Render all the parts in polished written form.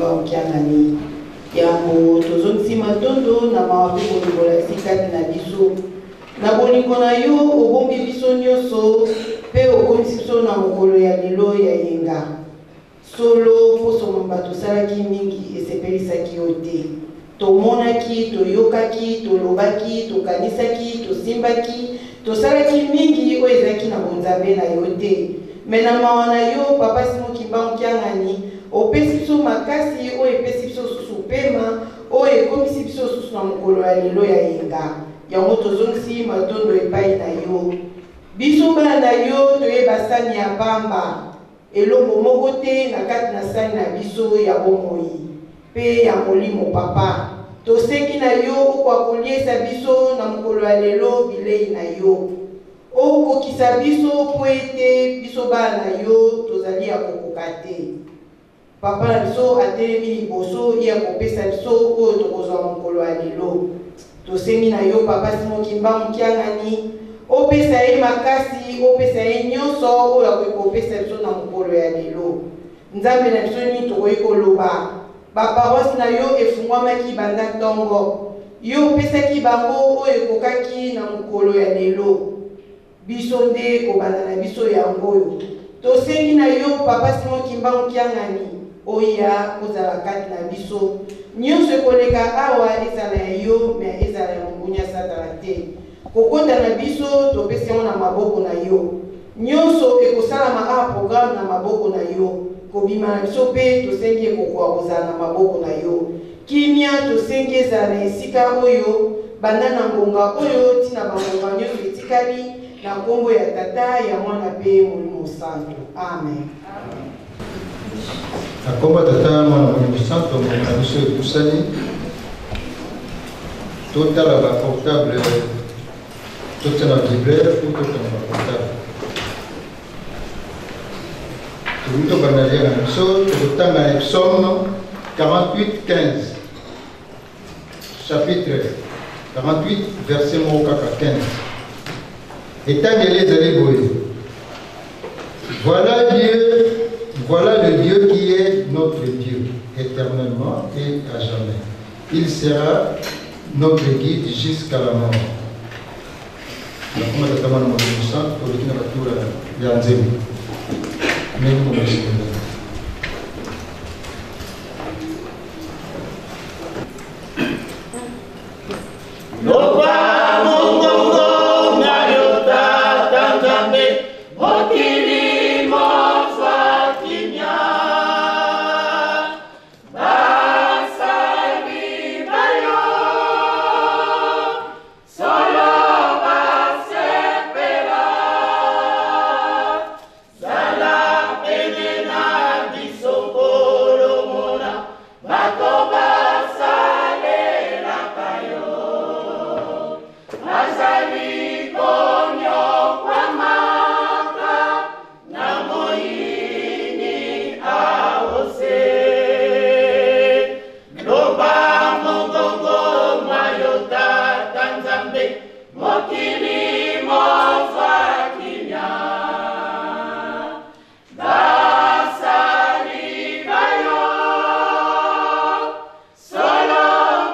Kimbangu Kiangani. Yango tozongisi matondo na mawa mpe bolingo olakisi kati na biso. Na bolingo na yo obombi biso nyoso mpe okomisi biso na mokolo ya lelo ya yenga. Solo, poso mobimba tosalaki mingi esepelisaki yo te. Tomonaki, toyokaki, tolobaki, tokanisaki, tosimbaki, tosalaki mingi oyo ezalaki na bonzambe na yo te. Mais na mawa na yo, Papa Simon Kimbangu Kiangani, opesi biso makasi oyo epesi biso susu pema, oyo ekomisi biso susu na mokolo ya lelo ya yenga. Yango tozongisi matondo epai na yo. Biso bana na yo toye basani ya pamba. Eloko moko te na kati na sani na biso ya bomoi pe ya molimo, Papa. Tosengi na yo okoka koliesa biso na mokolo ya lelo bilei na yo. Okokisa biso mpo ete biso bana na yo tozali ya kokoka te. Papa na biso atelemi liboso ye akopesa biso oyo tokozwa mokolo ya lelo. Tosengi na yo Papa Simon Kimbangu Kiangani opesa ye makasi, opesa ye nyonso oyo akoki kopesa biso na mokolo ya lelo. Nzambe na biso nini tokoki koloba? Ba paroisse na yo efungwamaki banda ntongo. Yo opesaki bango oyo ekokaki na mokolo ya lelo. Biso nde kobanda na biso yango oyo. Tosengi na yo Papa Simon Kimbangu Kiangani oya ozala kati na biso. Nionso ekoleka awa ezala ya yo mais ezala ya mongunia satana te. Kokota na biso topesi yango na maboko na yo. Nionso ekosalama awa programme na maboko na yo. Kobima na biso pe tosengi ekokoka kozala na maboko na yo. Kimia tosengi ezala na esika oyo banda na ngonga oyo ti na ba ngonga nionso etikali, na nkombo ya Tata, ya Mwana pe Molimo Santu. Amen. Na nkombo ya Tata, Mwana, Molimo Santu, ngonga na biso epusani. Totala ba portable, totia na vibreur ou tokanga ba portable. Tokoki tobanda lia na biso, tokotanga na Psaume 48, 15. Chapitre 48, verset moko kaka 15. Etangeli ezali boye. Voilà Dieu, voilà le Dieu qui est notre Dieu éternellement et à jamais. Il sera notre guide jusqu'à la mort. Nakoma tata mwana molimo santu toleki na batura ya nzembo ndenge mokosinga. Loba mongongo na yo tata Nzambe, mokili mozwa kimia. Basali ba yo solo basepela, zala pene na biso kolomona bato basalelaka yo, bazali konyokwamaka na moyini aose. Loba mongongo mwa yo tata Nzambe, mokili mozwa kimia. Basali ba yo solo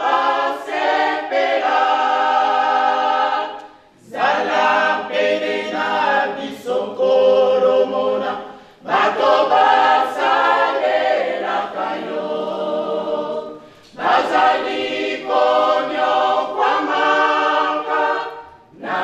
basepela, zala pene na biso kolomona bato basalelaka yo, bazali konyokwamaka na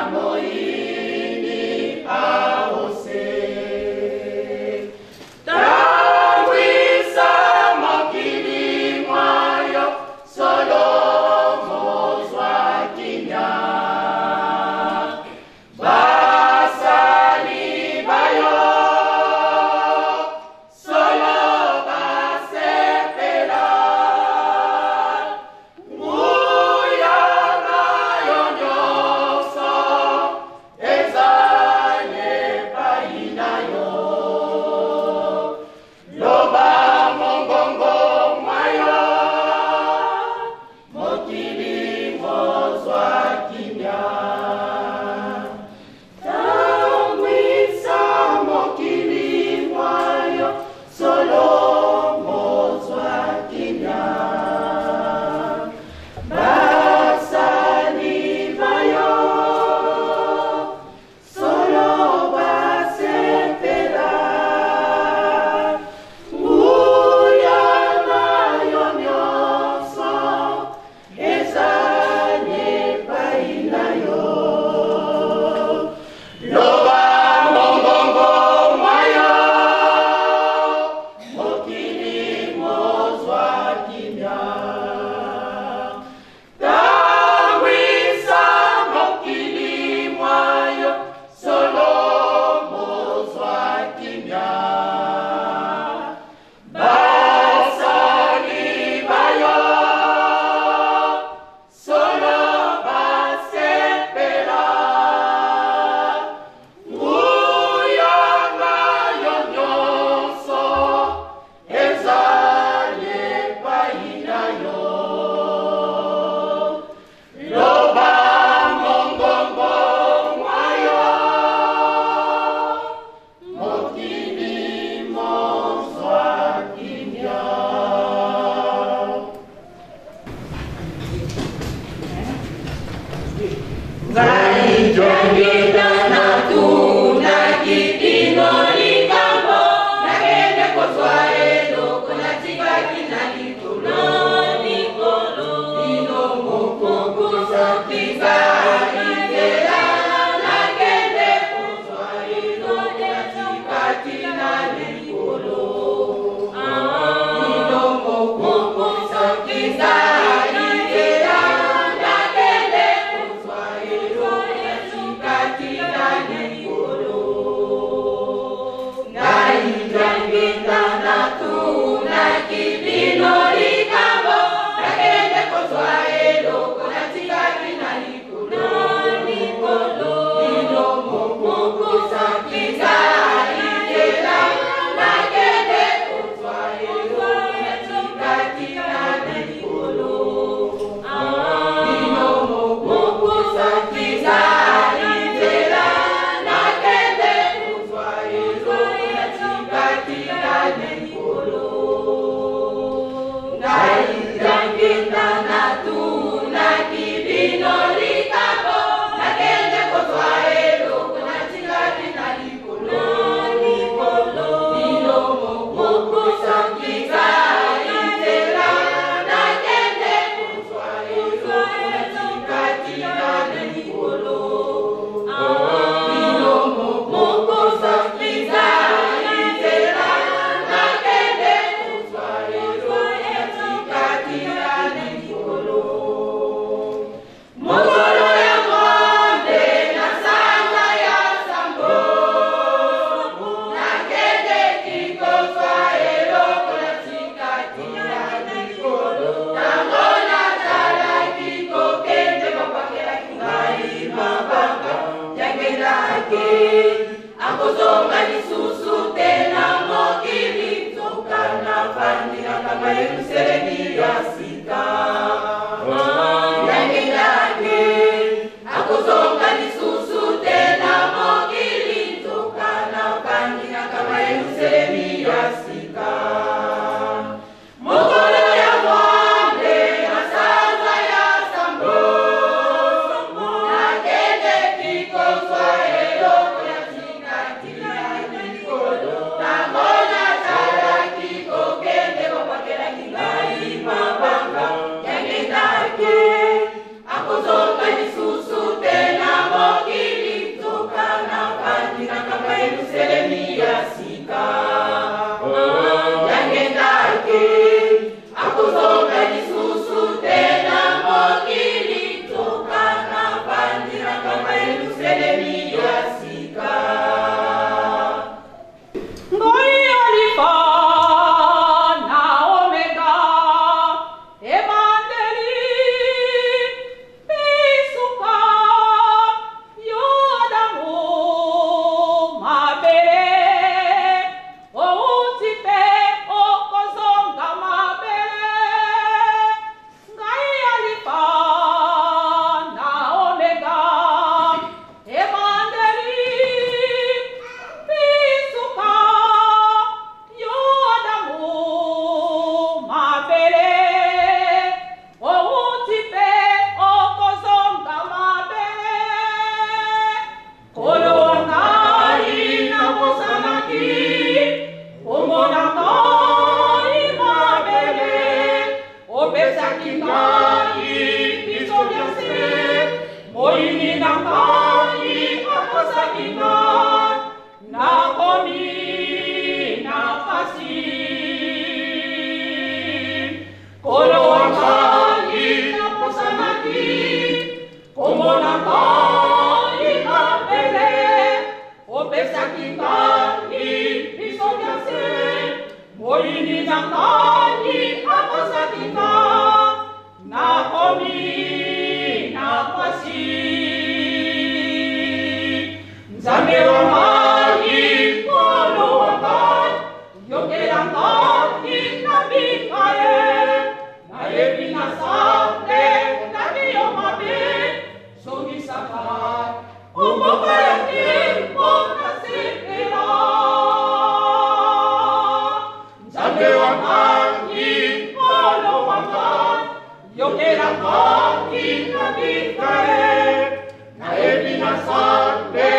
Nayebi na nzambe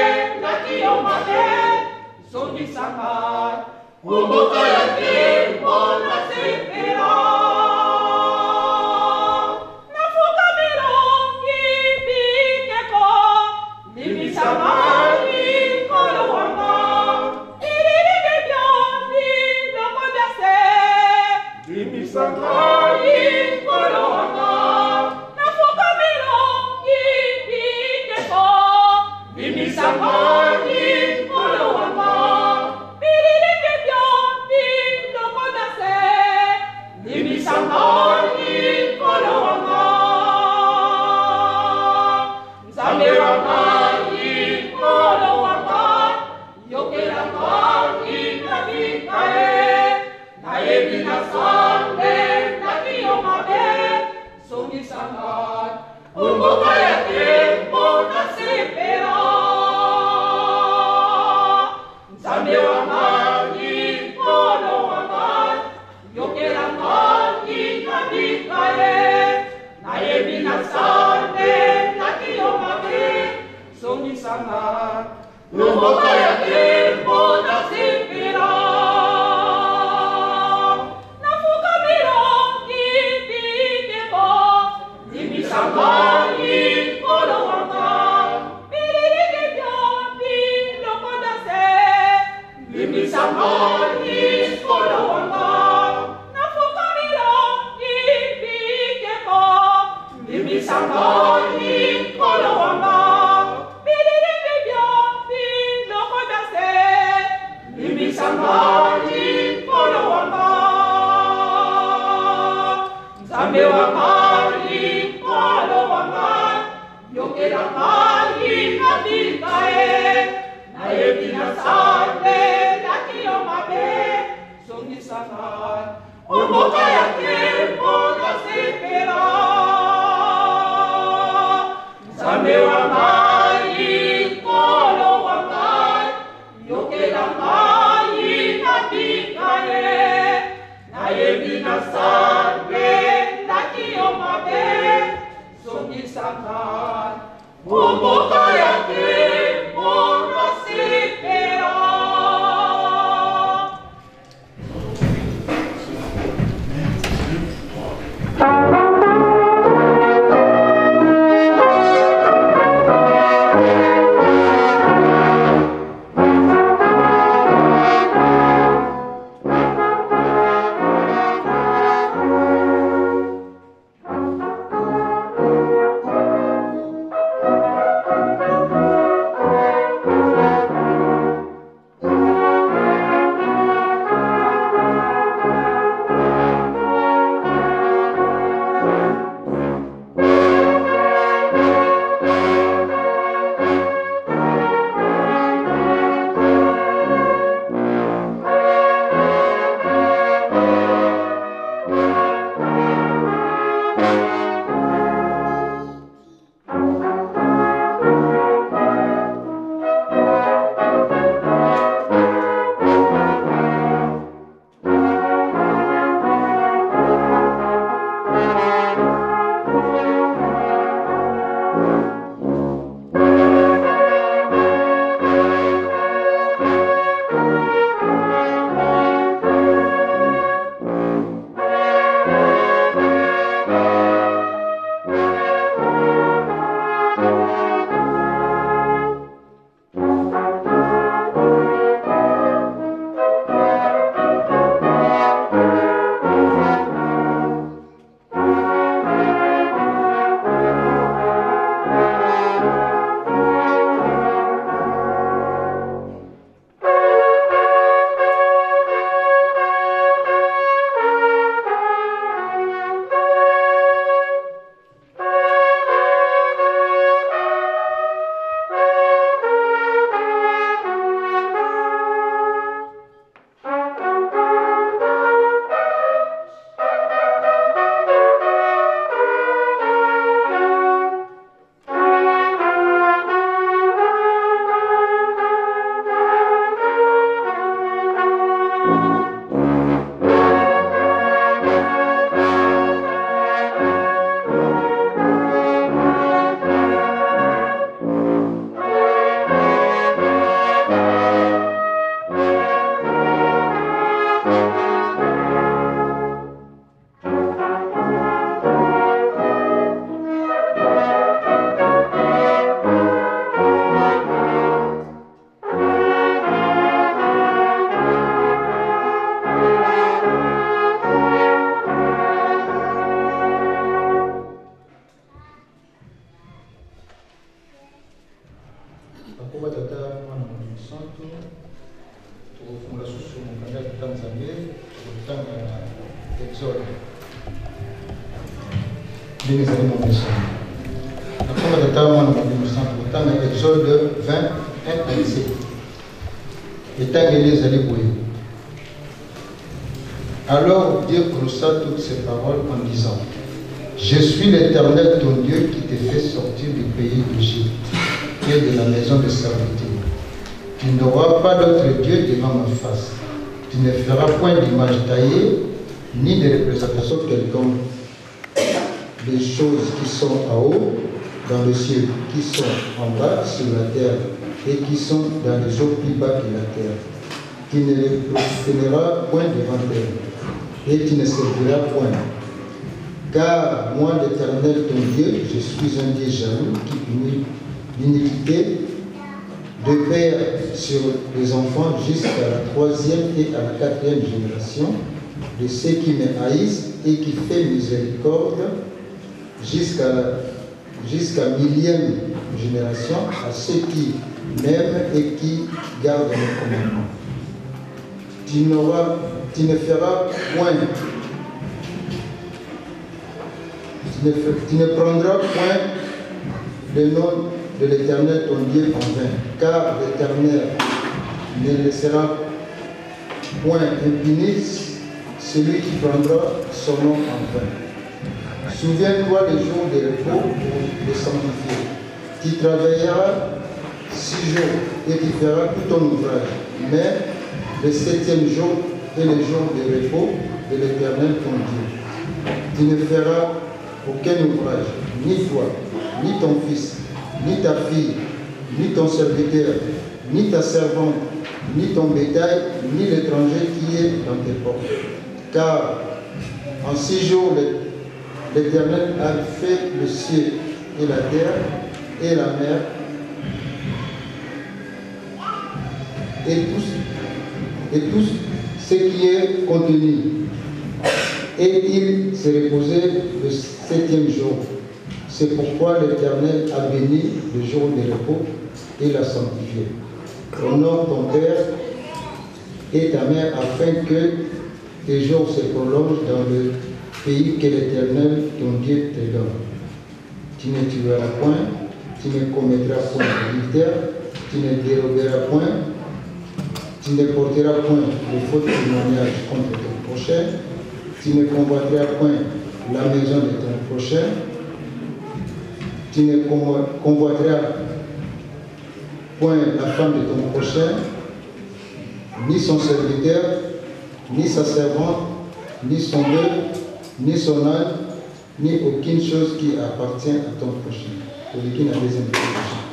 naki yo mabe, zongisa ngai mboka ya nkembo nasepela. Nafuka milongi bikeko, limbisa ngai Nkolo wa nga. Ililingi biondi loko bia se, limbisa ngai Nkolo wa nga. Nafuka milongi bikeko, limbisa ngai Nkolo wa nga. Bililingi biondi loko bia se, limbisa ngai Nkolo wa nga. Nzambe wa ngai, Nkolo wa nga, yokela ngai nabika ye. Nayebi na nzambe naki yo mabe, zongisa ngai mboka ya nkembo nasepela. Nzambe wa ngai, Nkolo wa ngai, yokela ngai nabika ye. Nayebi na nzambe naki yo mabe, zongisa ngai mboka ya nkembo nasepela. Nafuka milongi bikeko, limbisa ngai Nkolo wa nga. Bililingi biondi loko na se, limbisa ngai Nkolo wa nga. Nafuka milongi bikeko, limbisa ngai Nkolo wa nga. Bililingi biondi loko na se, limbisa ngai Nkolo wa nga. Nzambe wa ngai, Nkolo wa ngai, yokela ngai nabika ye. Nayebi na nzambe naki yo mabe, zongisa ngai mboka ya nkembo nasepela. Nzambe wa ngai, Nkolo wa ngai, yokela ngai nabika ye. Nayebi na nzambe naki yo mabe, zongisa ngai mboka ya nkembo nasepela. Ndenge ezali momesano. Na nkombo ya Tata, Mwana, Molimo Santu, kotanga Exode 20, 1 à 17. Etangeli ezali boye. Alors Dieu prononça toutes ces paroles en disant, Je suis l'Éternel ton Dieu qui te fait sortir du pays d'Égypte et de la maison de servitude. Tu n'auras pas d'autre Dieu devant ma face. Tu ne feras point d'image taillée, ni de représentation quelconque des choses qui sont en haut dans le ciel, qui sont en bas sur la terre et qui sont dans les eaux plus bas que la terre. Tu ne les prosterneras point devant elles et tu ne serviras point. Car moi, l'Éternel, ton Dieu, je suis un Dieu jaloux qui punit l'iniquité de père sur les enfants jusqu'à la troisième et à la quatrième génération de ceux qui me haïssent et qui fait miséricorde jusqu'à la jusqu'à millième génération à ceux qui m'aiment et qui gardent mes commandements. Tu, n'auras, tu ne feras point, tu ne, tu ne prendras point le nom de l'Éternel ton Dieu en vain, car l'Éternel ne laissera point impuni celui qui prendra son nom en vain. Souviens-toi des jours de repos pour le sanctifier. Tu travailleras six jours et tu feras tout ton ouvrage. Mais le septième jour est le jour de repos de l'Éternel ton Dieu. Tu ne feras aucun ouvrage, ni toi, ni ton fils, ni ta fille, ni ton serviteur, ni ta servante, ni ton bétail, ni l'étranger qui est dans tes portes. Car en six jours, l'Éternel a fait le ciel et la terre et la mer et tout, et tout ce qui est contenu. Et il s'est reposé le septième jour. C'est pourquoi l'Éternel a béni le jour de repos et l'a sanctifié. Honore ton père et ta mère afin que tes jours se prolongent dans le pays que l'Éternel, ton Dieu, te donne. Tu ne tueras point, tu ne commettras point d'adultère, tu ne déroberas point, tu ne porteras point de faux témoignages contre ton prochain, tu ne convoiteras point la maison de ton prochain, tu ne convoiteras point la femme de ton prochain, ni son serviteur, ni sa servante, ni son bœuf, ni son âne, ni aucune chose qui appartient à ton prochain. Toleki na deuxième prochain.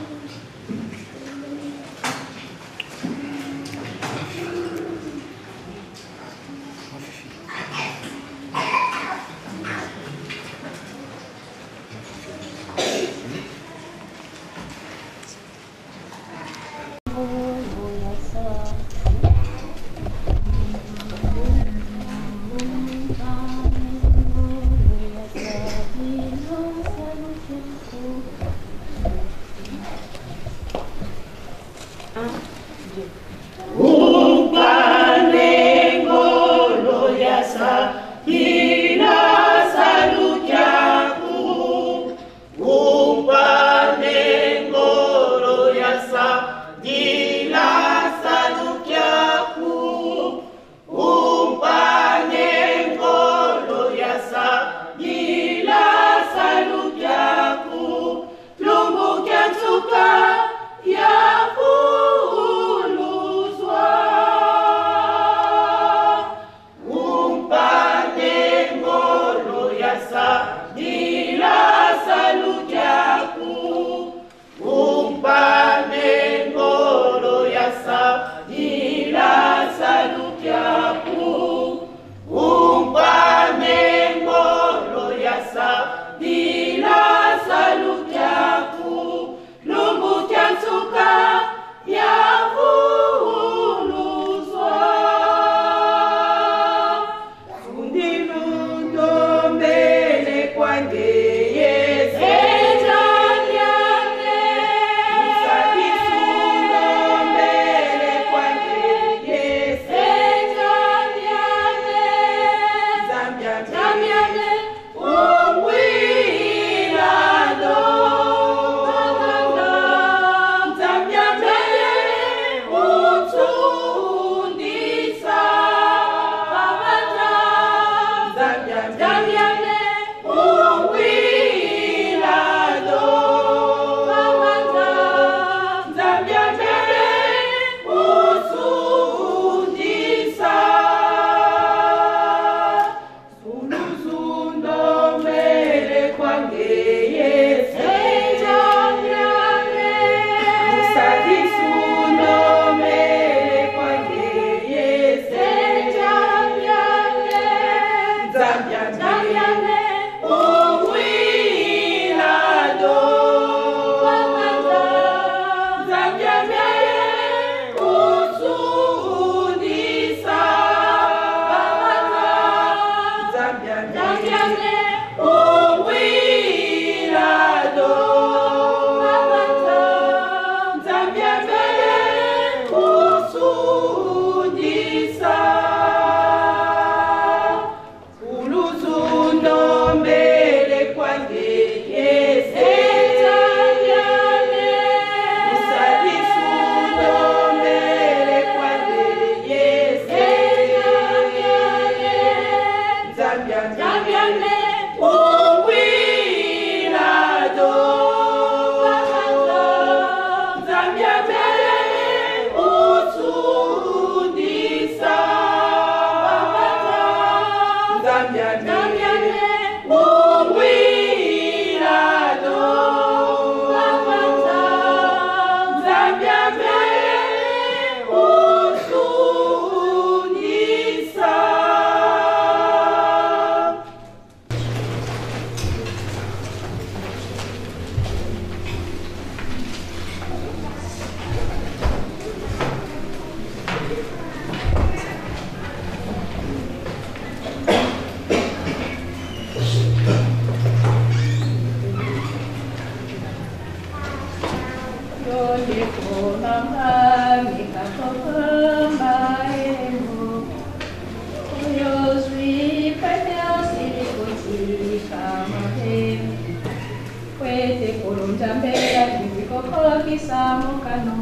Nzambe alingi kokokisa mokano,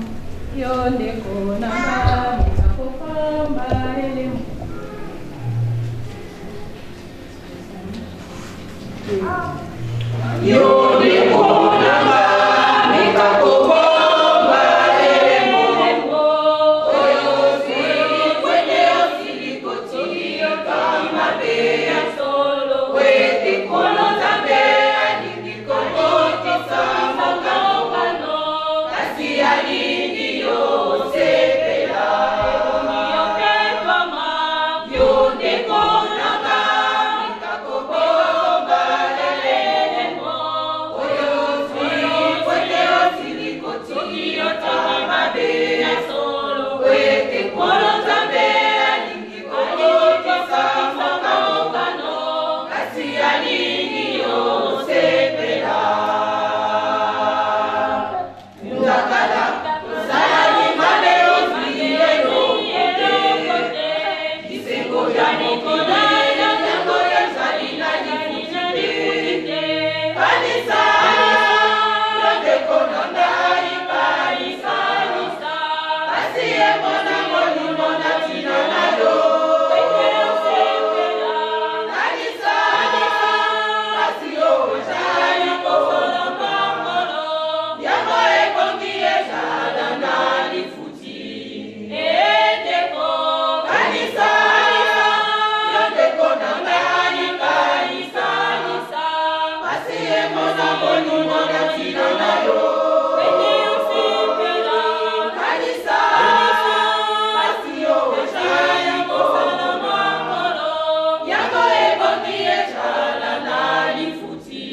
yo ndeko na nga, meka kobomba elembo. Yo ndeko na nga, meka kobomba elembo oyo osili pwete osili kotika mabe ya solo, ete Nkolo Nzambe alingi kokotisa mokano, kasi alingi yo osepela. Ebongi yo petwama, yo ndeko na nga, meka kobomba elembo oyo osili pwete osili kotika mabe ya solo, ete Nkolo Nzambe alingi kokotisa mokano, kasi alingi yo osepela. Ndakala osalaki mabe, ozwi eloko te. Bisengo ya mokili yango ezali na lifuti te. Kanisa, yo ndeko na ngai, kanisa, pasi emona molimo na ntina na yo. Kanisa, pasi oyo ezali kosala mokolo, yango ebongi ezala na lifuti. Endeko, kanisa, yo ndeko na ngai, kanisa, pasi emona molimo na ntina na yo. Kanisa, pasi oyo ezali kosala mokolo, yango ebongi ezala na lifuti.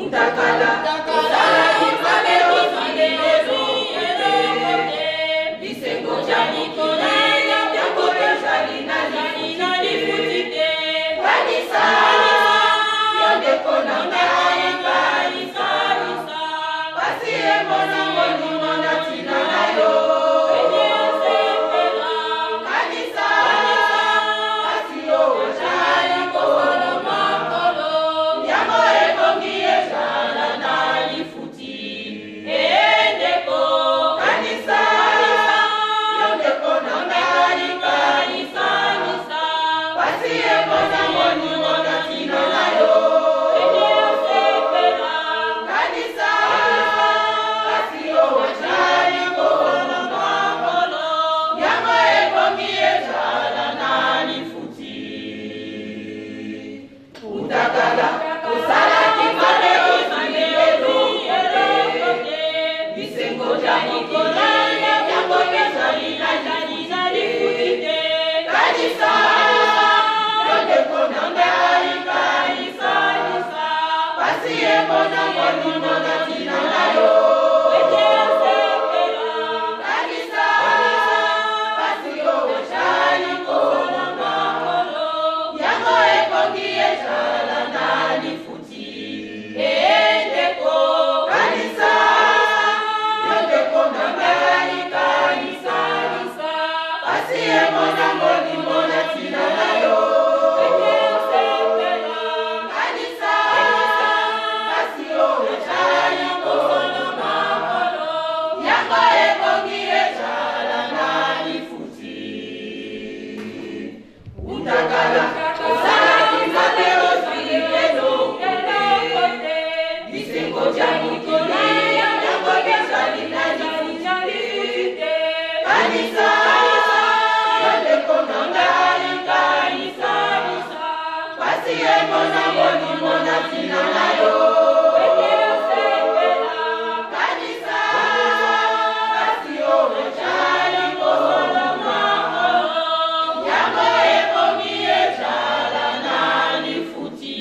Ndakala osalaki mabe, ozwi eloko te. Bisengo ya mokili yango ezali na lifuti te. Kanisa, yo ndeko na ngai, kanisa, pasi emona molimo na ntina na yo. Kanisa, pasi oyo ezali kosala mokolo, yango ebongi ezala na lifuti. Endeko, kanisa, yo ndeko na ngai, kanisa, pasi emona molimo na ntina na yo. Kanisa, pasi oyo ezali kosala mokolo, yango ebongi ezala na lifuti. Ndakala osalaki mabe, ozwi eloko te. Bisengo ya mokili yango ezali na lifuti te. Kanisa, yo ndeko na ngai, kanisa, pasi emona molimo na ntina na yo. Kanisa, pasi oyo ezali kosala mokolo, yango ebongi ezala na lifuti. Endeko, kanisa, yo ndeko na ngai, kanisa, pasi emona molimo na ntina na yo. Kanisa, pasi oyo ezali kosala mokolo, yango ebongi ezala na lifuti. Ndakala osalaki mabe, ozwi eloko te. Bisengo ya mokili yango ezali na lifuti te. Kanisa, yo ndeko na ngai, kanisa, pasi emona molimo na ntina na yo. Kanisa, pasi oyo ezali kosala mokolo, yango ebongi ezala na lifuti.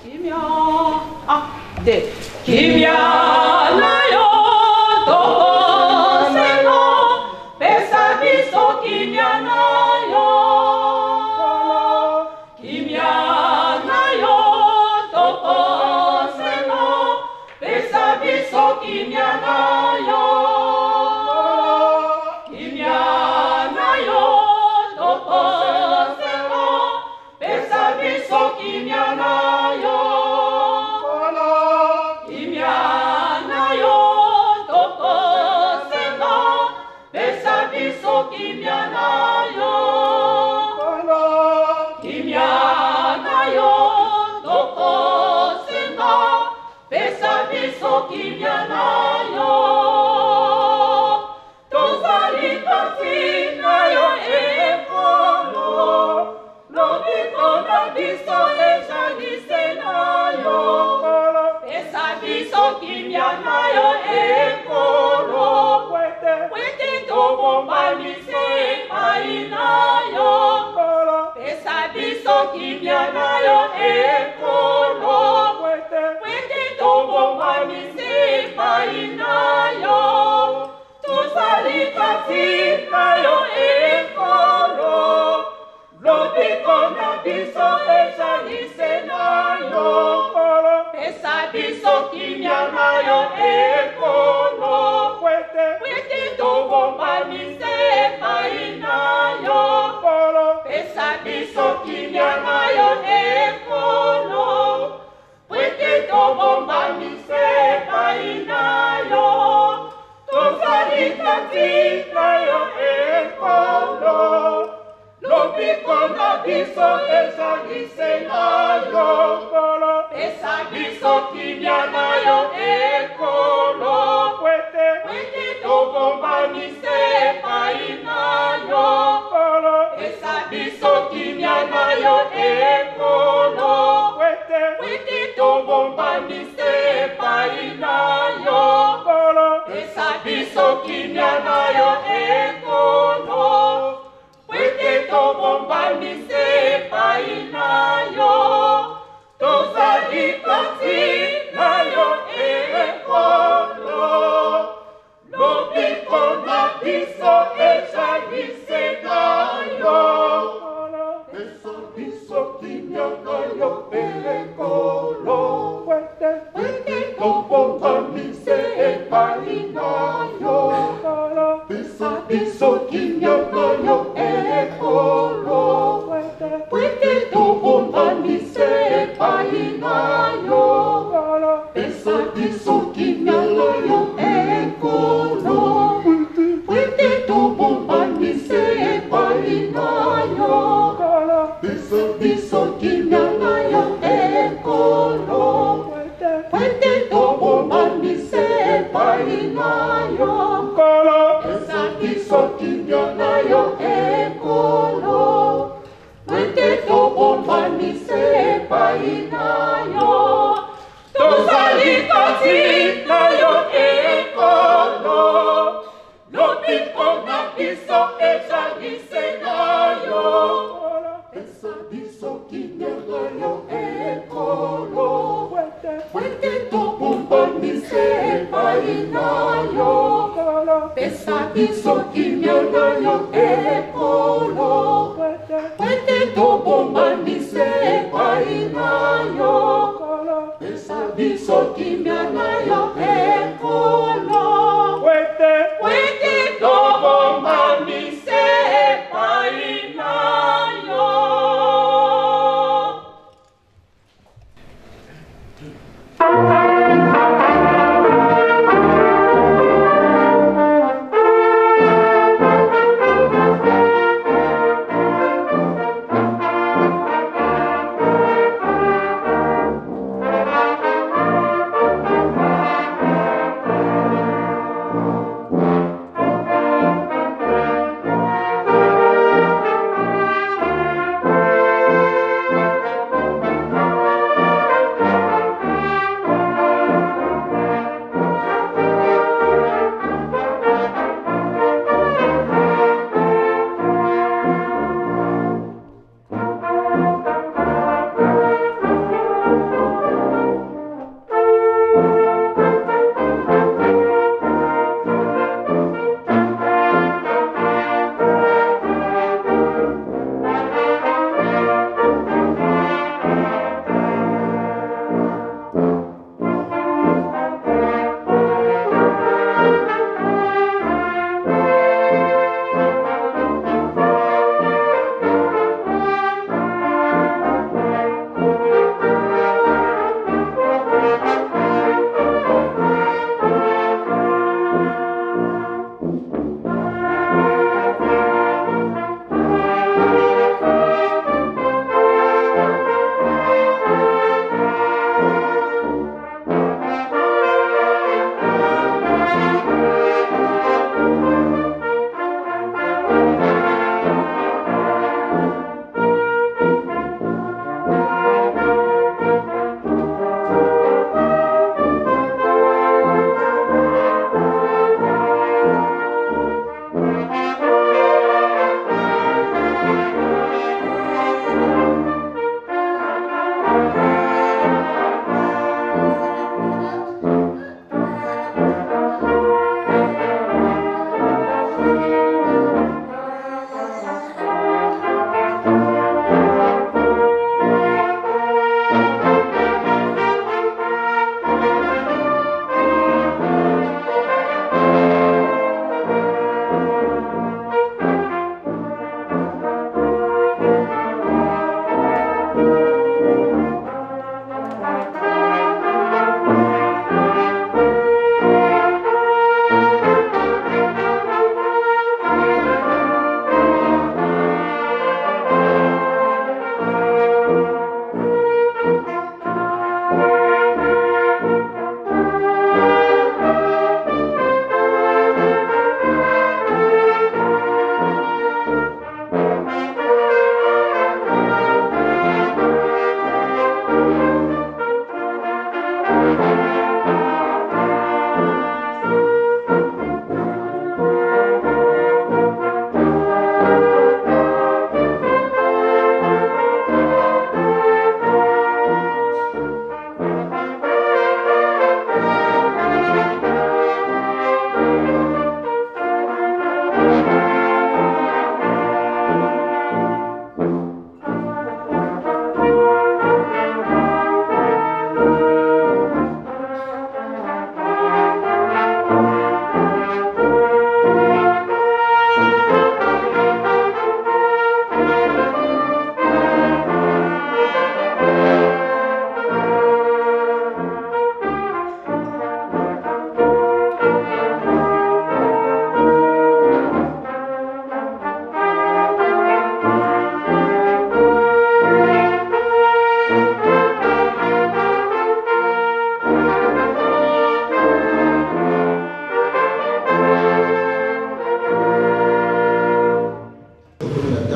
Kimia, ah, de. Kimia na yo tokosenga, pesa biso kimia na yo. Kimia na yo tokosenga, pesa biso kimia na yo. Kimia na yo tokosenga, pesa kimia na yo ekolo pwete tobombamisi epai na yo tozali kati na yo ekolo lobiko na biso ezali se na yo pesa biso kimia na yo ekolo pwete tobombamise epai na yo pesa biso kimia na yo ekolo pwete tobombamise epai na yo tozali kati na yo ekolo lobiko na biso ezali se na yo pesa biso kimia na yo ekolo pwete tobombamise epai na yo pesa biso kimia na yo ekolo pwete tobombamise epai na yo pesa biso kimia na yo ekolo pwete tobombamise epai na yo tozali kati na yo ekolo lobiko na biso ezali se na yo pesa biso kimia na yo ekolo pwete tobombamise epai na yo pesa biso kimia na yo ekolo pwete tobombamise epai na yo pesa biso kimia na yo ekolo pwete tobombamise epai na yo pesa biso kimia na yo ekolo pwete tobombamise epai na yo pesa biso kimia na yo ekolo pwete tobombamise epai na yo tozali kati na yo ekolo lobiko na biso ezali se na yo pesa biso kimia na yo ekolo pwete tobombamise epai na yo pesa biso kimia na yo ekolo pwete tobombamise epai na yo pesa biso kimia na yo ekolo pwete tobombamise epai na yo.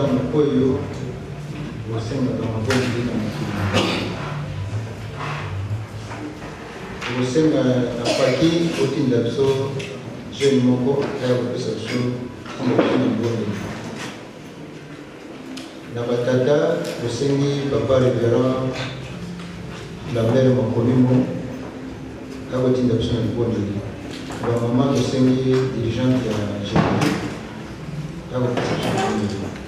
ntango oyo bosengaka mabondeli na mokili. Tokosenga na paki otinda biso jeune moko aya kopesa biso ntina biso na libondeli. Na batata tosengi papa reverend Lambert Makolimo akotinda biso na libondeli. Na bamama tosengi dirigeante ya GPD akopesa biso libondeli.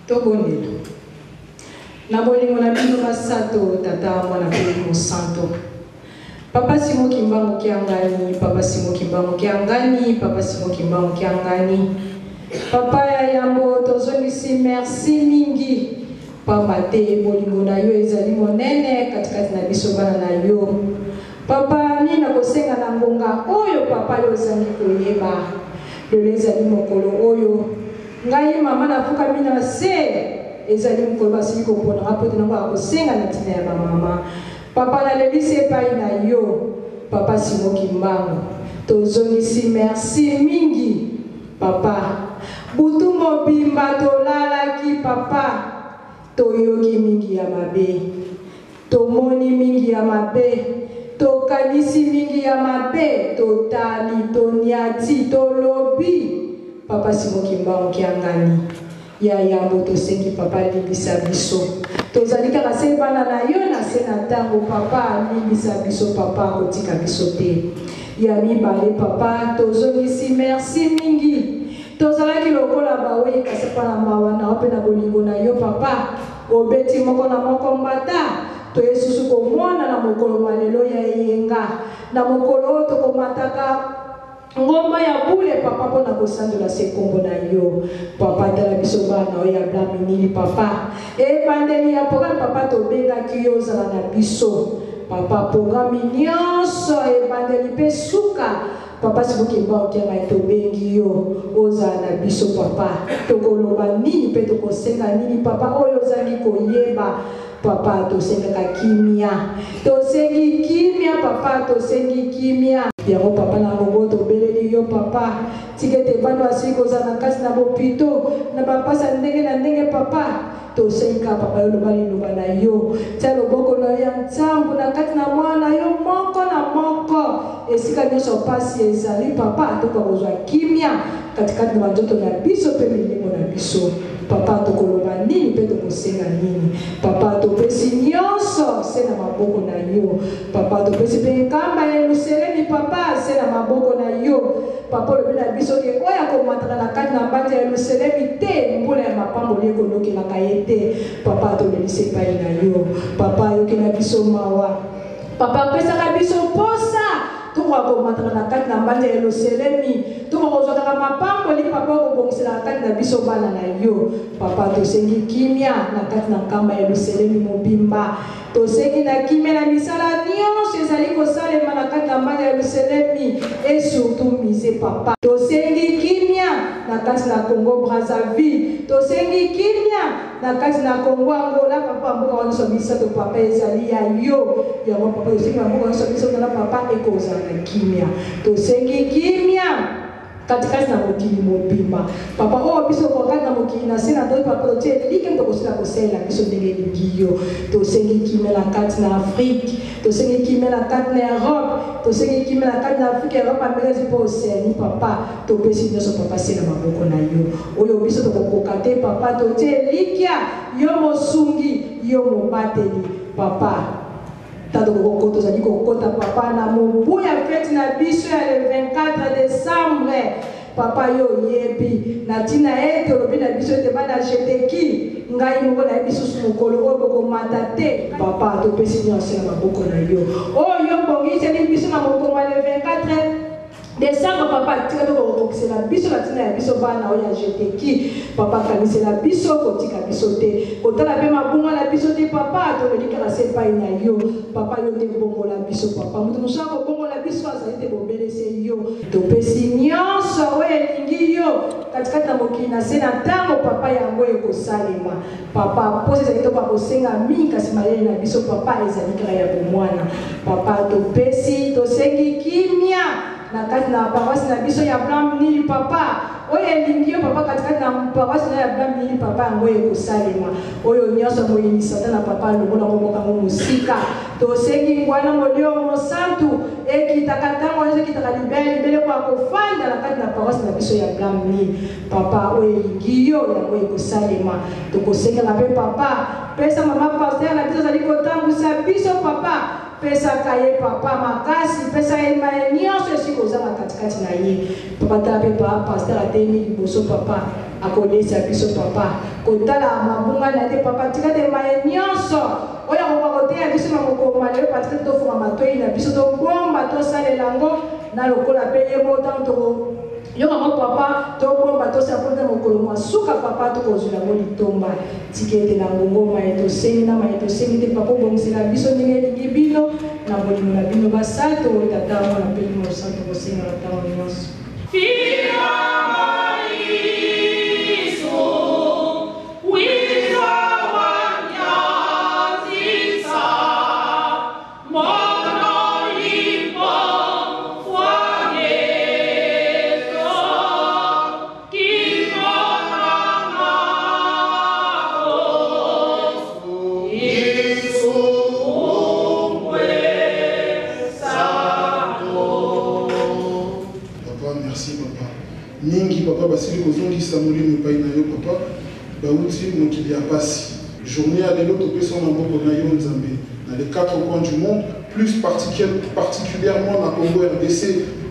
Tobondela. Na bolingo na bino basato, Tata, Mwana mpe Molimo Santo. Papa Simon Kimbangu Kiangani, Papa Simon Kimbangu Kiangani, Papa Simon Kimbangu Kiangani. Papa ya yambo tozongisi merci mingi pamba te bolingo na yo ezali monene katikati na biso bana na yo. Papa, nini nakosenga na ngonga oyo papa yo ozangi koyeba. Lelo ezali mokolo oyo Ngai mama nafukami na se ezali mokolo basili kopona nga mpo ete nakoka kosenga na ntina ya bamama. Papa nalelisi epai na yo papa Simon Kimbangu tozongisi merci mingi papa butu mobimba tolalaki papa toyoki mingi ya mabe Tomoni mingi ya mabe, tokanisi mingi ya mabe, totali, toniati, tolobi. Papa Simon Kimbangu Kiangani, ya yambo tosengi papa limbisa biso. Tozali kaka se bana na yo na se na ntango papa limbisa biso papa kotika biso te. Ya mibale papa tozongisi merci mingi. Tozalaki lokola bawei kasi mpo na mawa na yo mpe na bolingo na yo papa obeti moko na moko mbata toye susu komona na mokolo mwa lelo ya eyenga na mokolo oyo tokomataka ngomba ya bule papa mpo na kosanzola se nkombo na yo papa tala biso bana oyo ya blaminili papa ebandeli ya programme papa tobengaki yo ozala na biso papa programme nyonso ebandeli mpe suka Papa Simon Kimbangu Kiangani tobengi yo ozala na biso papa tokoloba nini pe tokosenga nini papa oyo ozangi koyeba papa tosengaka kimia tosengi kimia papa tosengi kimia yango papa na ngongo tobeleli yo papa tika ete bana basili kozala na kati na bopito na bapasi ya ndenge na ndenge papa Tosengi kaka Papa yo loba liloba na yo. Tia loboko na yo ya nsambo na kati na mwana na yo moko na moko. Esika nyonso pasi ezali Papa, tokoka kozwa kimia. katikati na banzoto na biso mpe milimo na biso. Papa, tokoloba nini mpe tokosenga nini? Papa, topesi nyonso se na maboko na yo. Papa, topesi mpe nkamba ya Yelusalemi, Papa, se na maboko na yo. Papa, olobi na biso ke oyo akomataka na kati na mbanza ya Yelusalemi te, mbula ya mapamboli ekonokelaka ye te. Papa, tolelisi epai na yo. Papa, yokela biso mawa. Papa, apesaka biso mposa tokoka komataka na kati na mbanza ya Yelusalemi, tokoka kozwakaka mapamboli Papa okobongiselaka kati na biso bana na yo. Papa, tosengi kimia na kati na nkamba ya Yelusalemi mobimba. Tosengi na kimia na misala nyonso ezali kosalema na kati na mbanza ya Yelusalemi et surtout musée Papa. Tosengi kimia na kati na Congo Brazzaville. Tosengi kimia na kati na Congo Angola. Papa, mboka wana nyonso misato Papa ezali ya yo. Yango Papa, tosengi ba mboka nyonso misato na Papa ekozala na kimia. Tosengi kimia katikati na mokili mobimba. Papa, oyo biso kati na mokili na se na toi, Papa, totie eliki moto kosila kosalela biso ndenge elingi yo. Tosengi kimia na kati na Afrique, tosengi kimia na kati na Europe, tosengi kimia na kati na Afrique, Europe, Amerika mpe Océanie. Papa, topesi nyonso Papa se na maboko na yo. Oyo biso tokokoka te Papa, totie elikya yo mosungi, yo mobateli. Papa, tata, tozali kokota Papa na mobu ya feti na biso ya le 24 décembre. Papa, yo oyebi na ntina ete olobi na biso ete bana jeteki ngai moko nayebi susu mokolo oyo bokomata te. Papa, topesi nyonso na maboko na yo. Oyo obongiseli biso na mokolo ya le 24 décembre, Papa, tika tokokokisela biso na ntina ya biso bana oyo ya jeteki. Papa, kanisela biso, kotika biso te, kotala mpe mabunga na biso te. Papa, toleli kaka se epai na yo. Papa, yo nde bongola biso. Papa, moto mosusu akobongola biso azali te, bobelese yo. Topesi nyonso oyo elingi yo katikati na mokili na se na ntango Papa yango ekosalema. Papa, mposa ezali tokoka kosenga mingi, kasi mayele na biso Papa ezali kaka ya bomwana. Papa, topesi, tosengi kimia na kati na paroisse na biso ya Blanc Nili. Papa, oyo elingi yo Papa katikati na paroisse na ya Blanc Nili, Papa, yango ekosalema. Oyo nyonso moyini Satana, Papa, longola ngo mboka ngo mosika. Tosengi ngwana molio mosantu ekitaka ntango nyonso, ekitaka libele libele kwa kofanda na kati na paroisse na biso ya Blanc Nili. Papa, oyo elingi yo yango ekosalema. Tokosengela mpe Papa, pesa mama pasteur na biso azali kotambwisa biso. Papa, pesaka ye Papa makasi, pesa ye maye nyonso esika ozanga katikati na ye. Papa, tala mpe pa pasteur atelemi liboso Papa, akolesa biso. Papa, kotala mabunga na te. Papa, tika te maye nyonso oyo akoka koteya biso na mokolo lelo, patika te tofunga matoi na biso, tobomba, tosalela yango na lokola mpe ye mo ntango toko yo mama. Papa, tobomba, tosala mpo mpe mokolo mwa suka Papa tokozwela yango litomba. Tika ete na ngongo maye tosengi na maye tosengi te, Papa, obongisela biso ndenge elingi bino na bolingo na bino basato, Tata, Mwana mpe Molimo Santo, kosenga na ntango nyonso. Pira Isu, wiza wanyazisa, mono ipo fwaneso, kimona mao, Isu umwe santo. Papa, merci Papa. Mingi Papa basili kozongisa molimo epai na yo Papa, bauti mokili ya pasi. Journée ya lelo topesa na maboko na yo Nzambe, na les quatre coins du monde, plus particulièrement na Congo RDC,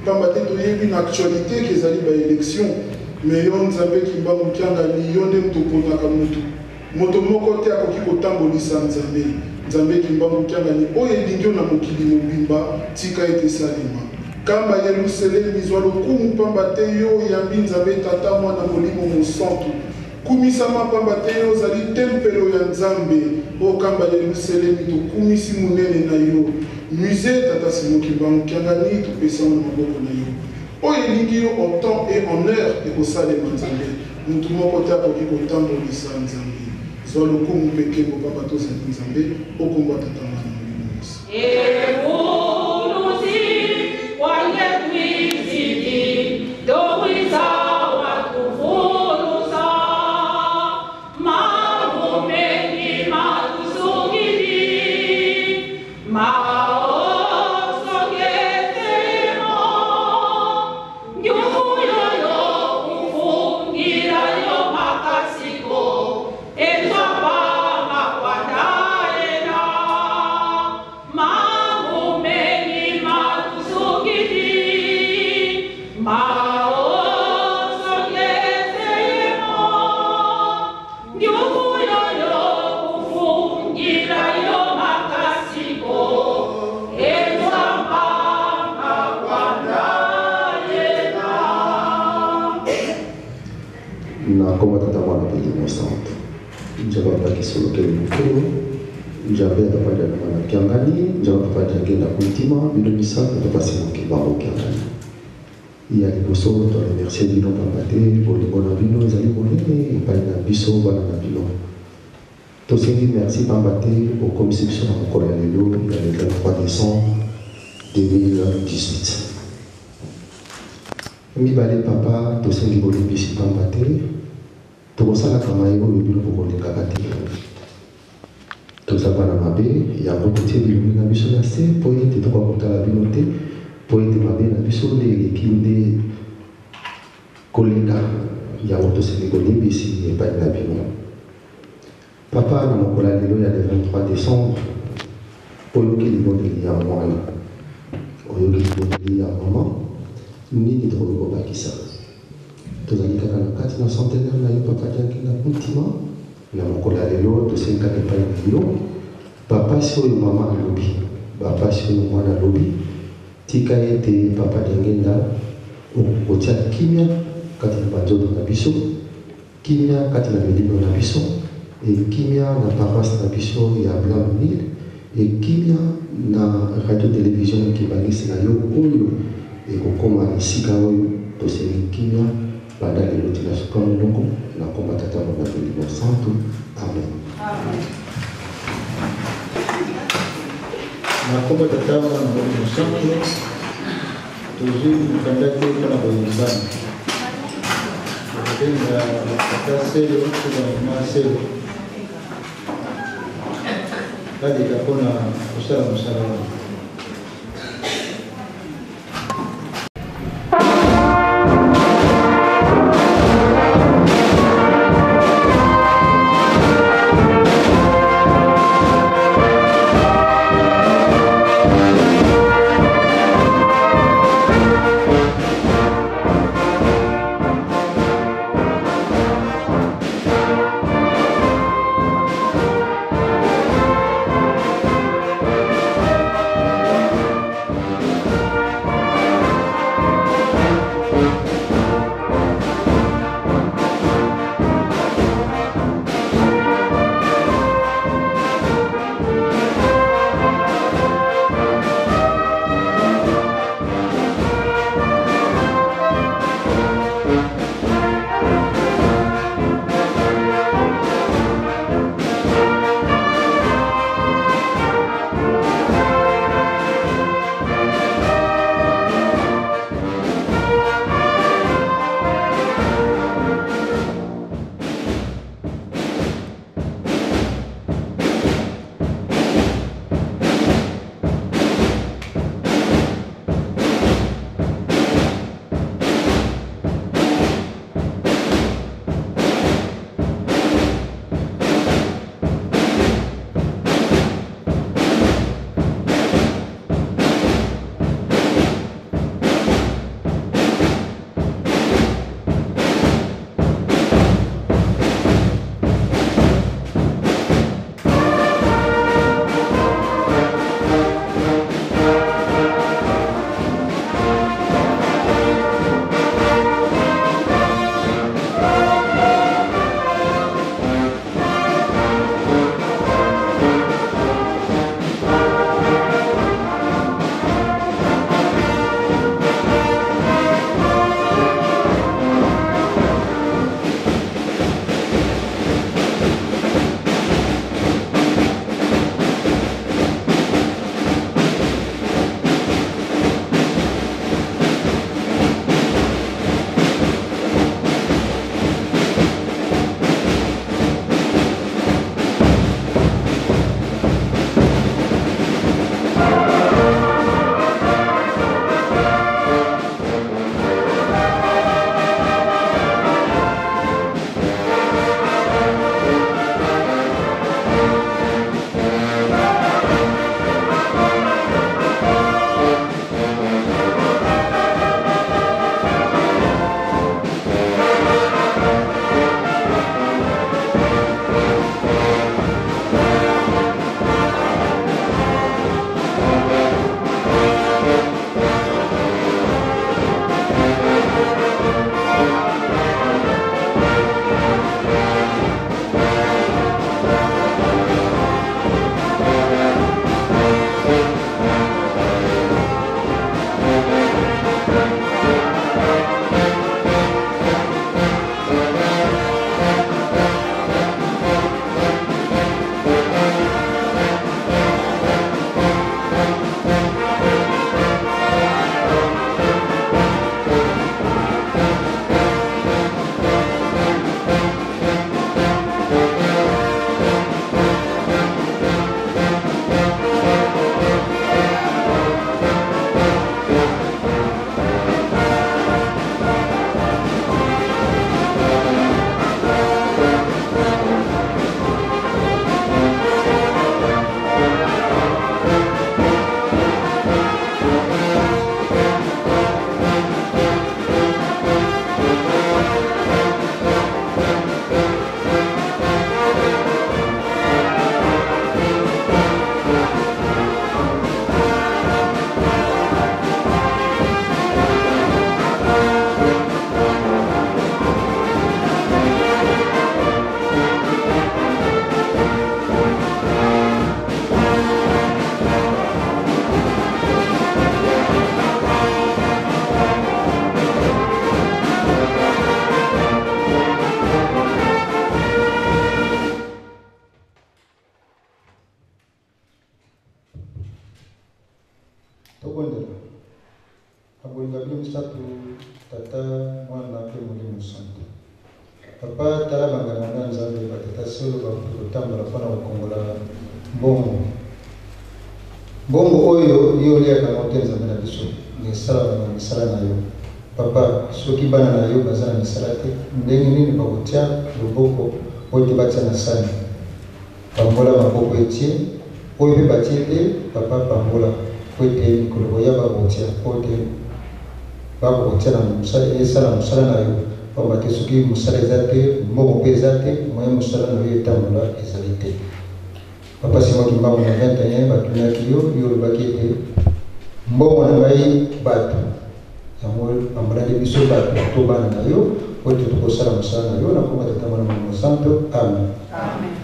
pamba te toyebi na actualité ke ezali baélection. Mais yo Nzambe Kimbangu Kiangani, yo nde moto oponaka motu, moto moko te akoki kotambolisa Nzambe. Nzambe Kimbangu Kiangani, oyo elingi yo na mokili mobimba, tika ete esalema. Kamba Yelusalemi, zwa lokumu, pamba te yo oyambi Nzambe Tata, Mwana, Molimo Mosantu. Kumisama, pamba te yo ozali tempelo ya Nzambe. Okamba Yelusalemi, tokumisi monene na yo. Musée Tata Simon Kimbangu Kiangani, topesa na maboko na yo. Oyo elingi yo en temps et en heure ekosalema. Nzambe, motu moko te akoki kotambolisa Nzambe. Zwa lokumu mpe nkembo, pamba tozali Nzambe okomba Tata, Mwana, Molimo nyonso. Ebuluzi wanyekwiziki dowiza watufuluza magumeni matusungili maosogetemo nyuyoyo. Nkombo Tata, Mwana mpe Elimo Santu. Nzambe Papa Kisolokele Mokolo, Nzambe ya Papa Dialungana Kiangani, Nzambe Papa Diangienda Kuntima, bino misato Papa Simon Kimbangu Kiangani. Ya liboso to remercier bino pamba te bolingo na bino ezali monene epai na biso bana na bino. Tosengi merci pamba te okomisi biso na mokolo ya lelo ya le 23 décembre 2018. Mibale papa, tosengi bolimbisi pamba te tokosalaka maye oyo bino bokolingaka te. Toza bana mabe, yango totie bilongi na biso na se mpo ete tokoka kotala bino te, mpo ete mabe na biso nde eleki nde koleka, yango tosengi bolimbisi epai na bino. Papa, na mokolo ya lelo ya le 23 décembre, oyoki libondeli ya mwana, oyoki libondeli ya mama, nini tokoki kobakisa? Tozali kaka na kati na centenaire na yo Papa Diangienda Kuntima. Na mokolo ya lelo tosengi kaka epai na yo bapasi oyo mama alobi, bapasi oyo mwana alobi, tika ete Papa Diangienda okotia kimia kati na banzoto na biso, kimia kati na milimo na biso, e kimia na paroisse na biso ya Blanc-Mesnil, e kimia na radio television Kimbanguiste na yo oyo ekokoma na esika oyo tosengi kimia banda lelo ti na suka molongo na komba Tata Mwana mpe Molimo Santu. Amen. Na kombo Tata Mwana Molimo Santu, tozwi mokanda te mpona boyembani. Tokobenga tata Selo to bamama Selo baleka mpona kosala mosala wana. bino misato, Tata, Mwana mpe Molimo Santo. Papa, tala banganga na Nzambe, batata solo bakoki kotambola mpo na kokongola mbongo. Mbongo oyo yo oliaka yango te, Nzambe na biso, na esalama na misala na yo. Papa, soki bana na yo baza na misala te, ndenge nini bakotia loboko oyo te batia na sani? Pambola maboko etie, oyo mpe batie te, Papa pambola, mpo ete mikolo ekoya bakotia, mpo ete bakokotia na mosala, esala mosala na yo, pamba te soki mosala eza te, mbongo mpe eza te, moyen mosala na yo etambola ezali te. Papa Simon Kimbangu na 21 batunaki yo, yo olobaki ete mbongo na ngai bato yango pambolaki biso bato to bana na yo po ete tokosala mosala na yo na kombo ya Tata Mwana Molimo Santo. Amen. Amen.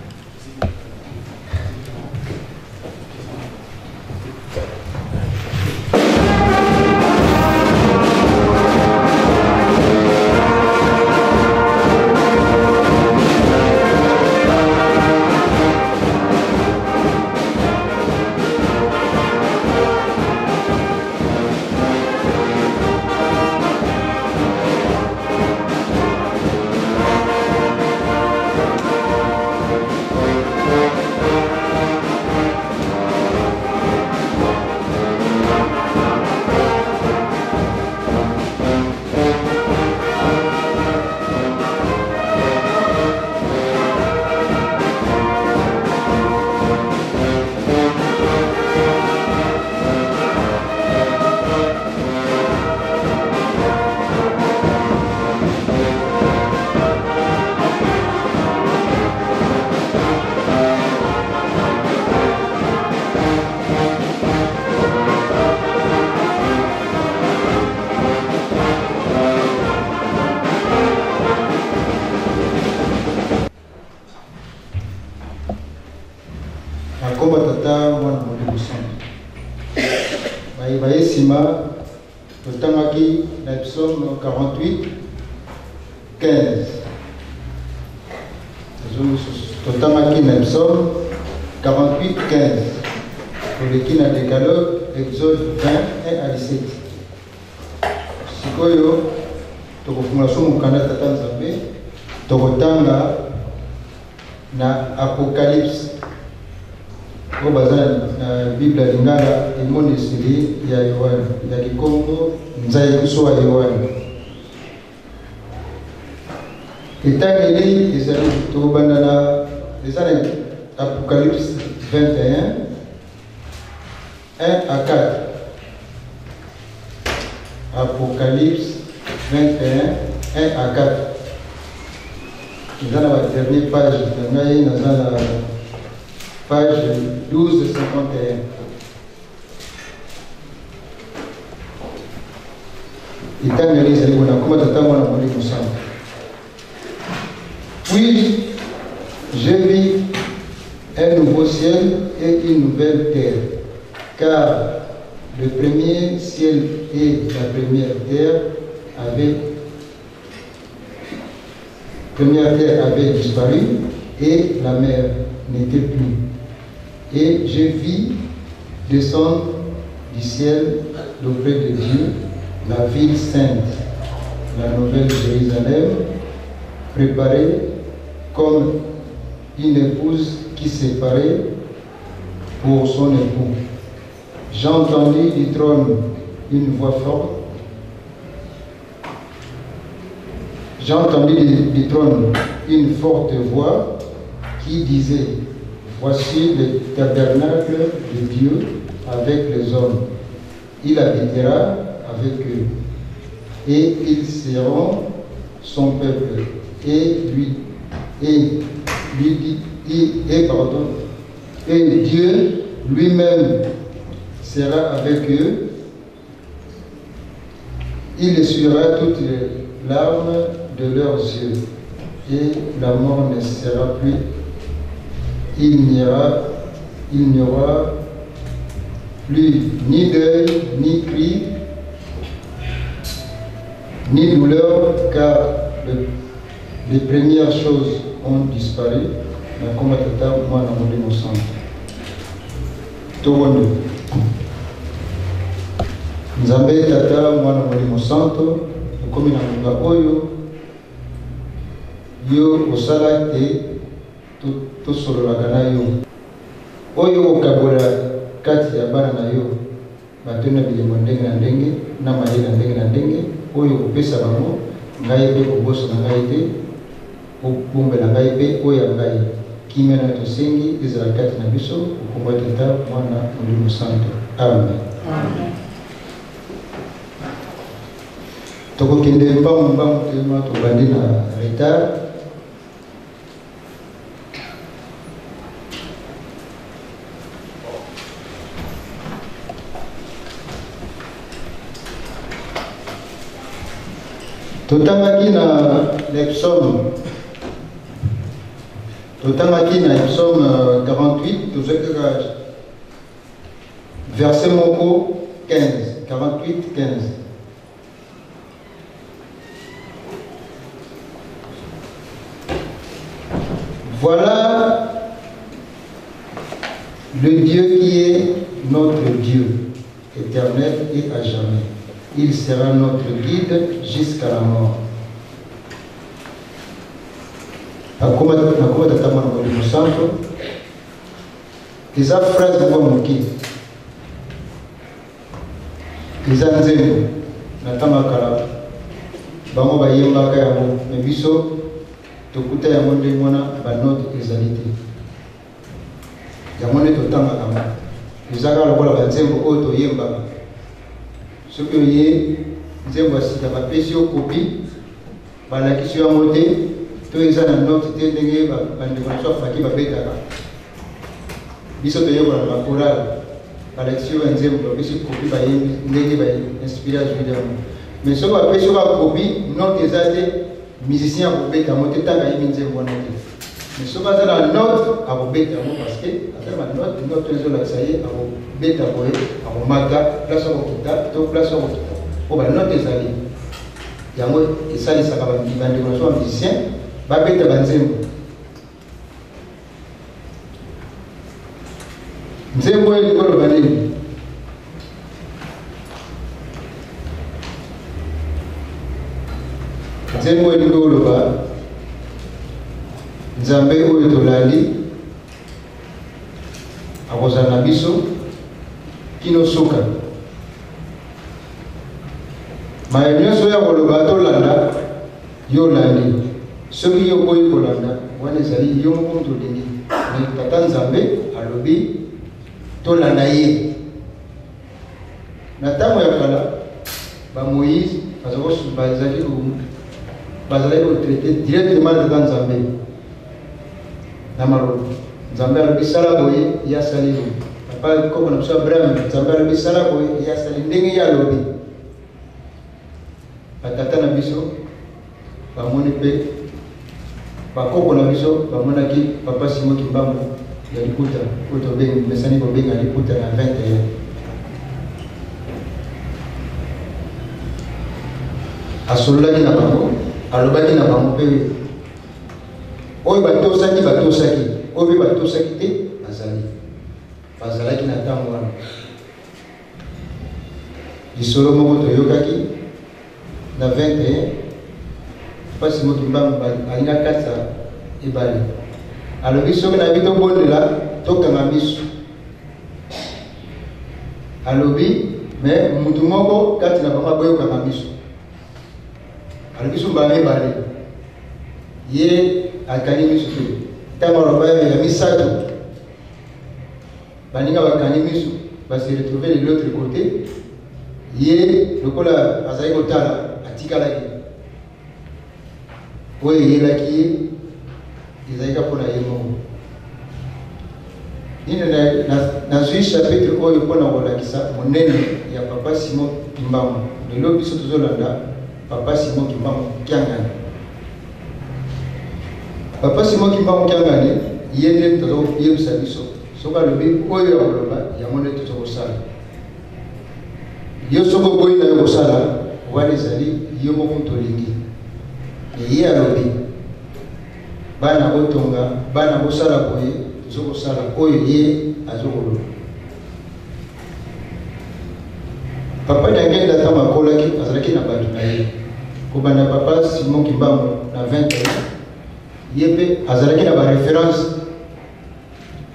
Nakoma tata mwana Molimo Santo. Baye baye nsima totangaki na psaume 48 15. Totangaki na psaume 48 15. Toleki na Decalogue Exode 20 1 à 17. Sikoyo tokofungola so mokanda tata Nzambe tokotanga na Apocalypse oyo baza na Bible ya Lingala emoniseli ya Yoane ya Kikongo nzaikiso ya Yoane. Etangeli ezali tokobanda na eza na Apocalypse 21 1 à 4. Apocalypse 21 1 à 4. Eza na ba dernier page na ngai, naza na page 1251. Etangeli ezali bona koma tata mwana Molimo Santo. Puis je vis un nouveau ciel et une nouvelle terre, car le premier ciel et la première terre avaient, première terre avait disparu et la mer n'était plus. Et je vis descendre du ciel d'auprès de Dieu la ville sainte, la nouvelle Jérusalem, préparée comme une épouse qui s'est parée pour son époux. J'entendis du trône une voix forte. J'entendis du trône une forte voix qui disait, voici le tabernacle de Dieu avec les hommes. Il habitera avec eux et ils seront son peuple. Et lui, et lui dit, et, et pardon, et Dieu lui-même sera avec eux. Il essuiera toutes les larmes de leurs yeux, et la mort ne sera plus. Il n'y aura, il n'y aura plus ni deuil, ni cri, ni douleur, car les premières choses ont disparu. Nakoma tata mwana Molimo Santo. Tobondo. Nzambe Tata, Mwana, Molimo Santo, tokomi na ngonga oyo yo osala te tosololaka na yo, oyo okabola kati ya bana na yo batondi na bilembo ndenge na ndenge na mayele na ndenge na ndenge oyo okopesa bango, ngai mpe kobosana ngai te, obombela ngai mpe oyo ya ngai. Kimia na yo tosengi ezala kati na biso, okombo ya Tata, Mwana, Molimo Santo. Amen. Amen. Tokokende mbangu mbangu telema tobandi na retard. Totangaki na psaume, totangaki na psaume 48, tozwaki kaka verset moko 15, 48 15. Voilà le Dieu qui est notre Dieu, éternel et à jamais. Il sera notre guide jusqu'à la mort. Nakoma Tata Mwana Molimo Santo. Eza phrase moko moke. Eza nzembo na ntango ya kala bango bayembaka yango, me biso tokuta yango ndenge wana, banote ezali te. Yango nde totangaka yango, eza kaka lokola banzembo oyo toyembaka. Soki oye nzembo ya sika, bapesi yo kopi, balakisi yo yango te, to eza na note te, ndenge bandeko na biso afaki babetaka. Biso toyekola na bakorale, balakisi yo banzembo, bapesi kopi, bayembi ndenge bainspire, azwili yango. Mais soki bapesi yo bakopi, note eza te, musicien akobeta yango te ntango ayebi nzembo wana te. Mais soki aza na note, akobeta yango parce que aza na banote. Note oyo ezolakisa ye akobeta boye, akomata place, akokita to place akokita, mpo banote ezali. Yango esalisaka bandeko na biso bamusicien babeta banzembo. Nzembo oyo elingi koloba nini? Nzembo oyo elingi koloba Nzambe oyo tolandi akozala na biso kino suka. Maye nyonso oyo akoloba tolanda, yo olandi. Soki yo oboyi kolanda, wana ezali yo moko moto olingi. Me Tata Nzambe alobi tolanda ye. Na ntango ya kala, ba Moïse bazalaki kotraite directement Tata Nzambe na maloba. Nzambe alobi sala boye, ye asali boye. Papa koko na biso Abraham, Nzambe alobi sala boye, ye asali ndenge ye alobi. Batata na biso bamoni mpe bakoko na biso bamonaki Papa Simon Kimbangu ya liputa oyo tobengi, mesani kobenga liputa na 21. Asololaki na bango, alobaki na bango, mpe oyo batosaki batosaki, oyo mpe batosaki te bazali bazalaki na ntango wana. Lisolo moko toyokaki na 21, Papa Simon Kimbangu alingi akatisa ebale, alobi soki nayebi tobondela, tokanga miso. Alobi me mutu moko kati na bango aboyi kokanga miso. Alobi so mbala mibale, ye akangi miso te. Ntango aloba ya misato, baninga bakangi miso, base retrouve de l'autre côté. Ye lokola azali kotala, atikalaki. Oyo eyelaki ye ezalaki kaka mpona ye moko. Nini nazwi chapitre oyo mpona kolakisa monene ya Papa Simon Kimbangu. Lelo biso tozolanda Papa Simon Kimbangu Kiangani. Papa Simon Kimbangu Kiangani, ye nde toza koyebisa biso. Soki alobi oyo ya koloba, yango nde toza kosala. Yo soki oboyi na yo kosala, wana ezali yo moko moto olingi. Me ye alobi bana botonga, bana bosala boye, toza kosala oyo ye azokoloba. Papa Daniel Diangenda ntango akolaki azalaki na bato na ye kobanda papa Simon Kimbangu na 20 ans ye mpe azalaki na bareference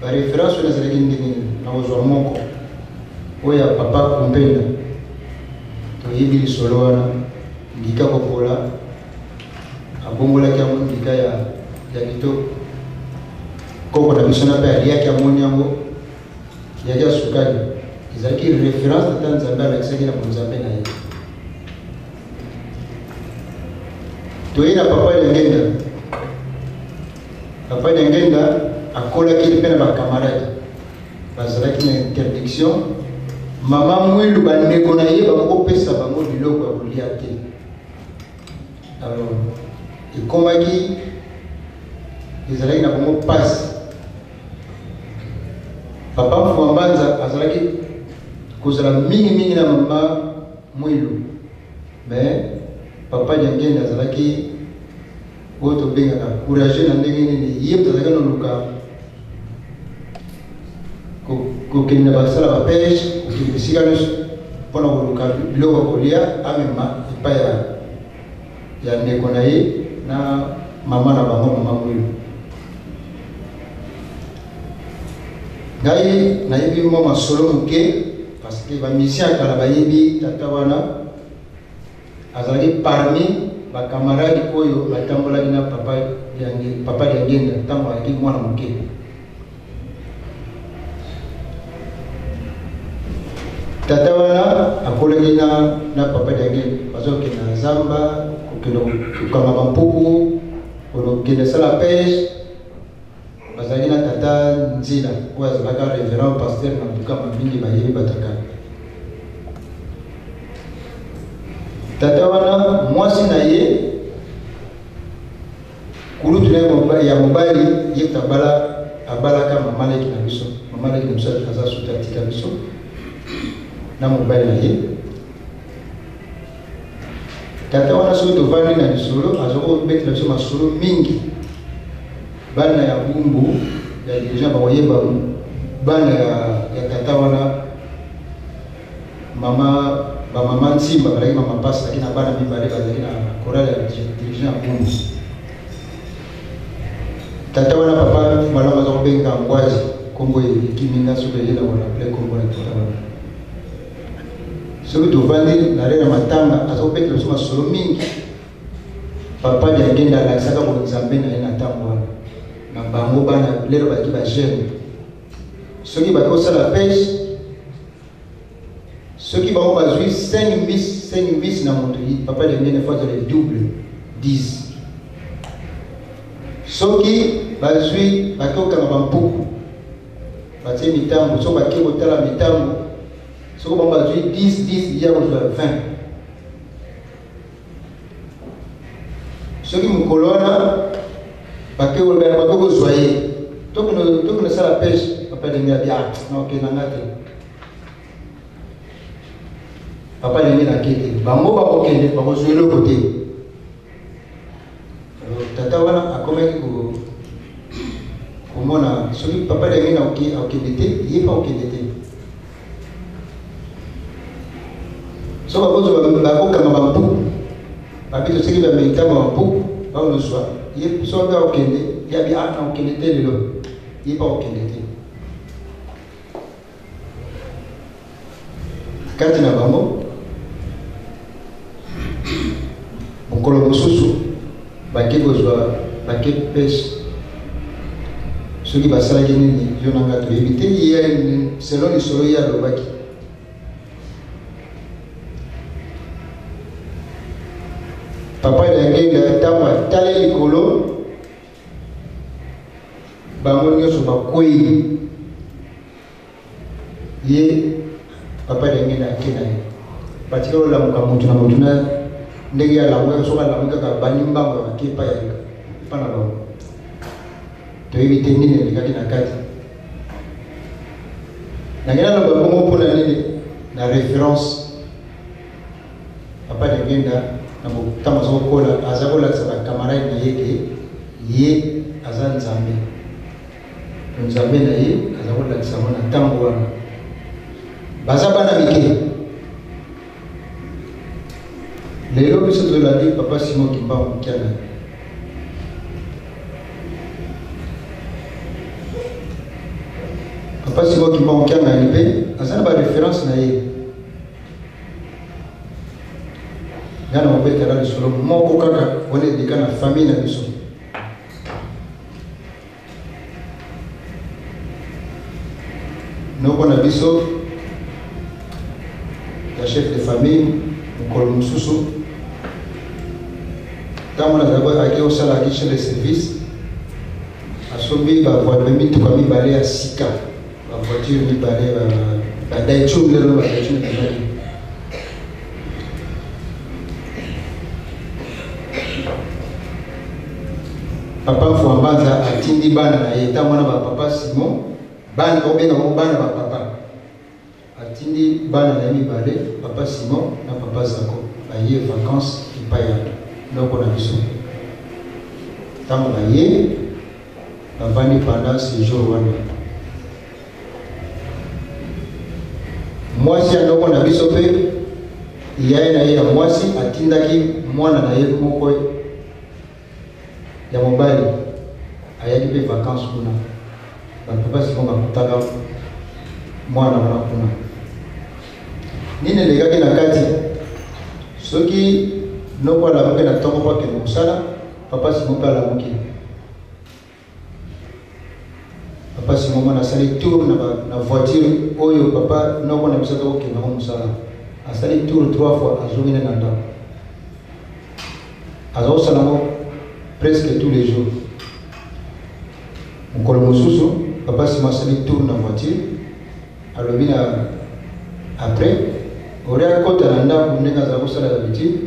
bareference oyo azalaki ndenge nini nakozwa moko oyo ya papa Kumpenda toyebi lisolo wana ndika kopola abongolaki yango ndika ya, ya kitoko koko na biso na mpe aliaki amoni yango yaki ya sukali ezalaki reference tata nzambe alakisaki na bonzambe na ye toye na papa Diangenda papa Diangenda akolaki mpe na bakamarade bazalaki na interdiction mama mwilu bandeko na ye bakokopesa bango biloko ya kolia te alors ekomaki ezalaki na bango mpasi papa mfuma mbanza azalaki kozala mingimingi na mama mwilu mais papa Diangenda azalaki oyo tobengaka courageux na ndenge nini ye moto azalaki noluka kokende na basala bapeshe kokende bisika nyonso mpona koluka biloko ya kolia amema epai ya, ya ndeko na ye na mama na bango mama mwilu ngai nayebi mwa masolo moke parce que bamisien ya kala bayebi tata wana azalaki parmi bakamaradi oyo batambolaki na papa papa Diangenda ntango azalaki mwana moke. Tata wana akolaki na, na papa Diangenda, bazokende na zamba, kokende kokanga bampuku, kokende sala peshe. Bazalaki na tata Nzila oyo azalaka reverend pasteur na Bukama, mingi bayebi bataka. Tata wana mwasi na ye kulutu na ye ya mobali ye abala abalaka mama leki na biso mama leki na biso aza suki atika biso na mobali na ye tata wana soki tovandi na lisolo aza kobetela biso masolo mingi bana ya bumbu ya dirigeant bakoyeba bana ya, ya tata wana mama bamama nsimba bazalaki mama pasi azalaki na bana mibale bazalaki na chorale ya dirigeant ya bumbu tata wana papa malamu aza kobenga ngwazi nkombo ekimi nga soki eye na koraple nkombo na tata wana soki tovandi na re na matanga aza kobetela biso masolo mingi papa Diangenda alakisaka bonzambe na ye na ntango wana na bango bana lelo bazalaki bajeune soki baki kosala peshe soki bango bazwi 5 mbisi 5 mbisi na moto papa Diangenda fo azala double 10 soki bazwi baki kokanga bampuku batie mitambo soki bake kotala mitambo soki bango bazwi 10 10 ya kozwa 20 soki mokolo wana bake kozwa ye tokende sala peshe papa ndenge abi ah nakokenda nga te papa ndenge nake te bango bakokende bakozwa eloko te tata wana akomaki komona soki papa ndenge akokende te ye mpe akokende te soki bakozwa bakokanga bampuku babi toseki bamilitama bampuku bakozwa ye soki mpe akokende ye abi ah nakokende te lelo ye mpe akokende te kati na bango mokolo mosusu bake kozwa bake peshe soki basalaki nini yo na ngai toyebi te ye selon lisolo ye alobaki papa Diangenda ntango atali likolo bango nyonso bakwei ye papa Diangenda ake na ye batika kolamuka motu na motu na ndenge alamuka soki alamuki kaka abandi mbango ake epai ya epai na bango toyebi te nini elekaki na kati nange naloba bongo mpona nini na référence papa Diangenda na ntango aza kokola aza kolakisa bakamarade na ye ke ye aza nzambe nzambe na ye aza kolakisa yango na ntango wana baza bana mike Lelo biso tolandi papa Simon Kimbangu Kiangani. Papa Simon Kimbangu Kiangani mpe aza na bareference na ye. Nga na kobetaka lisolo moko kaka wana eleka na famille na biso. Noko na biso ya chef de famille mokolo mosusu ntango nazalaki ake kosala aki chef de service asombi mituka mibale ya sika bavoiture mibale badaichun lelo badaichun ebimaki papa Mfuambanza atindi bana na ye ntango wana bapapa Simon bana obenga bango bana bapapa atindi bana na ye mibale papa Simon na papa Zako baye vacances epai ya noko na biso ntango baye bavandi pendant séjour wana mwasi ya noko na biso mpe yaya na ye ya mwasi atindaki mwana na ye moko ya mobali ayaki mpe vacance kuna bapapa simo bakutaka mwana wana kuna nini elekaki na kati soki noko alamuki na ntongo mpo akende mosala papa simo mpe alamuki papa simo mwana asali tour na, na voiture oyo papa noko na biso atokokende yango mosala asali tour trois fois azongi nde na ndako aza kosala yango presque tous les jours mokolo mosusu papa simo asali tour na voiture alobi na après ori akota na ndako ndenge azala kosala habitude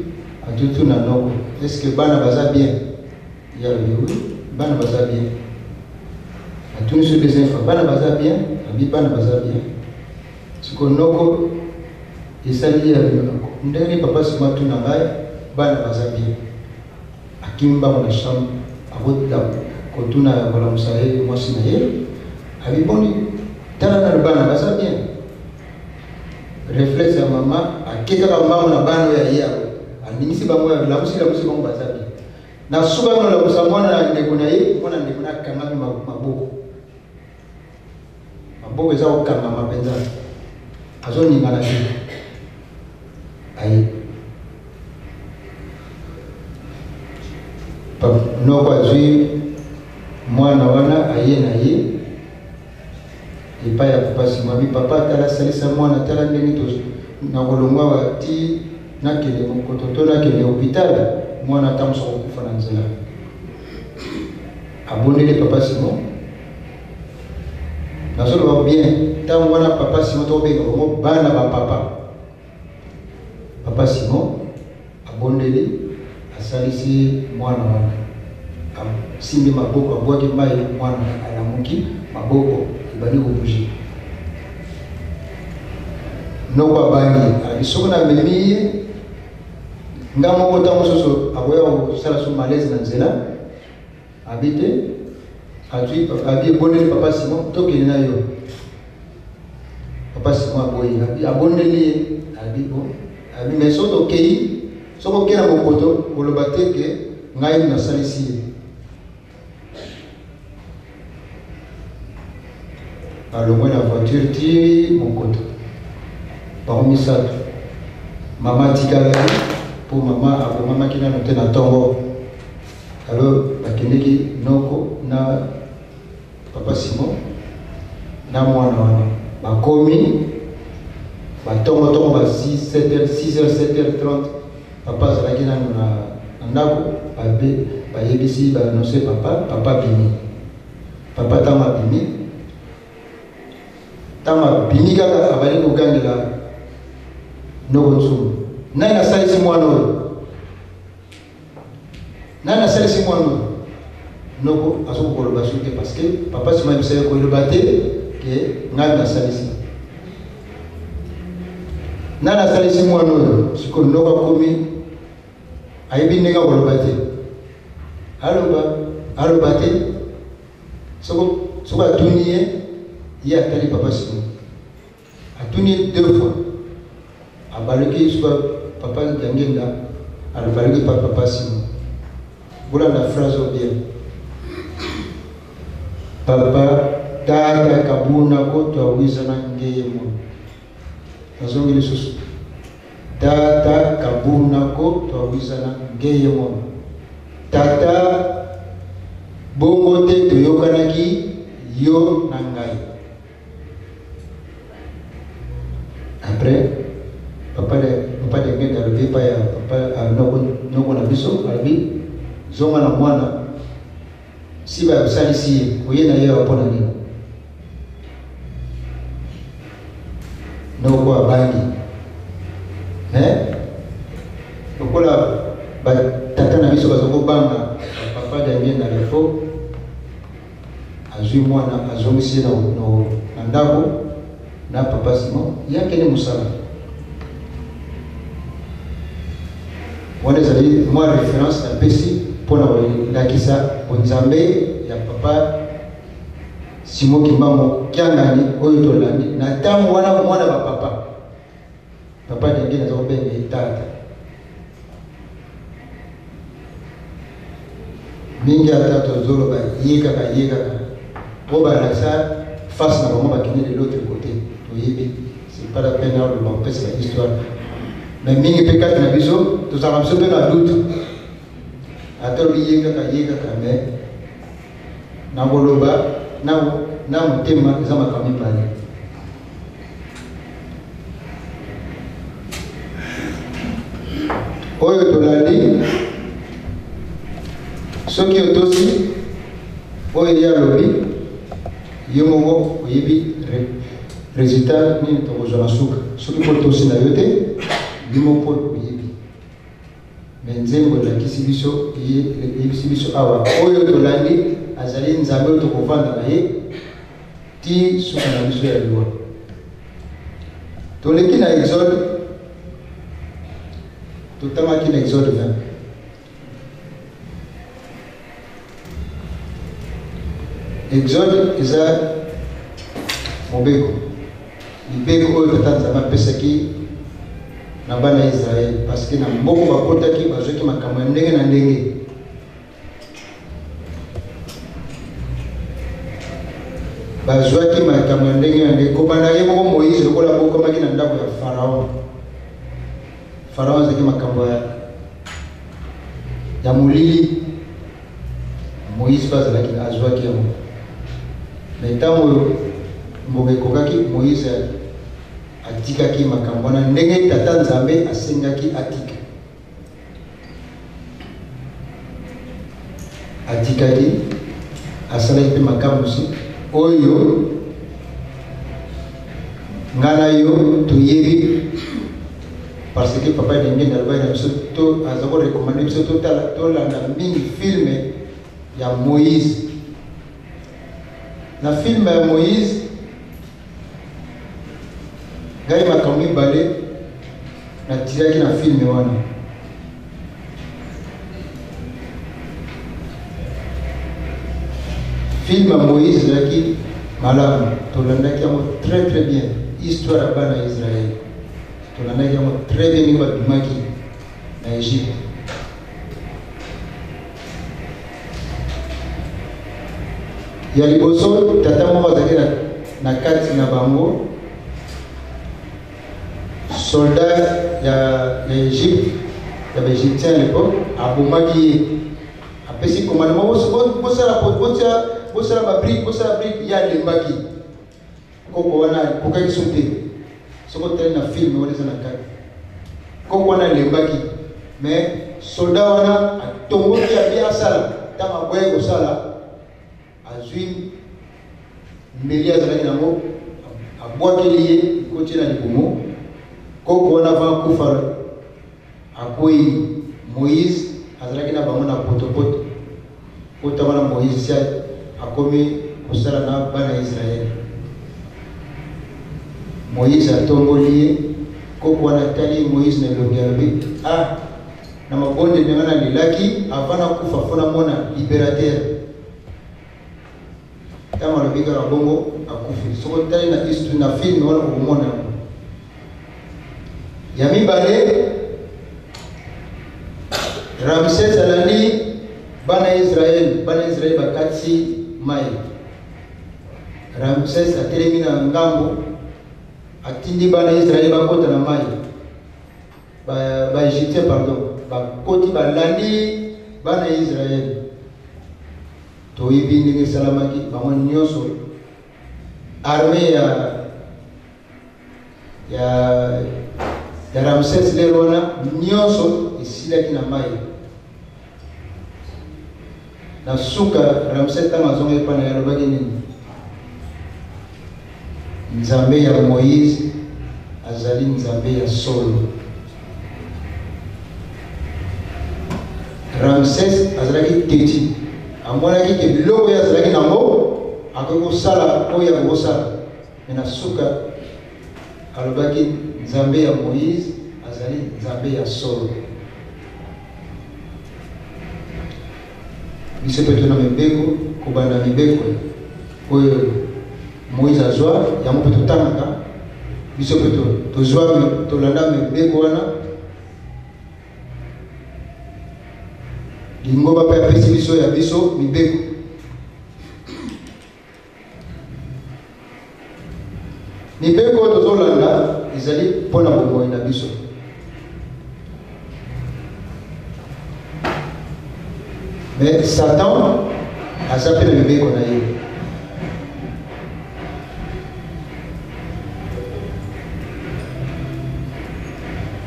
atutuna noko est ce que bana baza bien Ye alobi oui, bana baza bien. Atuni so deuxième fois, bana baza bien? Abi bana baza bien. Siko noko esali ye ndenge nini papa sima atuna ngai bana baza bien. Akimi mbango na chambre akota kotuna kolamusa ye mwasi na ye abi boni tala nanu bana baza bien. Reflexe ya mama ake kaka mbango na bana oyo ya ye aningisi bango lamusi lamusi bango baza bien. Na suka kolamusa mwana na ndeko na ye, mwana ndeko na akangami maboko. Maboko eza kokangama mpenza, azoningana te. Aye noko azwi mwana wana aye na ye epai ya papa Simami. Papa tala, salisa mwana, tala ndenge nakolongwa ti nakende mokoto to nakende hôpital, mwana ata mosu akokufa na nzela. Abondeli papa Simon, nazoloba bien ntango wana papa Simon tokobenga bango bana ba papa. Papa Simon abondeli, asalisi mwana wana, asimbi maboko, abwaki mai, mwana alamuki, maboko ebandi kobouge. Noko abangi, alobi soki namemi ye nga moko ntango mosusu akoya kosala so malaise na nzela. Abi te, azwi abi ebondeli papa Simon, tokende na yo. Papa Simon aboyi, abi abondeli ye, abi bon, abi mais soki tokei, soki okei na mokoto, koloba te ke ngai nasalisi ye. Balongwe na voiture ti mokoto, bango misato. Mama atikalaki mpo mama abomamaki nano te na ntongo. Alors bakendeki noko na papa Simon na mwana wana bakomi batongotongo ba 6 h 7 h 30 papa azalaki nano na ndako bayebisi baannonce papa papa abimi papa ntango abimi ntango abimi kaka abandi kogangela noko nsumu nani asalisi mwana oyo Nani asalisi mwana oyo? Noko azokoka koloba su te parce que papa sima ayebisa ye koloba te ke ngai nasalisi. Nani asalisi mwana oyo? Sikoyo noko akomi ayebi ndenge akoloba te, aloba aloba te. Soko atuni ye, ye atali papa sima atuni ye deux fois, abaluki suka papa Diangenda Alobalaki pa papa Simon. Bolanda phrase oyo bien. Papa tata kabuna ko twawizana ngeye mono. Nazongi lisusu. Tata kabuna ko twawizana ngeye mono. Tata bongo te toyokanaki yo na ngai. Après papa de papa de ngende alobi epai ya papa ah, noko noko na biso alobi zonga na mwana si basalisi ye oye na ye awa mpo na nini noko abangi mais lokola batata na biso baza kobanga papa dangenda lefo azwi mwana azongisi ye na ndako na papa Simon ye akende mosala wana ezali mwa reference napesi mpo na kolakisa bonzambe ya papa Simon Kimbangu Kiangani oyo tolandi na ntango wana mwana bapapa papa ndenge naza kobenga ye tata mingi ata tozoloba ye kaka ye kaka oyo balakisa face na bango bakende de l'autre côté toyebi c'est pas la peine aloba kopesa ba histoire mais mingi mpe kati na biso tozalaka biso mpe na doute ata olobi ye kaka ye kaka mais na koloba na motema eza makambo mibale. Oyo tolandi soki otosi oyo ye alobi yo moko oyebi resultat nini tokozwa na suka soki mpo otosi na yo te yo moko oyebi Me nzembo elakisi biso, eyebisi biso awa, oyo tolandi azali Nzambe oyo tokovanda na ye ti suka na biso ya liwa. Toleki na Exode, totangaki na Exode 20. Exode eza mobeko, mibeko oyo Tata Nzambe apesaki na bana ya Israele, parce que na mboko bakotaki bazwaki makambo ya ndenge na ndenge. Bazwaki makambo ya ndenge na ndenge, kobanda ye moko Moïse lokola abokomaki na ndako ya Pharaon. Pharaon azalaki makambo ya ya molili Moïse mpe azalaki azwaki yango me ntango ngonga ekokaki Moïse atikaki makambo wana ndenge tata Nzambe asengaki atika atikaki asalaki mpe makamwisi oyo ngai na yo toyebi parce que papa Dengende alobaki na biso to aza ko recommander biso totala tolanda mingi film ya Moïse. Na film ya Moïse ngai makambo mibale natiraki na film wana. Film ya Moïse ezalaki malamu, tolandaki yango très très bien, histoire ya bana ya Israël. Tolandaki yango très bien ndenge babimaki na Egypte. Ya liboso, tata moko azalaki na, na kati na bango soldat ya, ya Egypte ya baegyptien à l'époque abomaki ye apesi commandement bosala bosala babrike bosala brike ye alembaki Koko wana akokaki so te. Soki otali na film wana eza na kati. Koko wana alembaki mais soldat wana atomboki abi asala ntango aboyaki kosala azwi mbeli azalaki nango abwakeli ye ekoti na libumu koko wana avant akufa akwei Moïse azalaki na bango na potopoto Kota wana Moïse si akomi kosala na bana ya Israël. Moïse atomboli ye, koko wana atali Moïse na elongi alobi, ah, na mabondeli na ngai nalelaki avant nakufa fo namona libérateur. Ntango alobi kaka bongo akufi. Soki otali na history na film wana okomona yango. Ya mibale, Ramses alandi bana ya Israele, bana ya Israele bakatisi mai. Ramses atelemi na ngambo, atindi bana ya Israele bakota na mai. Ba, ba Egyptien pardon, bakoti balandi bana ya Israele. Toyebi ndenge esalamaki, bango nyonso armée ya ya ya Ramses lelo wana nyonso esilaki na mai. Na suka Ramses ntango azonga epai na ye alobaki nini? Nzambe ya Moïse azali Nzambe ya solo. Ramses azalaki teti, amonaki ke biloko oyo azalaki nango akoki kosala oyo akoki kosala me na suka alobaki Nzambe ya Moïse azali Nzambe ya solo. Biso mpe tona mibeko, kobanda mibeko oyo Moïse azwa, yango mpe totangaka. Biso mpe tozwa, tolanda mibeko wana. Lingomba mpe apesi biso ya biso mibeko. Mibeko oyo tozolanda ezali mpo na bomoi na biso. Mais Satan aza mpe na mibeko na ye.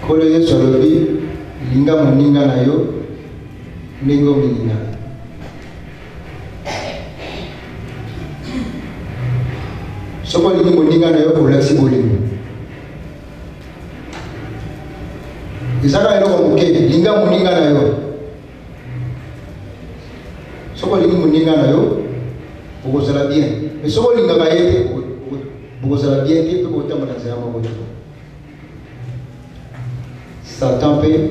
Nkolo Yesu alobi, linga moninga na yo ndenge omilingaka. Soki olingi moninga na yo, olakisi bolingo. Eza kaka eloko moke, linga moninga na yo. Soki olingi moninga na yo, okozala bien. Mais soki olingaka ye te, bokozala bien te mpe bokotambola nzela moko te. Satan mpe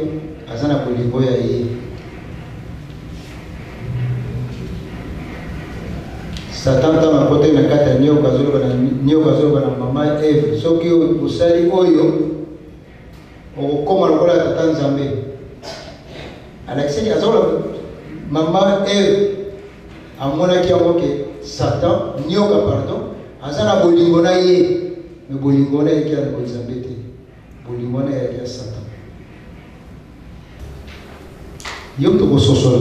aza na bolingo ya ye. Satan ntango akotaki na kati ya nioka, azoloba na nioka, azoloba na mama Eve, soki osali oyo okokoma lokola tata Nzambe. Alakisaki azokola mama Eve amonaki yango ke Satan, nioka pardon, aza na bolingo na ye, me bolingo wana eyaki ya Nzambe te. Bolingo wana eyaki ya Satan. Yo moto okososola.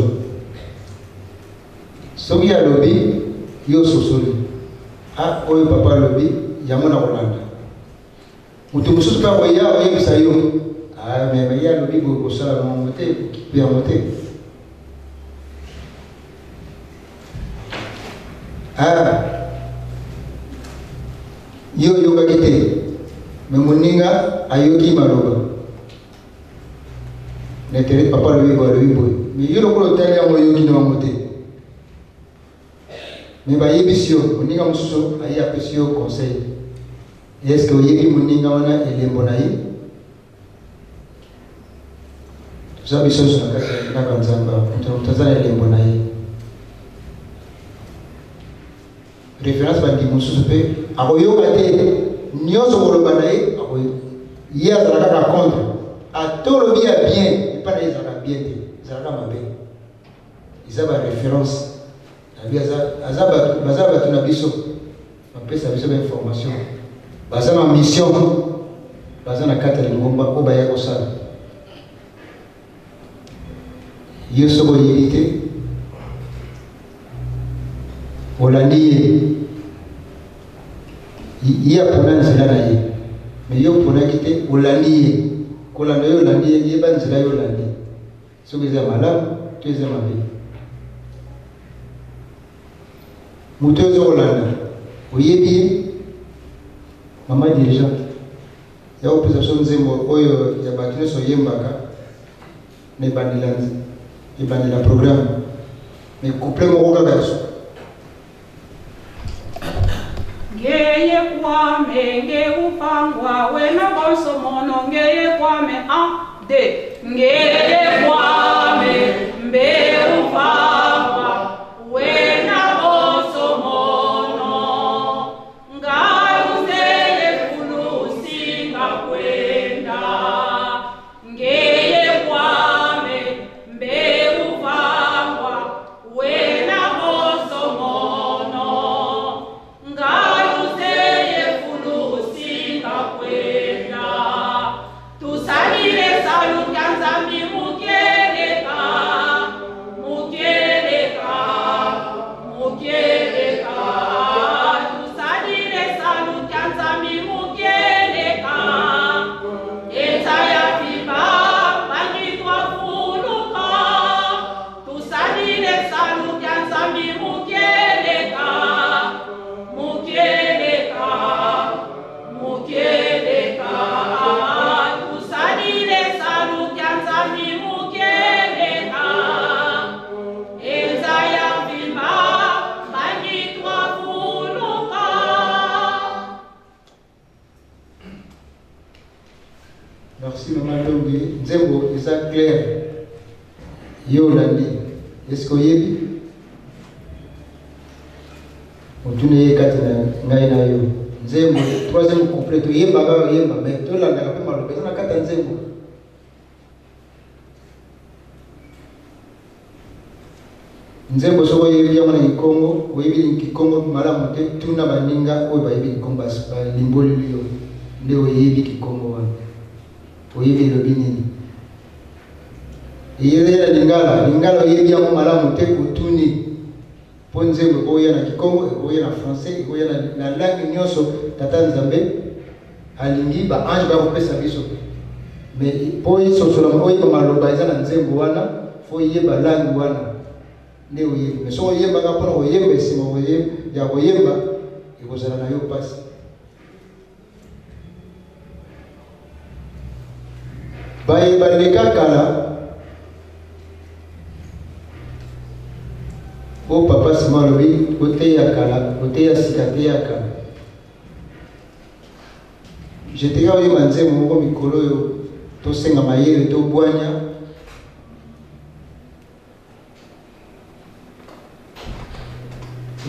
Soki alobi, yo ososoli. Ah, oyo papa alobi, yango nakolanda. Moto mosusu mpe akoya oyebisa yo. Ah, mais ye alobi boye kosala yango te, kokipe yango te. Ah, yo oyokaki te, me moninga ayoki maloba. Na internet papa alobi boye, alobi boye, me yo lokola otali yango oyoki na yango te, me bayebisi yo, moninga mosusu aye apesi yo conseil. Est-ce oyebi moninga wana elembo na ye? Toza biso nyonso na kati ya ndako ya Nzambe, moto na moto aza na elembo na ye. Reference bandimi mosusu mpe akoyoka te nyonso koloba na ye, ye azala kaka contre. Ata olobi ya bien, epai na ye ezalaka bien te, ezalaka mabe. Eza ba reference nabi aza bato, baza bato na biso, bapesa biso ba information, baza na mission, baza na kati ya lingomba oyo baya kosala. Yo soki oyebi te, olandi ye, ye apona nzela na ye, me yo oponaki te, olandi ye. Kolanda yo olandi ye, yeba nzela yo olandi, soki eza malamu to eza mabe. Moto oyo oza kolanda, oyebi ye? Mama dirigeante ya kopesa biso nzembo oyo ya bato nyonso oyembaka na ebandela programme, mais couple moko kaka ya suka. Ngeye kwame ngeupangwa wena bonso mono ngeye kwame a de ngeye kwame mbeupangwa wena bonso mono ngaruzele kulusinga kwenda ngeye kwame mbe Merci mama Ndonge, nzembo eza clair. Yo olandi, est-ce que oyebi? Otuni ye kati na ngai na yo. Nzembo troisième couplet toyembaka oyemba mais tolandaka mpe maloba eza na kati ya nzembo. Nzembo soki oyebi yango na kikongo, oyebi kikongo malamu te, tuna baninga oyo bayebi kikongo balimboleli yo nde oyebi kikongo wana. Oyebi elobi nini? Eyeli na lingala, lingala oyebi yango malamu te, otuni mpo nzembo ekoya na kikongo, ekoya na français, ekoya na langue nyonso tata Nzambe alingi ba ange bakopesa biso. Mais mpo esosola oyeba maloba eza na nzembo wana, fo oyeba langue wana nde oyebi. Mais soki oyebaka mpona koyemba esima ya koyemba ekozala na yo mpasi. Baye baleka kala o papa Simon alobi oteya kala oteya sika teya kala. Jeteka oyemba nzembo moko mikolo oyo tosenga mayele to bwanya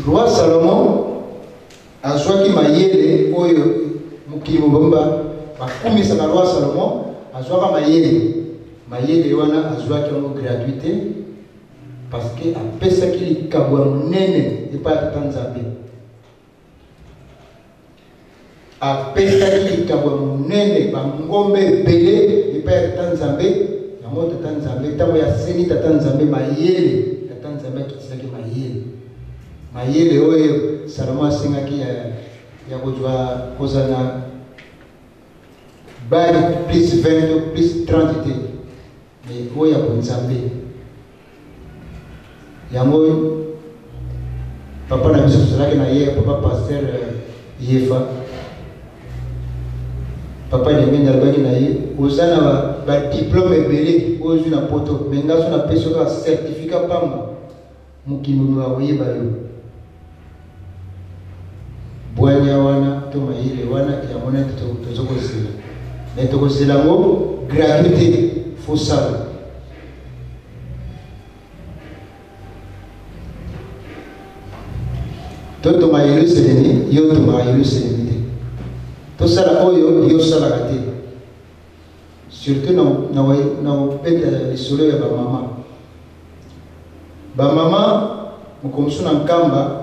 Roi Salomon azwaki mayele oyo mokili mobimba bakumisaka roi Salomon azwaka mayele mayele wana azwaki yango gratuité parce que apesaki likambo ya monene epai ya tata Nzambe apesaki likabo ya monene bangombe ebele epai ya tata nzambe yango tata nzambe ntango ya asengi tata nzambe mayele tata nzambe akitisaki mayele mayele oyo salomo asengaki ya, ya kozwa kozala na bali plus 20 to plus 30 te mais oyo ya bonzambe yango papa na biso tozalaki na ye papa pasteur euh, yefa papa Dembeni alobaki na ye oza na badiplome ebele oyo ozwi na poto me nga so napesi yo kaka certificat pamba mokili mobimba bakoyeba yo bwanya wana to mayele wana yango nani tozo kozela me tokozela yango gratuit te fosala totonga yelusalemi yo otongaka yelusalemi te tosala oyo yo osalaka te surtout na kobeta lisolo ya bamama bamama mokolo mosusu na nkamba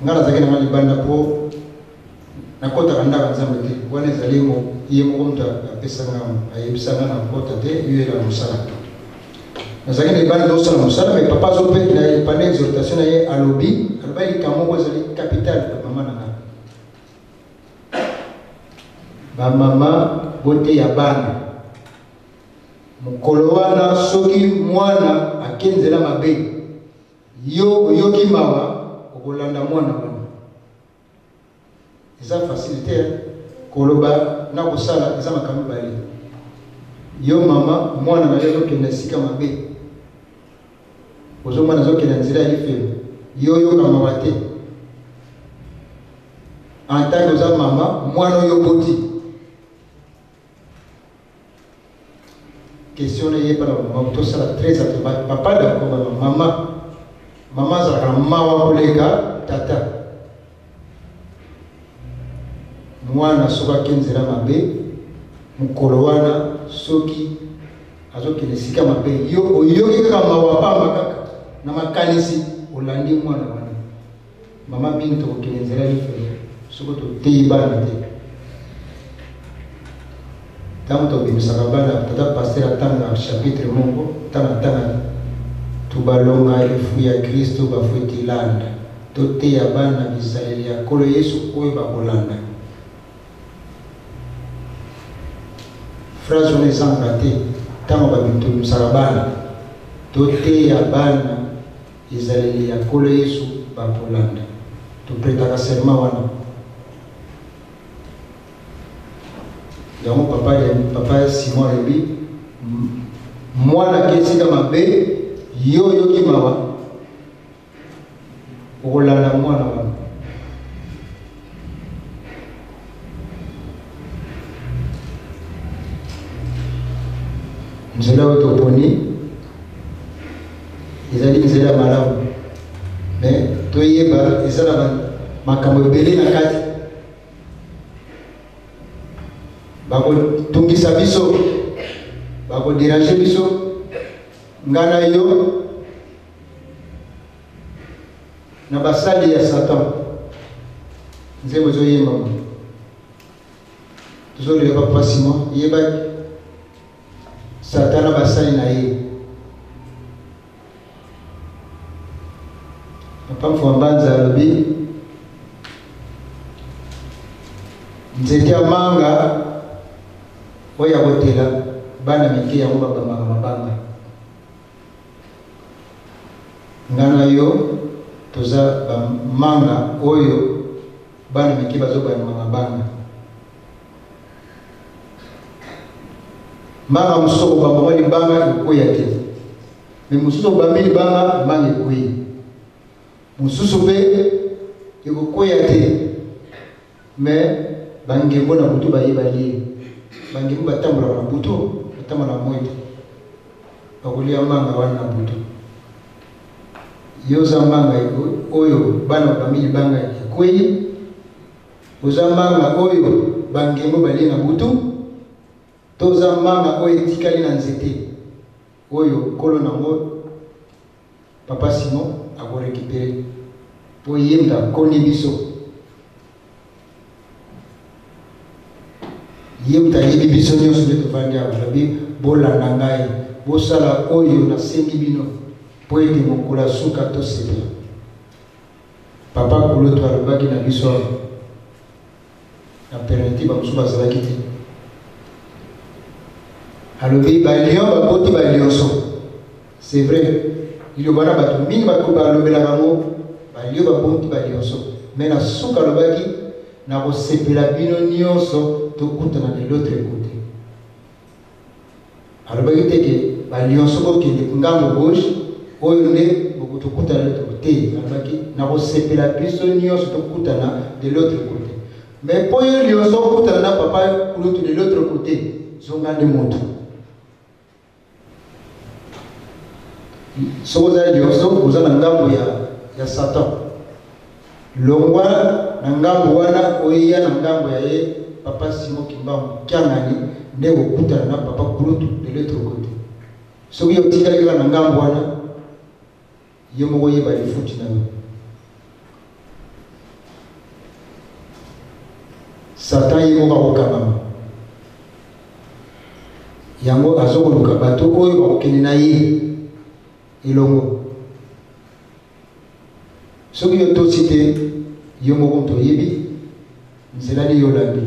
ngai nazalaki nanga libanda mpo nakotaka ndako ya nzambe te wana ezali ye moko moto apesa nga ayebisa nga na kota te yo yela mosala nazalaki na libanda tosala mosala mais papa azope na pendant exhortation na ye alobi alobaki likambo moko ezali capital bamama na nga bamama boteya bana mokolo wana soki mwana ake nzela mabe yo oyoki mawa okolanda mwana wana eza facile te koloba na kosala eza makambo mibale yo mama mwana na yo azokende esika mabe ozomona azokende nzela ya lifelo yo oyoka mawa te en tant que oza mama mwana oyo oboti question na ye epa na bamama tosala très attention papa d'accord mama mama azalaka na mawa koleka tata mwana soki ake nzela mabe mokolo wana soki azokende esika mabe yo oyoki kaka mawa pamba kaka na makanisi olandi mwana wana mama mingi tokokende nzela lifelo soki toteyi bana te ntango tobimisaka bana tata paster atanga chapitre moko ntango atanga tubalonga efu ya kristo bafuetilanda toteya bana bizaleli ya nkolo yesu oyo bakolanda phrase wana ezanga te ntango babitomisaka bana toteya bana ezaleli ya nkolo yesu bakolanda topretaka serment wana yango papa, papa simon alobi mwana ake esika mabe yo oyoki mawa okolanda mwana wana. Nzela oyo toponi ezali nzela malamu, me toyeba eza na makambo ebele na kati. Bakotungisa biso, bakoderange biso, nga na yo na basali ya Satan. Nzembo ezoyembama, tozolela papa Simon, yeba Satan na basali na ye. Papa Mfwambanza alobi nzete ya manga oyo ya kotela bana mike yango babambaka mabanga. Nga na yo toza bamanga oyo bana mike bazobamba mabanga. Manga mosusu okobamba mwa libanga ekweya te, me mosusu obambi libanga manga ekwei, mosusu mpe ekokweya te, me bangembo na butu baye balie. Bangembo batambolaka na butu, batambola na moi te, bakolia manga wana na butu. Yo oza manga oyo bana babambi libanga ekwei, oza manga oyo bangembo balie na butu, to oza manga oyo etikali na nzete oyo nkolo nango papa Simon akorekipere mpo ye moto akoni biso, ye moto ayebi biso nyonso nde tovandi awa. Alobi bolanda ngai, bosala oyo nasengi bino mpo ete mokolo ya suka tosepela. Papa Kulutu alobaki na biso awa na permiti bamosusu bazalaki te, alobi balion baboti balionso. C'est vrai, liloba na bato mingi bato balobelaka yango, balio baboti balionso, me na suka alobaki nakosepela bino nyonso tokutana de l'autre côté. Alobaki te ke balionso bokende ngambo gauche oyo nde tokutana l'autre côté. Alobaki nakosepela biso nyonso tokutana de l'autre côté. Mais mpo yo lionso okutana na papa kulutu de l'autre côté, zonga nde moto. Soki oza lionso, oza na ngambo ya Satan, longwa na ngambo wana oya na ngambo ya ye papa Simon Kimbangu Kiangani, nde okutana na papa kulutu de l'autre côté. Soki otikali kaka na ngambo wana, yo moko oyeba lifuti na yo. Satan ye moko akokangama, yango azokoluka bato oyo bakokende na ye elongo. Soki yo tosi te, yo moko moto oyebi nzela nini yo olandi.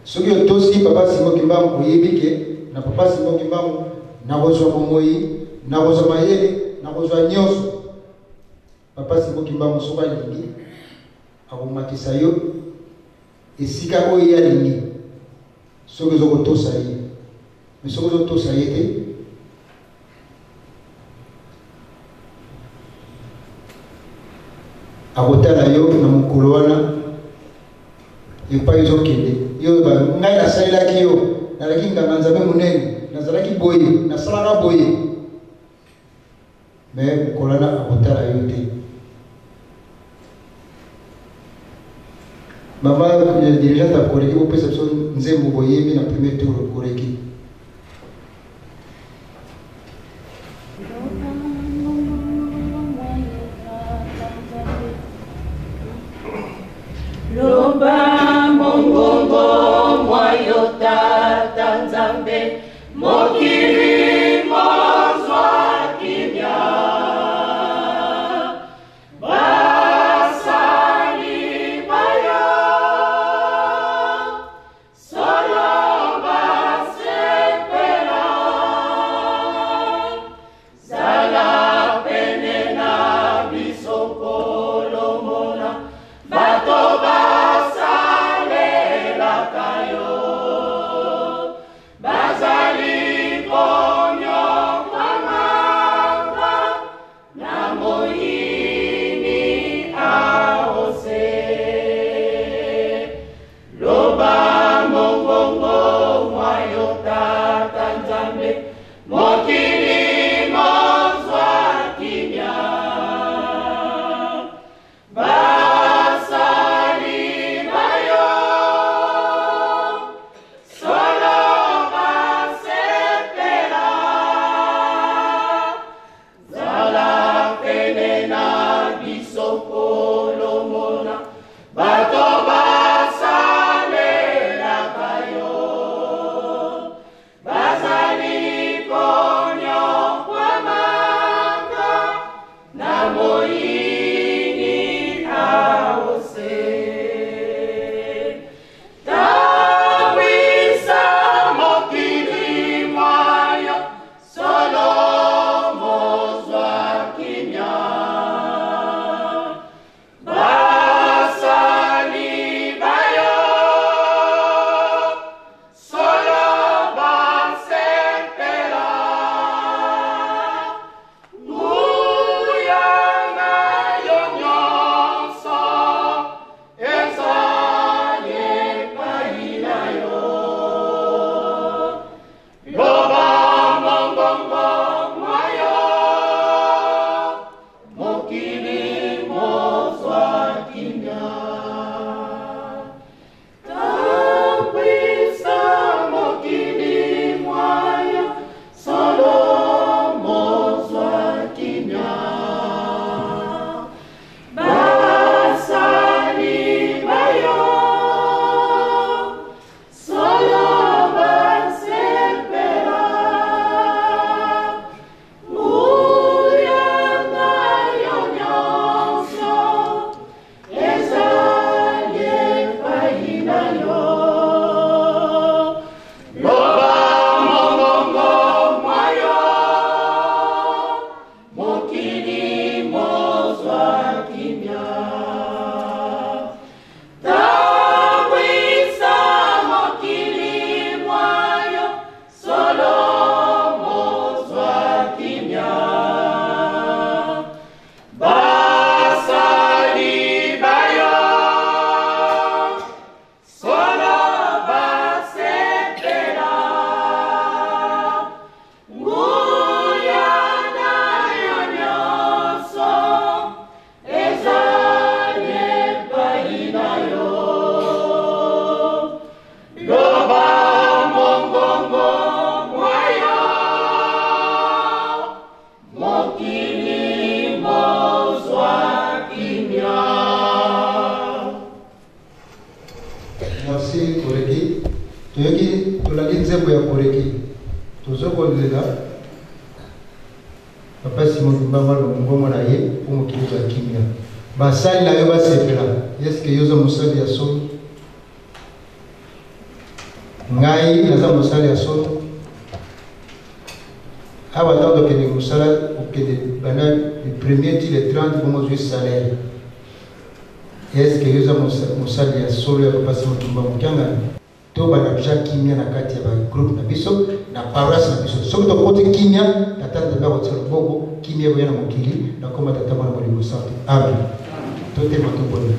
Soki yo tosi papa Simon Kimbangu, oyebi ke na papa Simon Kimbangu nakozwa bomoi, nakozwa mayele, nakozwa nyonso. Papa Simon Kimbangu soki alingi akomatisa yo esika oyo ye alingi, soki ozo kotosa ye. Mais soki ozotosa ye te, akotala yo na mokolo wana epai ozokende. Yo ba ngai nasalelaki yo, nazalaki nganga Nzambe monene, nazalaki boye, nasalaka boye, me mokolo wana akotala yo te. Mama dirigeante ya Koreki, bopesa biso nzembo boyembi na premier tour Koreki. Loba mongongo mwa yo tata Nzambe, mokili mozwa kimia. Basali bayo solo basepela, zala pene na biso kolomona bato basangana. Toyoki tolandi nzembo ya Koreki, tozo kolela Papa Simon Kimbangu aloba mongongo na ye mpo mokili ezwa kimia. Basali na yo basepela. Eske yo oza mosali ya solo? Ngai naza mosali ya solo. Awa ntango tokende mosala, okende banda le premier ti le 30 bongo ozwi salaire. Eske yo oza mosali ya solo ya Papa Simon Kimbangu Kiangani? Tobanda deja kimia na kati ya ba groupe na biso, na paroisse na biso. Soki tokoti kimia, Tata Nzambe akotia loboko, kimia ekoya na mokili, na kombo ya Tata Mwana Molimo Santu. Amen. Totema tobondela.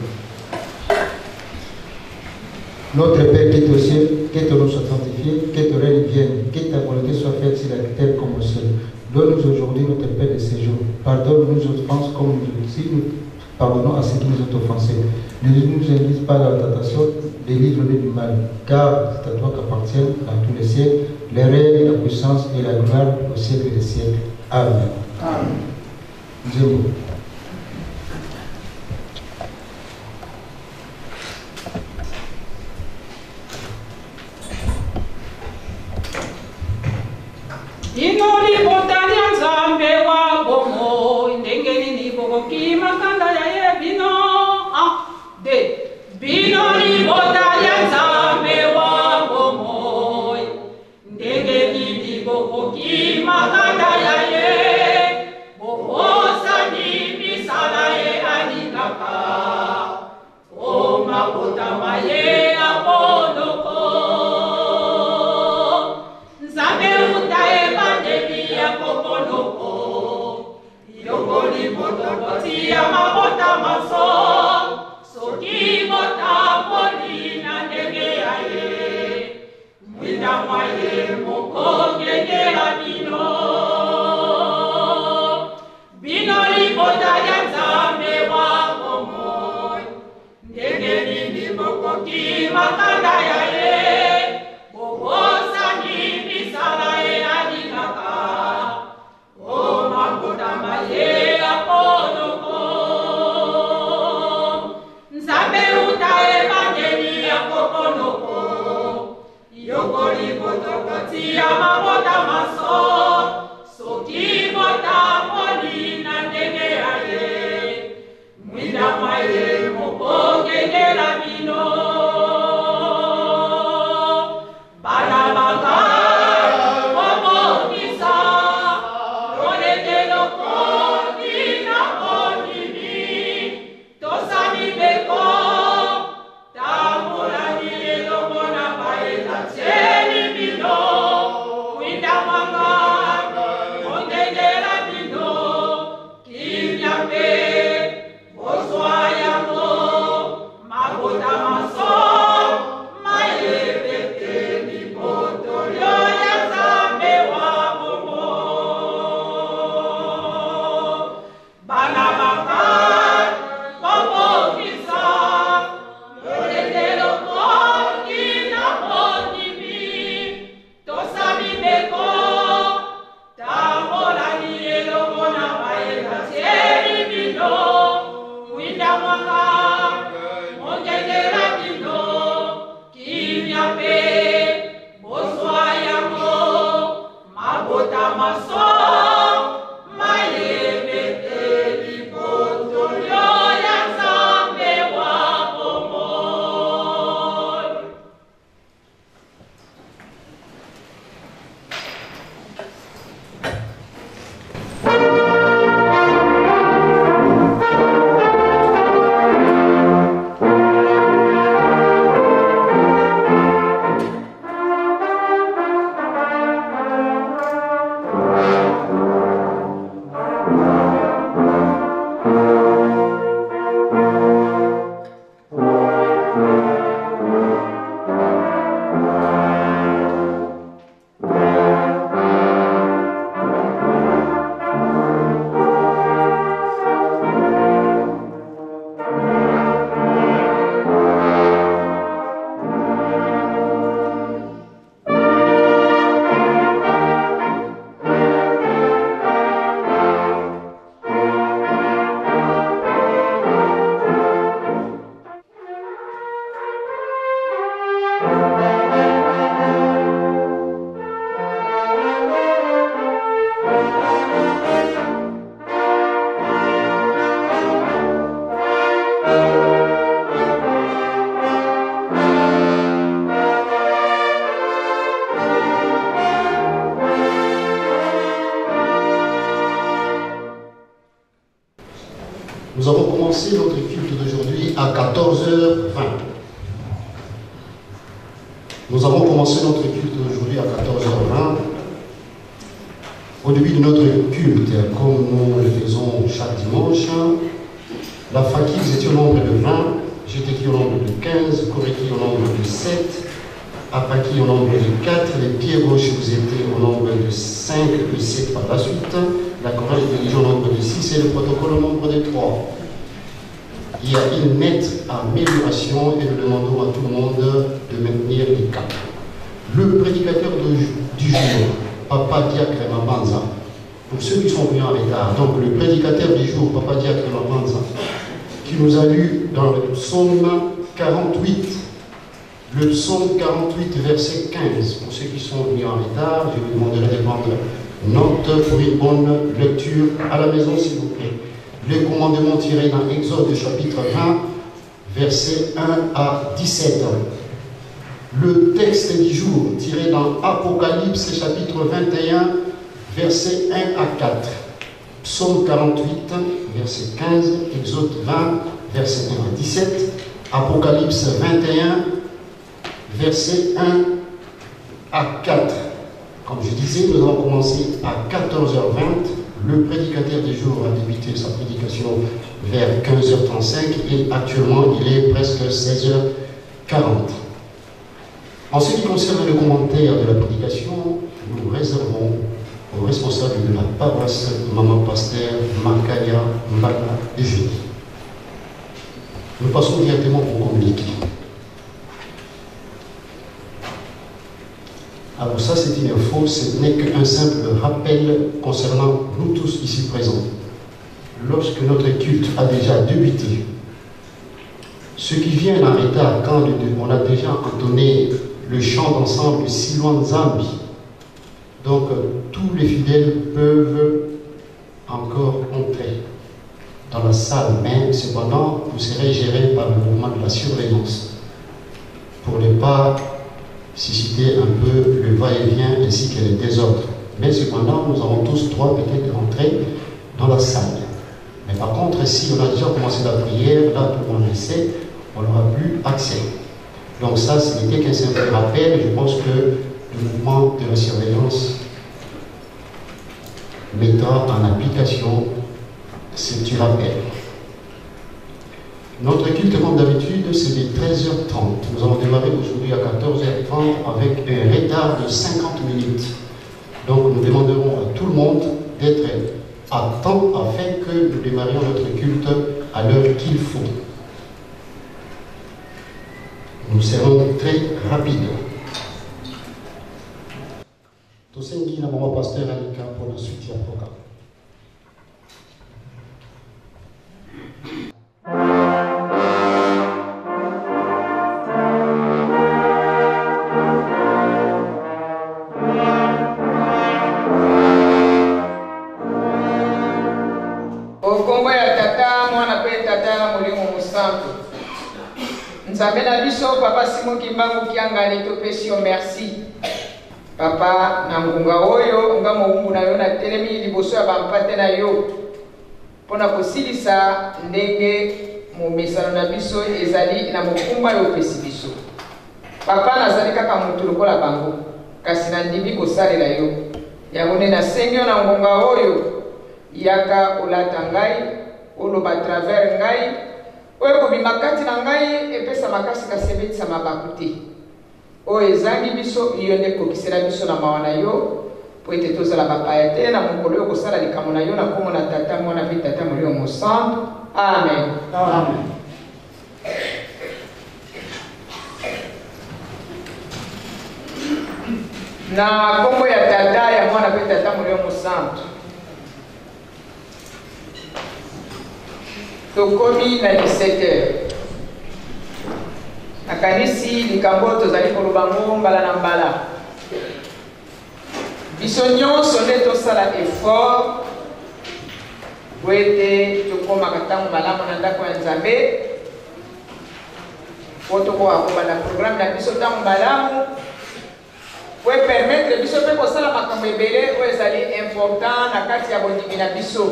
Notre Père qui es aux cieux, que ton nom soit sanctifié, que ton règne vienne, que ta volonté soit faite sur la terre comme au ciel. Donne-nous aujourd'hui notre pain de ce jour. Pardonne-nous nos offenses comme nous aussi nous pardonnons à ceux qui nous ont offensés. Ne nous induise pas dans la tentation, délivre-nous du mal, car c'est à toi qu'appartiennent dans tous les siècles les règnes, la puissance et la gloire au siècle des siècles. Amen. Amen. Nzembo. Bino libota lya Nzambe wa bomoi, ndenge nini bokokima kanda ya ye bino? 1, 2. Bino libota lya Nzambe wa bomoi, ndenge nini bokokima kanda ya ye? Bobosani misala ye alingaka, o mabota ma ye aponoko. Nzambe uta ebandeli ya koponoko, yokoli motokoti ya mabota manso, soki botamboli na ndenge ya ye, mwinda mwa ye mokongengela bino. Bino libota lya Nzambe wa bomoi, ndenge nini bokokima kanda ya ye? Bobosani misala ye alingaka, o mabota ma ye aponoko. Nzambe uta ebandeli ya koponoko, yokoli botokoti ya mabota manso, soki botamboli na ndenge ya ye, mwinda mwa ye mokongengela bino. Bana banga bobongisa lolenge lokoti na bondimi, tosa mibeko, tambolani elongo na baye natieli bino, mwinda mwanga mongengela bino, kimia mpe bozwa yango, mabota manso mayebete liboto lyo ya Nzambe wa bomoi. Bana banga bobongisa lolenge lokoti na bondimi, tosa mibeko, tambolani elongo na baye natieli bino, mwinda mwanga mongengela bino, kimia mpe bozwa yango, mabota manso mayebete liboto lyo ya Nzambe wa bomoi. commencé notre culte aujourd'hui à 14h20. Au début de notre culte, comme nous le faisons chaque dimanche, la faculté vous étiez au nombre de 20, j'étais au nombre de 15, Koreki au nombre de 7, Apaki au nombre de 4, les pieds gauches vous étiez au nombre de 5 et 7 par la suite, la chorale est dirigée au nombre de 6 et le protocole au nombre de 3. Il y a une nette amélioration et nous demandons à tout le monde de maintenir les caps. Le prédicateur du jour, Papa Diacre Mabanza, pour ceux qui sont venus en retard, donc le prédicateur du jour, Papa Diacre Mabanza, qui nous a lu dans le psaume 48, le psaume 48, verset 15. Pour ceux qui sont venus en retard, je vous demanderai de prendre note pour une bonne lecture à la maison, s'il vous plaît. Le commandement tiré dans Exode chapitre 20, versets 1 à 17. Le texte du jour tiré dans Apocalypse chapitre 21, versets 1 à 4. Psaume 48, verset 15, Exode 20, verset 1 à 17, Apocalypse 21, verset 1 à 4. Comme je disais, nous avons commencé à 14h20. Le prédicateur du jour a débuté sa prédication vers 15h35 et actuellement il est presque 16h40. En ce qui concerne le commentaire de la prédication, nous réservons au responsable de la paroisse, Maman Pasteur Makaya Mbaka Eugénie. Nous passons directement au communiqué. Alors ça, c'est une info, ce n'est qu'un simple rappel concernant nous tous ici présents. Lorsque notre culte a déjà débuté, ceux qui viennent en retard quand on a déjà entonné le chant d'ensemble Silouan Zambi, donc tous les fidèles peuvent encore entrer dans la salle, mais cependant, vous serez gérés par le mouvement de la surveillance pour ne pas susciter un peu le va-et-vient ainsi que le désordre. Mais cependant, nous avons tous droit peut-être d'entrer dans la salle. Mais par contre, si on a déjà commencé la prière, là tout le monde le sait, on n'aura plus accès. Donc ça, ce n'était qu'un simple rappel. Je pense que le mouvement de la surveillance mettra en application ce petit rappel. Notre culte, comme d'habitude, c'est de 13h30. Nous allons démarrer aujourd'hui à 14h30 avec un retard de 50 minutes. Donc nous demanderons à tout le monde d'être à temps afin que nous démarrions notre culte à l'heure qu'il faut. Nous serons très rapides. Tosengi na mama pasteur Anika pour la suite ya programme. Okombo ya tata mwana mpe tata na molimo mosantu nzambe na biso papa simon kimbangu kiangani topesi yo merci papa na ngonga oyo nga mowumbu na yo natelemi liboso ya bampate na yo mpo na kosilisa ndenge momesano na biso ezali na mokumba yo opesi biso papa nazali kaka moto lokola bango kasi nandimi kosalela yo yango nde nasengi yo na ngonga oyo yaka olata ngai oloba travers ngai oyo ekobima kati na ngai epesa makasi kasi ebetisa mabaku te oyo ezangi biso yo nde kokisela biso na mawa na yo po ete tozala bapaya te na mokolo oyo kosala likambo na yo na nkombo na tata mwana mpe tata molimo mosantu amen, amen. Na nkombo ya tata ya mwana mpe tata molimo mosantu tokomi na 17 heures nakanisi likambo oyo tozali koloba ngo mbala na mbala biso nyonso nde tosala effort po ete tokomaka ntango malamu na ndako ya nzambe po tokoka kobanda programe na biso ntango malamu po epermettre biso mpe kosala makambo ebele oyo ezali important na kati ya bondimi na biso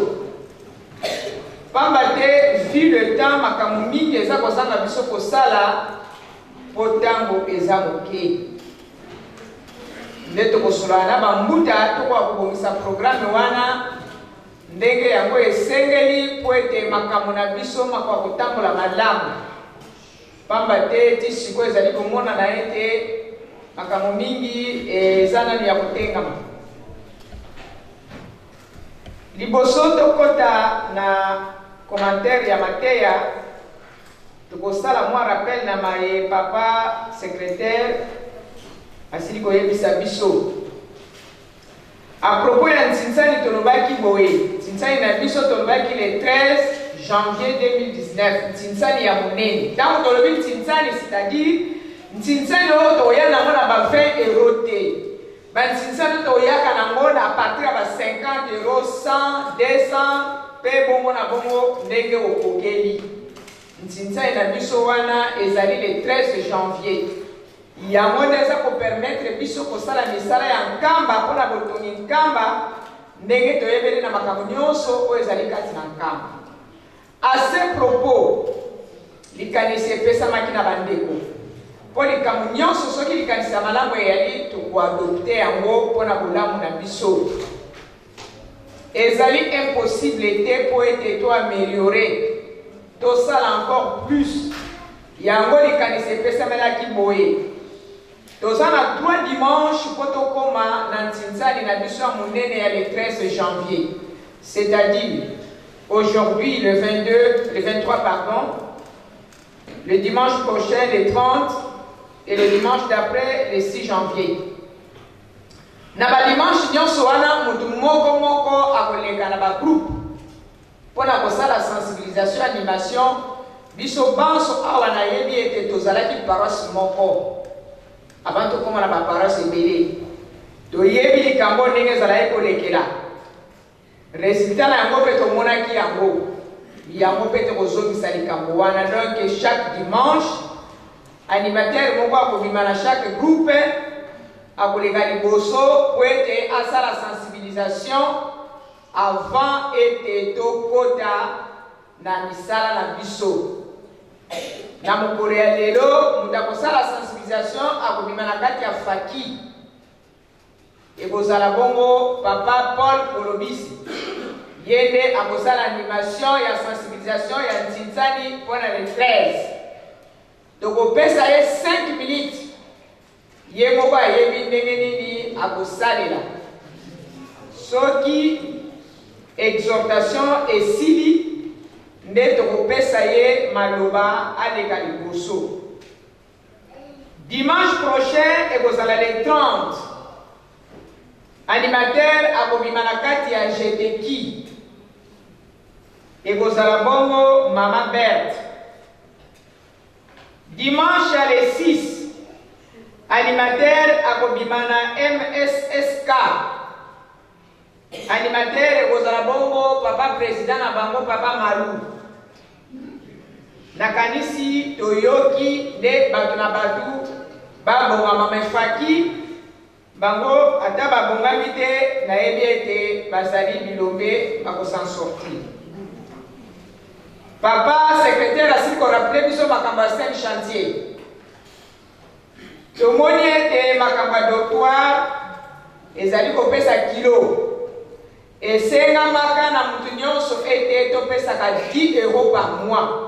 pamba te vu le temps makambo mingi eza kozanga biso kosala mpo ntango eza moke. Nde tokosolola na bambuta tokoka kobongisa programe wana ndenge yango esengeli mpo ete makambo na biso makoka kotambola malamu. Pamba te ti sikoyo ezali komonana ete makambo mingi eza nanu ya kotengama. Liboso tokota na commentaire ya mateya, tokosala mwa rappel na maye papa secretaire asili koyebisa biso. A propos ya Ntsinsani tolobaki boye, Ntsinsani na biso tolobaki le 13 janvier 2019, Ntsinsani ya monene. Tango tolobi Ntsinsani, c'est-à-dire Ntsinsani oyo tokoya nango na ba 20 euros te. Ba Ntsinsani oyo tokoyaka nango na partir ya ba 50 euros, 100, 200 pe bongo na bongo ndenge okokeli. Ntsinsani na biso wana ezali le 13 janvier. Yango nde eza ko permettre biso kosala misala ya Nkamba mpo na botongi Nkamba ndenge toyebeli na makambo nionso oyo ezali kati na Nkamba. A ce propos, likanisi epesamaki na ba ndeko mpo likambo nionso soki likanisi ya malamu eyali toko adopter yango mpo na bolamu na biso. Ezali impossible te mpo ete to ameliorer, tosala encore plus. Yango likanisi epesamelaki boye, Toza na trois dimanches mpo tokoma na ntsinsani na biso ya monene ya le 13 janvier, c'est-à-dire aujourd'hui le 22, le 23 pardon, le dimanche prochain le 30 et le dimanche d'après le 6 janvier. Na ba dimanche nionso wana mutu moko moko akoleka na ba groupe mpo na kosala sensibilisation animation. Biso banso awa nayebi ete tozalaki paroisse moko avant tokoma na ba paroisse ebele, toyebi likambo ndenge ezalaki kolekela, resultat na yango mpe tomonaki yango, yango mpe tokozongisa likambo wana. Donc chaque dimanche animateur moko akobima na chaque groupe, akoleka liboso po ete asala sensibilisation avant ete tokota na misala na biso. Na mokolo ya lelo moto akosala sensibilisation akobima na kati ya faki, ekozala bongo papa Paul Kolobisi, ye nde akosala animation ya sensibilisation ya Ntsinsani mpo na le 13. Tokopesa ye 5 minutes, ye moko ayebi ndenge nini akosalela. Soki exhortation esili nde tokopesa ye maloba aleka liboso. Dimanche prochain ekozala le 30, animateur akobima na kati ya Jeteki, ekozala bongo mama Berthe. Dimanche ya le 6, animateur akobima na MSSK, animateur ekozala bongo papa president na bango papa Malu. Nakanisi toyoki nde bato na bato babongama, mais faki bango ata babongami te, nayebi ete bazali bilombe bako s'en sortir. Papa secretaire asili ko rappeler biso makambo ya 5 chantier. Tomoni ete makambo ya dortoir ezali kopesa kilo. Esengamaka na mutu nionso ete topesaka 10 euros par mois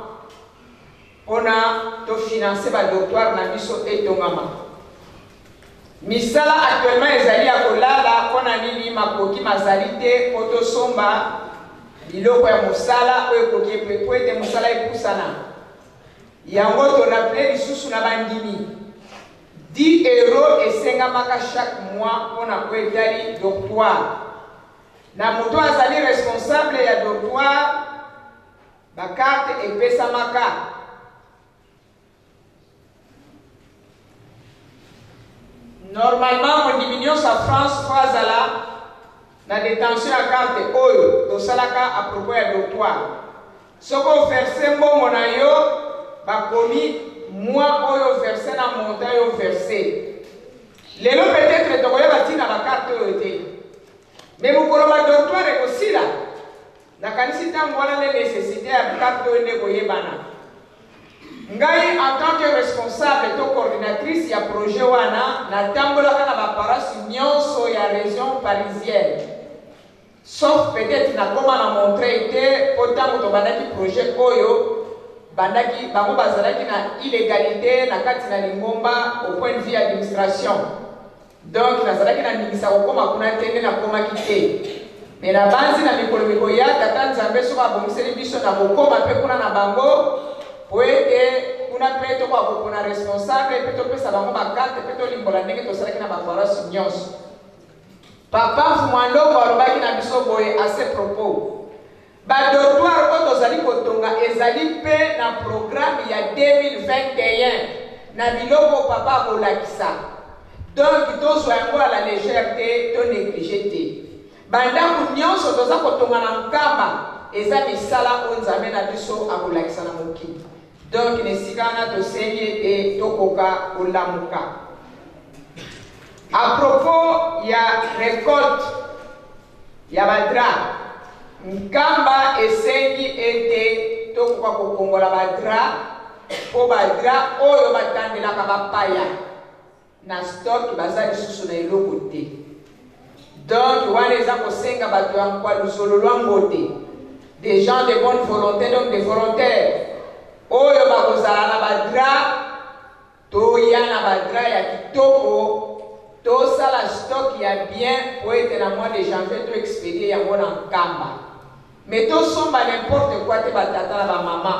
pona to financer ba dortoirs na biso etongama. Misala actuellement ezali ya kolala pona nini makoki mazali te po tosomba biloko ya mosala oyo ekoki po ete mosala epusana. Yango to rappeler lisusu na bandimi, 10 euros esengamaka chaque mois pona oyo etali dortoir. Na moto azali responsable ya dortoir, ba carte epesamaka. Normalement mondimi nionso ya France faut azala na detention ya carte oyo tosalaka à propos ya dortoir. Soki o verser mbongo na yo bakomi mois oyo o verser na montant yo verser. Lelo peut-etre tokoyeba tina ba carte oyo te. Mais mokolo ba dortoir ekosila, nakanisi tango wana nde necessite ya carte oyo nde ekoyebana. Ngai en tant que responsable to coordinatrice ya projet wana natambolaka na ba paroisses nionso ya region parisienne sauf peut-etre nakoma na Montreuil te po tango tobandaki projet oyo bandaki bango bazalaki na illegalite na kati na lingomba au point de vue ya administration. Donc nazalaki na ndingisa kokoma kuna te nde nakomaki te. Mais nabanzi na mikolo mikoya Tata Nzambe soki abongiseli biso nakokoma mpe kuna na bango po ete kuna mpe tokoka kopona responsable mpe topesa bango ba carte mpe tolimbola ndenge tosalaki na ba paroisse nyonso. Papa Mfumua Ndongo alobaki na biso boye à ce propos, Ba dortoirs oyo tozali kotonga ezali mpe na programme ya 2021 na biloko oyo papa akolakisa. Donc tozwa yango à la légère te, to negliger te. Ba ndako nionso toza kotonga na Nkamba eza misala oyo Nzambe na biso akolakisa na mokili. Donc na esika wana tosengi ete tokoka kolamuka. À propos ya recolte ya ba draps, Nkamba esengi ete tokoka kokongola ba draps mpo ba draps oyo batandelaka bapaya na stock baza lisusu na eloko te. Donc wana eza kosenga bato ya nkwa luzolo lwa mbote, des gens de bonne volonté, donc des volontaires oyo bakozala na ba draps. Toya na ba draps ya kitoko, tosala stock ya bien po ete na mois de janvier to expedier yango na Nkamba. Mais tosomba n'importe quoi te ba tata na ba mama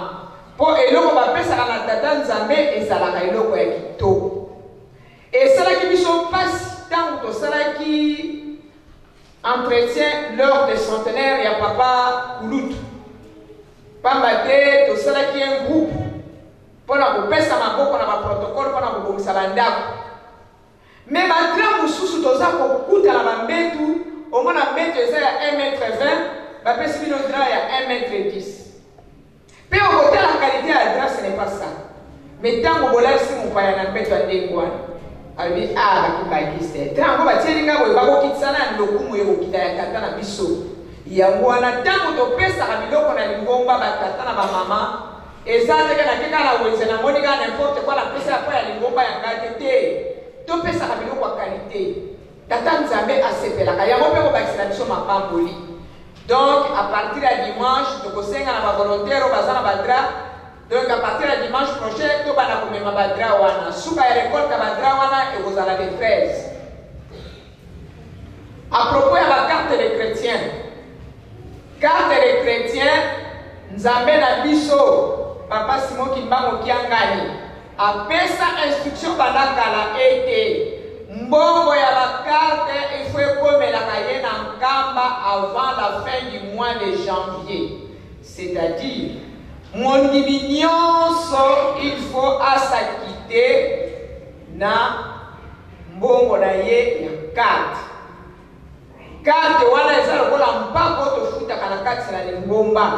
po eloko bapesaka na tata Nzambe ezalaka eloko ya kitoko. Esalaki biso pasi tango tosalaki entretien lors de centenaire ya papa Kulutu. Pamba te tosalaki un groupe mpo na kopesa maboko na ba protocole mpo na kobongisa ba ndako. Mais ba draps mosusu toza kokuta na ba mbetu, omona mbetu eza ya 1 mètre 20, bapesi bino drap ya 1 mètre 10. Mpe okotala qualité ya drap, ce n'est pas ça. Mais ntango bolalisi mopaya na mbeto ya ndenge wana, alobi ah bakibagiste drap yango batieli ngai boye, bakokitisa na lokumu ekokita ya tata na biso. Yango wana ntango topesaka biloko na lingomba, batata na bamama, Eza te ke nake kaka na wenze na moni kaka n'importe quoi na pesa ya po ya lingomba ya ngai te te to pesaka biloko ya qualite tata nzambe asepelaka yango pe kobakisela biso mapamboli donc à partir ya dimanche tokosenga na ba volontaire oyo baza na ba drap donc à partir ya dimanche prochain tobanda komema ba drap wana suka ya récolte ya ba drap wana ekozala le 13. À propos ya ba carte de chretien, carte de chretien Nzambe na biso Papa Simon Kimbangu Kiangani apesa instruction banda kala ete mbongo ya ba carte il faut ekomelaka ye na Nkamba avant la fin du mois de janvier, c'est-à-dire mondimi nyonso il faut asakite na mbongo na ye ya carte. Carte wana eza lokola mpako tofutaka na kati na lingomba.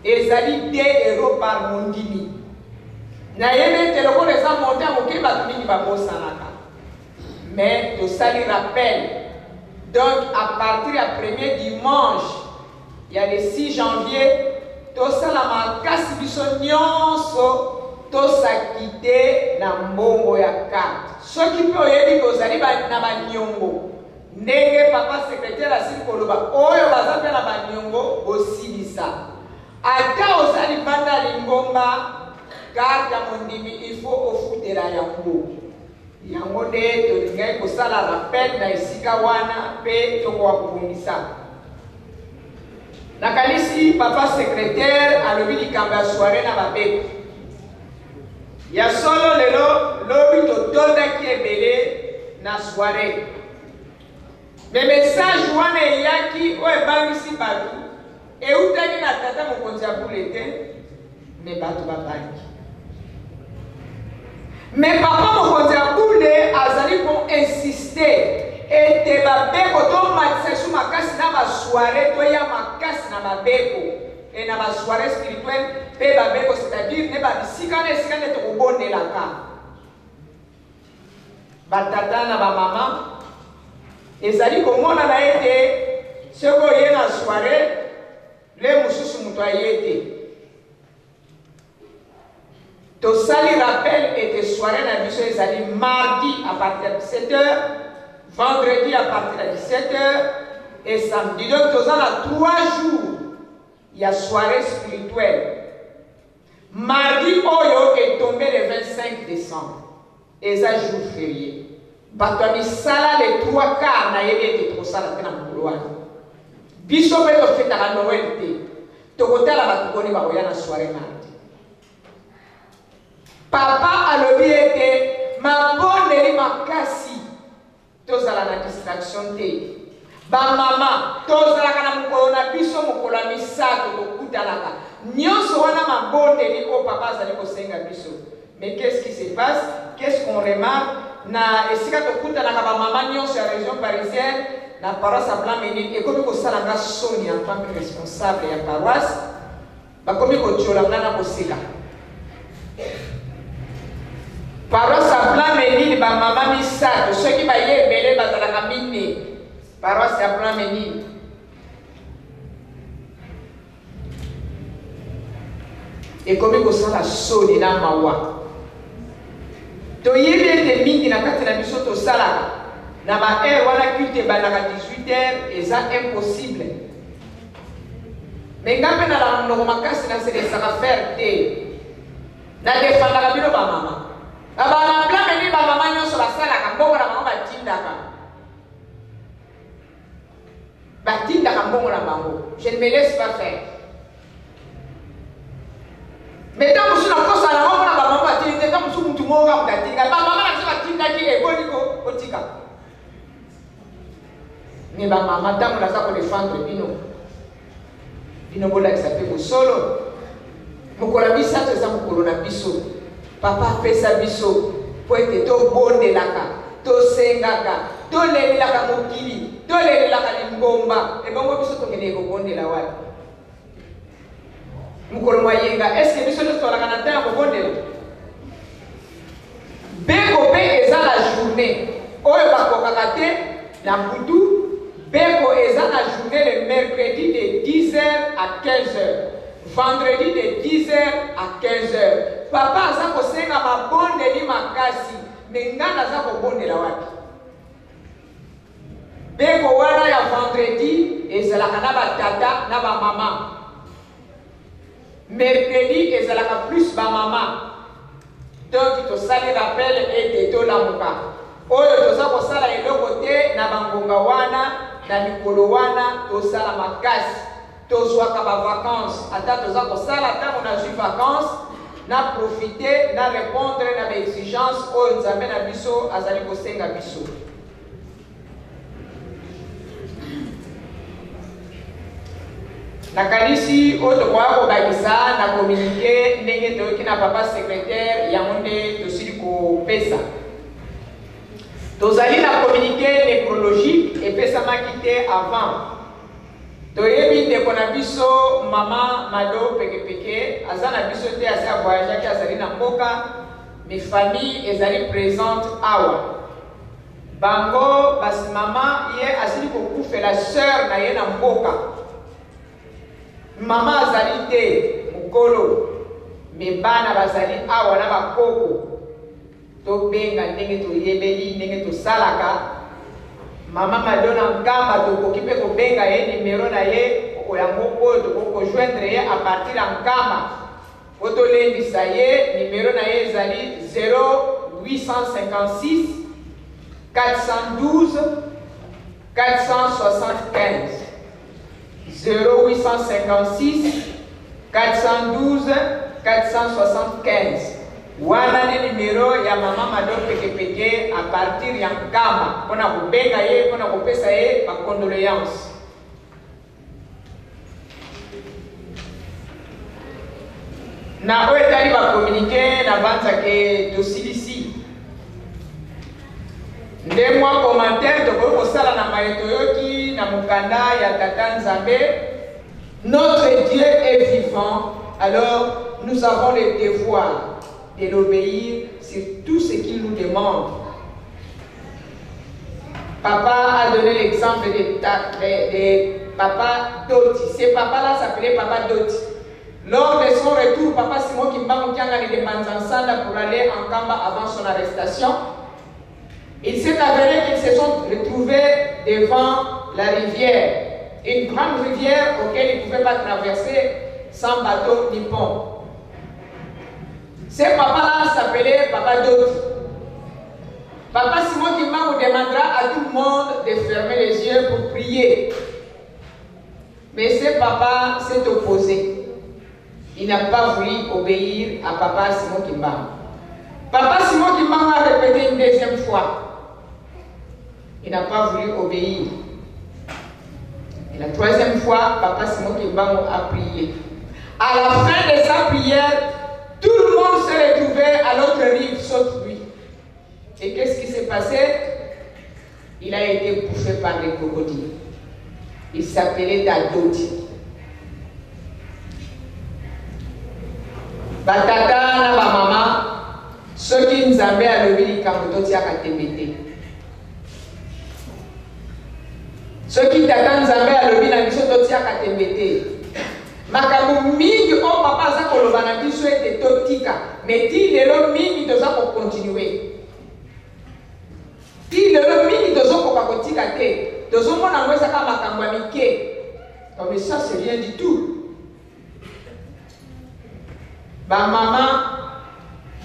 Ezali 2 euros par mondimi. Nayebi ete lokola eza montant ya moke bato mingi babosanaka. Mais tosali rappel. Donc à partir ya premier dimanche ya le 6 janvier tosala makasi biso nionso tosakite na mbongo ya carte. Soki mpe oyebi ke ozali na ba niongo ndenge papa secretaire asili koloba oyo baza mpe na ba niongo bosilisa. Ata oza libanda ya lingomba carte ya mondimi il faut ofutela yango. Yango nde tolingaki kosala rappel na esika wana mpe tokoka kobongisa. Nakanisi papa secretaire alobi likambo ya soiree na babeko. Ya solo lelo lobi totondaki ebele na soiree. Mais message wana eyaki oyo ebangisi bato eutaki na tata mokonzi ya bule te, mais bato babangi. Mais papa mokonzi ya bule azali ko insister ete babeko tomatisa lisusu makasi na ba soiree, toya makasi na babeko et na ba soiree spirituelle mpe babeko, c'est-à-dire nde ba bisika na esika nde tokobondelaka. Ba tata na ba mama, ezali komonana ete soki oye na soiree le mosusu moto aye te. Tosali rappel ete soiree na biso ezali mardi à partir ya 17 heures, vendredi à partir ya 17 heures et samedi. Donc toza na 3 jours ya soiree spirituelle. Mardi oyo etombe le 25 décembre. Eza jour férié. Bato ya misala les 3 quarts nayebi ete tokosala te na mokolo wana. Biso mpe tofetaka Noël te. Tokotala bato boni bakoya na soirée mardi. Papa alobi ete mabondeli makasi, tozala na distraction te. Ba mama tozalaka na mokolo na biso, mokolo ya misato tokutanaka. Nyonso wana mabondeli oyo papa azali kosenga biso. Mais qu'est-ce qui se passe? Qu'est-ce qu'on remarque? Na esika tokutanaka ba mama nyonso ya region parisienne na paroisse ya Blanc-Mesnil, ekomi kosala nga soni en tant que responsable ya paroisse. Bakomi kotiola nga na koseka. Paroisse ya Blanc-Mesnil ba mama misato soki baye ebele bazalaka mine. Paroisse ya Blanc-Mesnil. Ekomi kosala soni na mawa. Toyebi ete mingi na kati na biso tosalaka na ba heure wana culte ebandaka 18 heures eza impossible. Mais nga pe nalaka munoko makasi na se laissaka faire te. Na defendaka bino ba mama. Ba ba blame ni ba mama nyonso basalaka mbongo na bango batindaka. Batindaka mbongo na bango. Je ne me laisse pas faire. Mais ntango mosusu nakosala yango mpona bamama batindi te, ntango mosusu motu moko kaka moto atindaka. Bamama na biso batindaki eboni kotika. Mais ba mama tango naza ko defendre bino, bino bolakisa pe bosolo. Mokolo ya misato eza mokolo na biso. Papa apesa biso po ete tobondelaka, tosengaka, tolelelaka mokili, tolelelaka lingomba. Ebongo biso tokendeke kobondela wapi? Mokolo mwa yenga, est-ce que biso nyonso tozalaka na temps ya kobondela? Beko pe eza na journee oyo bakokaka te na butu, beko eza na journee le mercredi de 10 heures à 15 heures, vendredi de 10 heures à 15 heures. Papa aza kosenga mabondeli makasi, mais nga naza kobondela wapi? Beko wana ya vendredi ezalaka na ba tata na ba mama. Mercredi ezalaka plus ba mama. Donc tosali rappel ete tolamuka. Oyo toza kosala eloko te na ba ngonga wana, na mikolo wana tosala makasi. Tozwaka ba vacances ata toza kosala, tango nazwi vacances na profiter na repondre na ba exigences oyo Nzambe na biso azali kosenga biso. Nakanisi oyo tokoka kobakisa na communique ndenge toyoki na papa secretaire yango nde tosili kopesa. Tozali na communique necrologique epesamaki te avant. Toyebi ndeko na biso mama Mado Pekepeke aza na biso te, asi a voyageaki, azali na mboka, mais famille ezali presente awa. Bango bas mama ye asili kokufela soeur na ye na mboka. Mama azali te mokolo, mais bana bazali awa na bakoko. Tobenga ndenge toyebeli, ndenge tosalaka. Mama Madonna Nkamba tokoki mpe kobenga ye, numero na ye yango oyo, tokoki kojoindre ye à partir ya Nkamba mpo tolendisa ye. Numero na ye ezali 0856 412 475, 0856 412 475. Wana nde numero ya mama Mado Pekepeke à partir ya Nkamba mpo na kobenga ye mpo na kopesa ye ba condoleances. Na oyo etali ba communique, nabanza ke tosilisi. Nde mwa commentaire tokoki kosala na maye toyoki na mokanda ya Tata Nzambe. Notre Dieu est vivant, alors nous avons le devoir de l'obéir sur tout ce qu'il nous demande. Papa a donné l'exemple de papa Doti. Ce papa-là s'appelait Papa Doti. Lors de son retour, Papa Simon Kimbangu Kiangani de Manzansanda pour aller en Kamba avant son arrestation, il s'est avéré qu'ils se sont retrouvés devant la rivière, une grande rivière auquel ils ne pouvaient pas traverser sans bateau ni pont. Ce papa-là s'appelait Papa Doti. Papa Simon Kimbangu demandera à tout le monde de fermer les yeux pour prier. Mais ce papa s'est opposé. Il n'a pas voulu obéir à Papa Simon Kimbangu. Papa Simon Kimbangu a répété une deuxième fois. Il n'a pas voulu obéir. Et la troisième fois, Papa Simon Kimbangu a prié. À la fin de sa prière, tout le monde s'est retrouvé à l'autre rive sauf lui. Et qu'est-ce qui s'est passé? Il a été bouffé par des crocodiles. Il s'appelait Dadoti. Batata na ba mama, soki Nzambe alobi likambo totiaka tembe te. Soki tata Nzambe alobi na biso totiaka tembe te. Makambo mingi oyo papa aza koloba na biso ete totika, mais ti lelo mingi toza kocontinue. Ti lelo mingi tozokoka kotika te. Tozomona yango ezaka makambo ya mike. Comme ça, c'est rien du tout. Ba mama,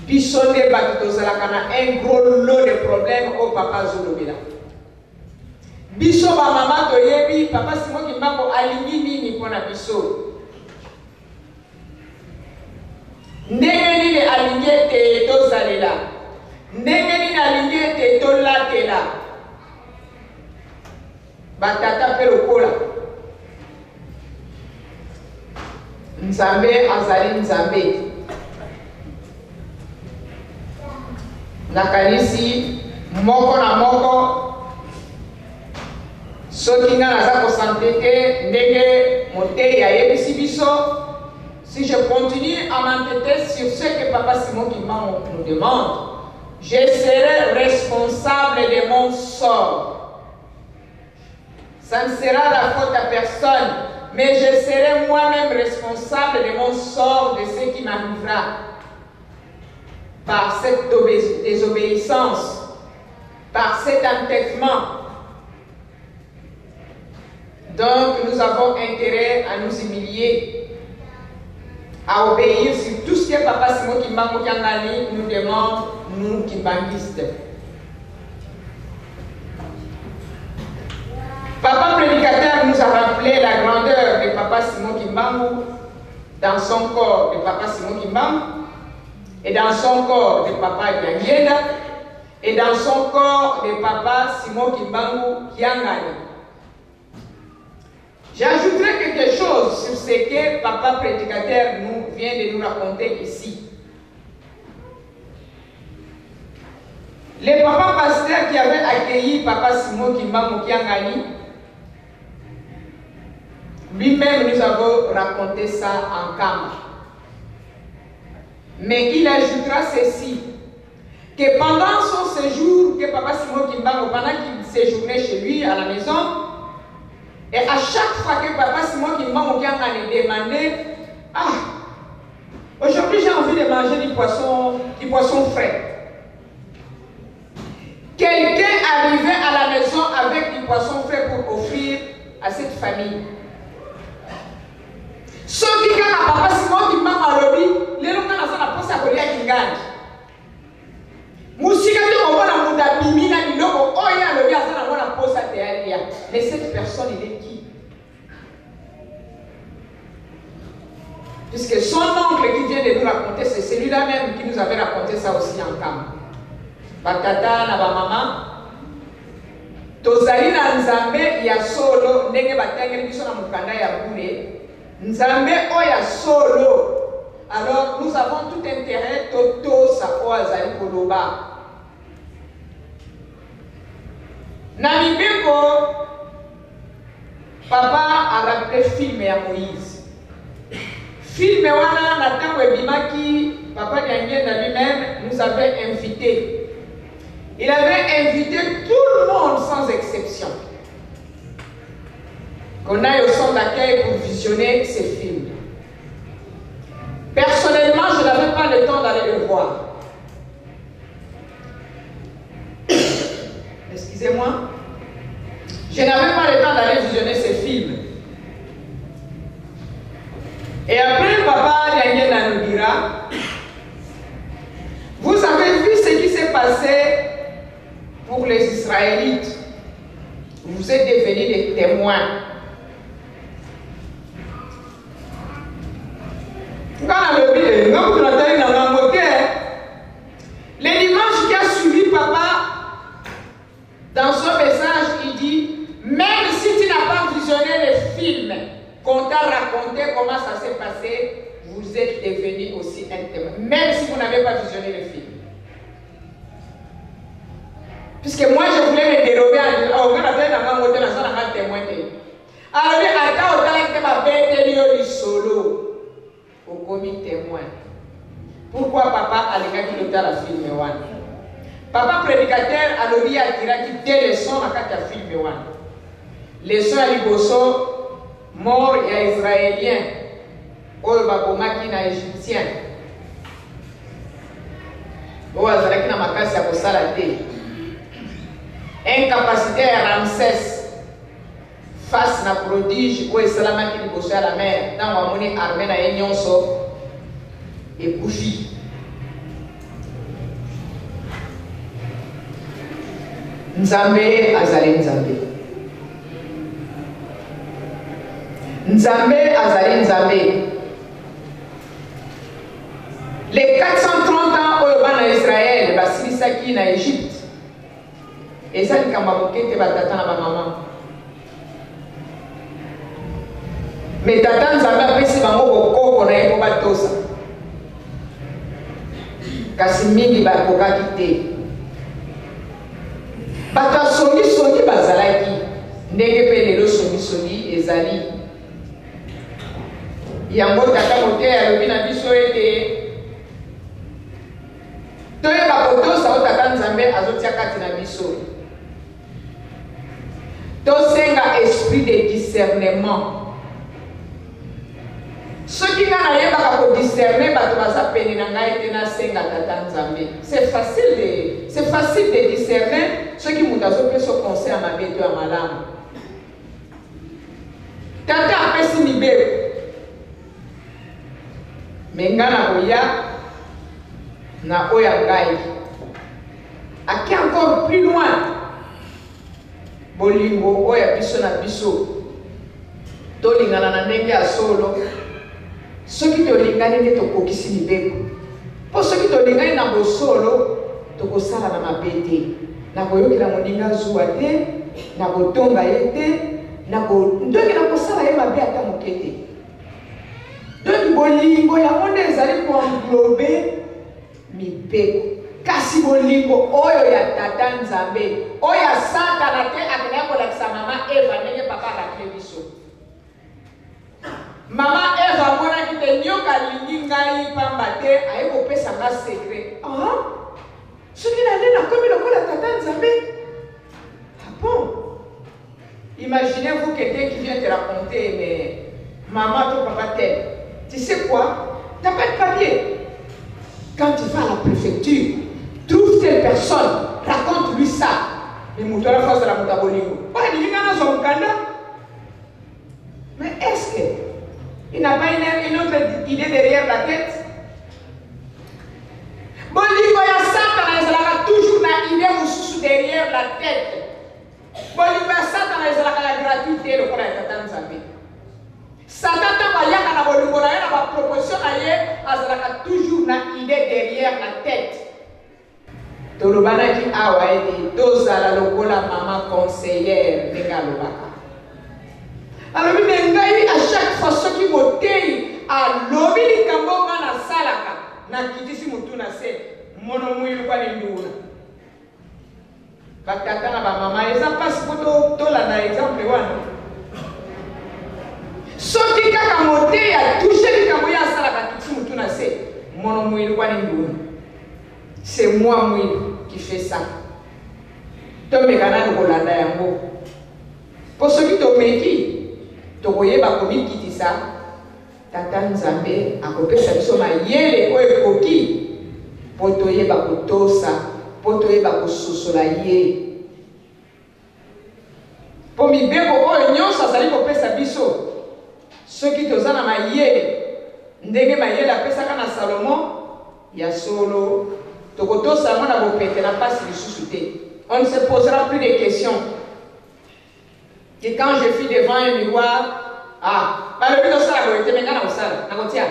biso nde bato tozalaka na un gros lot de problème oyo papa azolobela. Biso ba mama toyebi papa Simon Kimbangu alingi nini mpo na biso. Ndenge nini alingi ete tozalela, ndenge nini alingi ete tolatela. Batata mpe lokola. Nzambe azali Nzambe. Nakanisi moko na moko soki nga naza kosante te ndenge moteyi ayebisi biso. Si je continue à m'entêter sur ce que Papa Simon Kimbangu nous demande, je serai responsable de mon sort. Ça ne sera la faute à personne, mais je serai moi-même responsable de mon sort, de ce qui m'arrivera. Par cette désobéissance, par cet entêtement. Donc, nous avons intérêt à nous humilier, à obéir sur tout ce que Papa Simon Kimbangu Kiangani nous demande, nous kimbanguistes. Papa prédicateur nous a rappelé la grandeur de Papa Simon Kimbangu dans son corps de Papa Simon Kimbangu et dans son corps de Papa Diangienda et dans son corps de Papa Simon Kimbangu Kiangani. J'ajouterai quelque chose sur ce que Papa prédicateur nous vient de nous raconter ici. Le papa pasteur qui avait accueilli Papa Simon Kimbangu Kiangani, lui-même nous avons raconté ça en Kamba. Mais il ajoutera ceci, que pendant son séjour, que Papa Simon Kimbangu, pendant qu'il séjournait chez lui à la maison, et à chaque fois que Papa Simon Kimbangu Kiangani demandait, ah, aujourd'hui j'ai envie de manger du poisson frais. Quelqu'un arrivait à la maison avec du poisson frais pour offrir à cette famille. Soki kaka Papa Simon Kimbangu alobi, lelo nga naza na posa ya kolia kingandi. Musika te komona moto abimi na biloko oyo alobi aza nango na posa te alia. Mais cette personne, il est qui? Puisque son oncle qui vient de nous raconter, c'est celui-là même qui nous avait raconté ça aussi en Kamba. Batata na ba mama, tozali na Nzambe ya solo ndenge batangeli biso na mokanda ya bule, Nzambe oyo ya solo. Alors nous avons tout intérêt totosa oyo azali koloba. Na mibeko, papa a rappelé film ya Moïse. Film wana na tango ebimaki, Papa Diangienda lui-même nous avait invité. Il avait invité tout le monde sans exception. Qu'on aille au centre d'accueil pour visionner ces films. Personnellement, je n'avais pas le temps d'aller le voir. Excusez-moi. Je n'avais pas le temps d'aller visionner ce film. Et après, papa Diangienda nous dira, vous avez vu ce qui s'est passé pour les Israélites. Vous êtes devenus des témoins. Le dimanche qui a suivi papa, dans son message, il dit, même si tu n'as pas visionné le film, qu'on t'a raconté comment ça s'est passé, vous êtes devenu aussi un témoin, même si vous n'avez pas visionné le film. Puisque moi, je voulais me dérober en disant, oh, on a témoin. Alors, ata otalaki te babeteli yo lisolo, okomi témoin. Pourquoi papa alingaki kotala film wana? Papa prédicateur alobi atiraki deux leçons na kati ya film wana. Leçon ya liboso, mort ya israélien oyo babomaki na égyptien oyo azalaki na makasi ya kosala te, incapacité ya Ramsès face na prodige oyo esalamaki liboso ya la mer ntango amoni armée na ye nyonso ekufi. Nzambe azali Nzambe. Nzambe azali Nzambe. Les 430 ans oyo bana Israël basilisaki na Égypte, eza likambo ya moke te, batata na bamama. Me tata Nzambe apesi bango bokoko na ye mpo batosa, kasi mingi bakokaki te. Bato ya songisongi bazalaki, ndenge mpe lelo songisongi ezali. Yango tata moteyi alobi na biso ete toyeba kotosa oyo tata Nzambe azotia kati na biso. Tosenga esprit de discernement. Soki nga nayebaka kodiscerne bato baza pene na ngai te, nasenga tata Nzambe. C'est facile de discerner soki moto azopesa conseil ya mabe to ya malamu. Tata apesi mibeko, me nga nakoya na oyo ya ngai. Ake encore plus loin, bolingo oyo ya biso na biso, tolingana na ndenge ya solo. Soki tolingani nde tokokisi mibeko, mpo soki tolingani na bosolo, tokosala na mabe te, nakoyokela moninga zuwa te, nakotonga ye te, ndoki nakosala ye mabe ata moke te. Donc bolingo yango nde ezali koenglobe mibeko. Kasi bolingo oyo ya tata Nzambe, oyo ya Satana te, akendaki kolakisa mama Eva ndenge papa alakile biso. Mama Eva amonaki te nyoka alingi ngai pamba te, aye kopesa nga secret. Ah, soki nale nakomi lokola tata Nzambe. Ah bon? Imaginez-vous quelqu'un qui vient te raconter, mais maman, ton papa t'aime. Tu sais quoi? T'as pas de papier. Quand tu vas à la préfecture, trouve telle personne, raconte-lui ça. Mais moto la face la moto bolingo. Mais est-ce que il n'a pas une autre idée derrière la tête? Bolingo ya Satana ezalaka toujours na idée mosusu derrière la tête. Bolingo ya Satana ezalaka ya gratuité lokola ya tata Nzambe. Satan ntango ayaka na bolingo na ye na baproposition na ye, azalaka toujours na idée derrière la tête. Tolobanaki awa ete tozala lokola mama conseillère ndenge alobaka. Alobi me ngai à chaque fois soki moteyi alobi likambo nga nasalaka, nakitisi motu na se, mono mwilu kwani nduna. Batata na bamama, eza mpasi mpo tolanda exemple wana. Soki kaka moteyi atouche likambo ye asalaka, akitisi motu na se, mono mwilu kwani nduna. C'est moi mwilu qui fait ça. Tomeka nanu kolanda yango, mpo soki tomeki tokoyeba komikitisa. Tata Nzambe akopesa biso mayele oyo ekoki mpo toyeba kotosa, mpo toyeba kososola ye. Mpo mibeko oyo nyonso azali kopesa biso, soki toza na mayele ndenge mayele apesaka na Salomo, ya solo tokotosa yango na bopete na mpasi lisusu te. On ne se posera plus de questions. Que quand je suis devant un miroir, ah, balobi tosala boye te, me ngai nakosala, nakotia.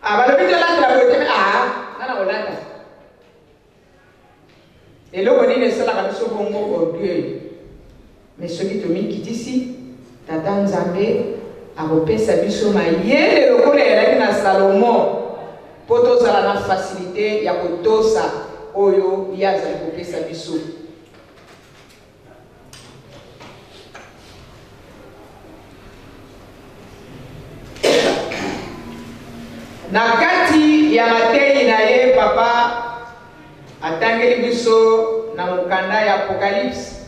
Ah, balobi tolatela boye te, me ah, ngai nakolata. Eloko nini esalaka biso bongo orgueil? Mais soki tomikitisi, Tata Nzambe akopesa biso mayele lokola eyalaki na Salomo mpo tozala na facilite ya kotosa oyo ye azali kopesa biso. Na kati ya mateyi na ye, Papa atangeli biso na mokanda ya Apocalypse.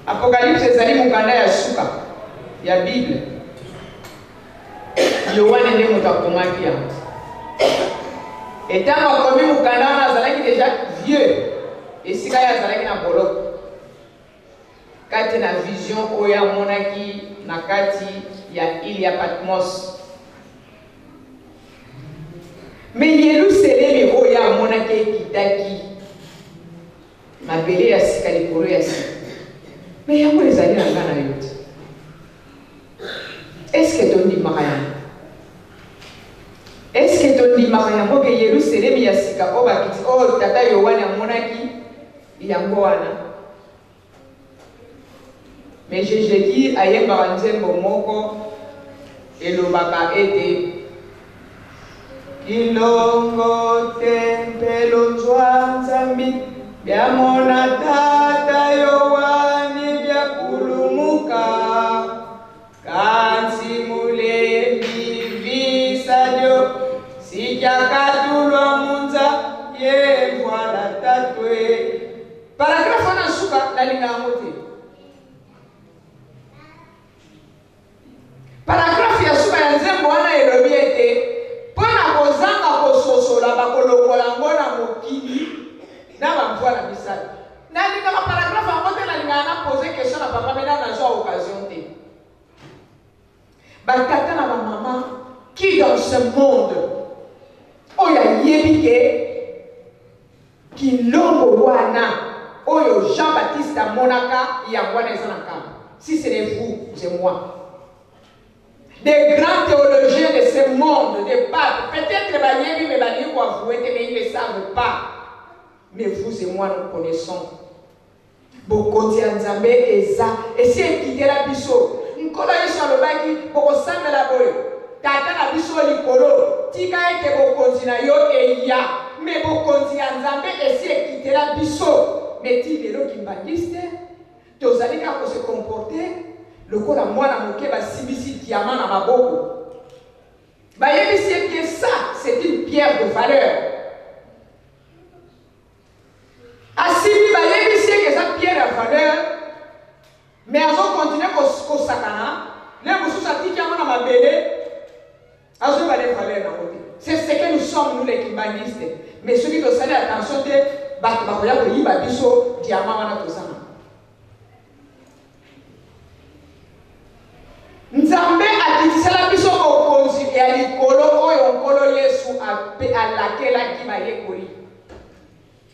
Apocalypse ezali mokanda ya suka ya Bible. Yoane nde moto akomaki yango. Etango akomi mokanda wana azalaki deja vieux, esika ye azalaki na boloko. Kati na vision oyo amonaki na kati ya ile ya Patmos. Me Yelusalemi oyo amonaki ekitaki mabele ya sika likolo ya sika. Me yango ezali na nga na yo te. Eske tondimaka yango? Eske tondimaka yango ke Yelusalemi ya sika oyo bakiti oyo tata Yoane amonaki yango wana? Mais Jejeki ayembaka nzembo moko elobaka ete Kilongo tempelo nzwa Nzambi byamona tata Yoani byakulumuka Kansi mulembi visalyo sikyakatulwa munza ye mvwala tatwe. Paragraphe wana suka nalinga yango te. Paragraphe ya suka ya nzembo wana elobi ete mpo na kozanga kososola bakolongola yango na mokili na bamvwala misato. Nalingaka paragraphe yango te, nalingaka na pose question na papa mais nanu nazwa occasion te. Ba tata na ba mama qui dans ce monde oyo ayebi ke kilombo wana oyo Jean Baptiste amonaka yango wana eza na nkamba. Si ce n'est vous, c'est moi. Des grands théologiens de ce monde, des papes, peut-être bayebi mais balingi ko avouer te mais ils ne savent pas. Mais vous et moi nous connaissons. Bokonzi ya Nzambe eza esi ekitela biso. Nkolo Yesu alobaki, bokosambela boye, Tata na biso likolo, tika ete bokonzi na yo eya. Mais bokonzi ya Nzambe esi ekitela biso. Mais ti lelo kimbanguiste tozali kaka ko se comporter lokola mwana moke basimbisi diamant na maboko. Bayebisi ye que ça c'est une pierre de valeur. Asimbi bayebisi ye que eza pierre ya valeur mais azo continuer kosakana le mosusu atiki yango na mabele azoyeba nde valeur nango te. C'est ce que nous sommes nous les kimbanguistes, mais soki tosali attention te bato bakoya koyiba biso diamant wana toza na Nzambe akitisela biso bokonzi ya likolo oyo Nkolo Yesu alakelaki bayekoli.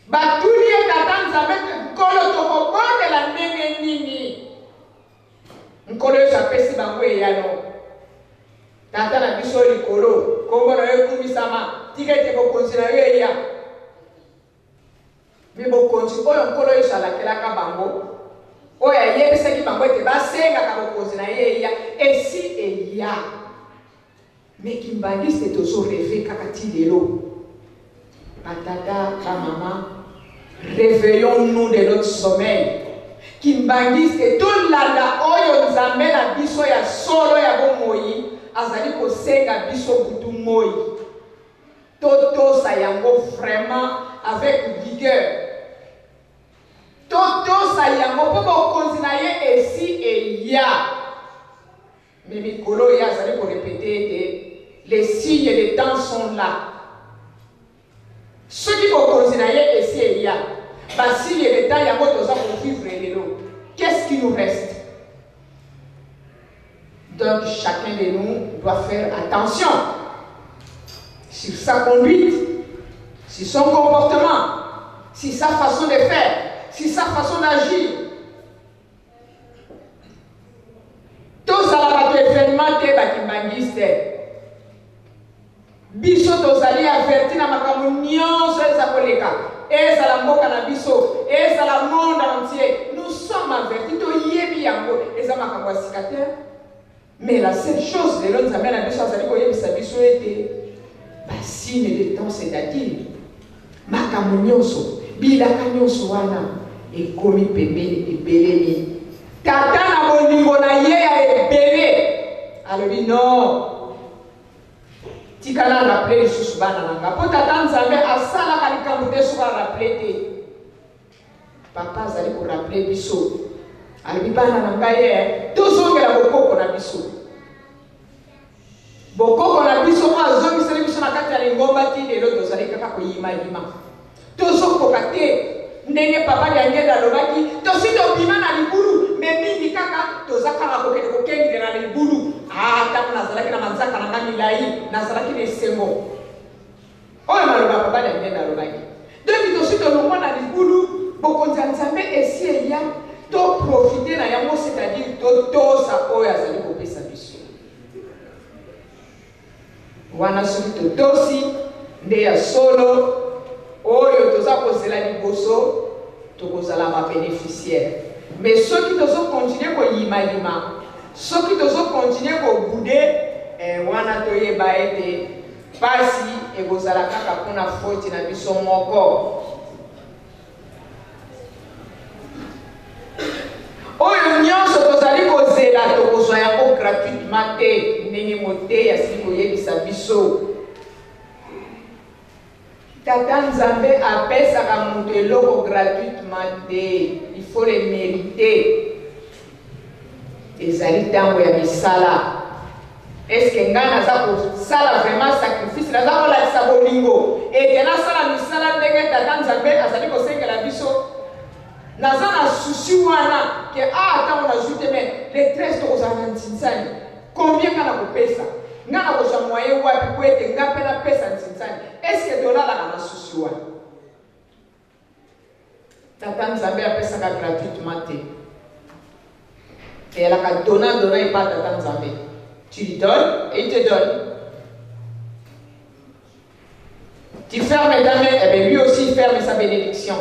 Batuni ye, Tata Nzambe, Nkolo, tokobondela ndenge nini? Nkolo Yesu apesi bango eyano. Tata na biso likolo, nkombo na yo ekumisama, tika ete bokonzi na yo eya. Me bokonzi oyo Nkolo Yesu alakelaka bango, oyo ayebisaki bango ete basengaka bokonzi na ye eya, esi eya. Me kimbanguiste tozo reve kaka ti lelo. Batata, bamama, réveillons-nous de notre sommeil. Kimbanguiste tolanda oyo Nzambe na biso ya solo ya bomoi azali kosenga biso butu moi. Totosa yango vraiment avec vigueur. Totosa yango mpo bokonzi na ye esi eya. Mais mikolo oyo ye azali ko repeter ete les signes des temps sont là. Soki bokonzi na ye esi eya, ba signes des temps yango toza ko vivre lelo, qu'est-ce qui nous reste? Donc chacun de nous doit faire attention sur sa conduite, sur son comportement, sur sa façon de faire, sur sa façon d'agir. Tozala bato evenement te ba kimbanguiste. Biso tozali averti na makambo nyonso eza koleka, ezala mboka na biso, ezala monde entier. Nous sommes avertis, toyebi yango, eza makambo ya sika te. Mais la seule chose lelo Nzambe na biso azali koyebisa biso ete ba signe de temps, c'est-à-dire makambo nyonso, bilaka nyonso wana ekomi pembeni, ebelemi. Tata na bolingo na ye ya ebele alobi non, tika na rappeler lisusu bana na nga, mpo Tata Nzambe asalaka likambo te soki arappeler te. Papa azali ko rappeler biso, alobi bana na ngai eh, tozongela bokoko na biso, bokoko na biso oyo azongiseli biso na kati ya lingomba ti lelo tozali kaka koyimayima, tozokoka te ndenge papa Diangenda alobaki, tosi tobima na libulu me mingi kaka toza kaka kokende kokengele na libulu. Ah, ntango nazalaki na manzaka na ngai milai nazalaki na esengo. Oyo maloba papa Daniel alobaki. Donc tosi tolongwa na libulu, bokonzi ya Nzambe esi eya, to profiter na yango, c'est-à-dire totosa oyo azali kopesa biso. Wana soki totosi nde ya solo oyo toza kozela liboso, tokozala ba beneficiaires. Mais soki tozo continuer koyimayima, soki tozo continuer ko bouder, eh, wana toyeba ete Pasi ekozala kaka mpo na foti na biso moko. Oyo nyonso tozali kozela tokozwa yango gratuitement te, ndenge moteyi asili koyebisa biso. Tata Nzambe apesaka moto eloko gratuitement te, il faut le meriter. Ezali tango ya misala. Est ce que ngai naza kosala vraiment sacrifice, naza kolakisa bolingo ete nasala misala ndenge Tata Nzambe azali kosengela biso? Naza na souci wana ke ah, ntango nazwi te mais le 13 tokozala na ntinsani, combien ngai nakopesa, ngai nakozwa moyen wapi po ete ngai mpe napesa ntinsani? Est ce que tolalaka na souci wana? Tata Nzambe apesaka gratuitement te. Eyalaka donnant donnant epa Tata Nzambe. Tu lui donnes et il te donne. Tu fermes ta main, et bien lui aussi il ferme sa bénédiction.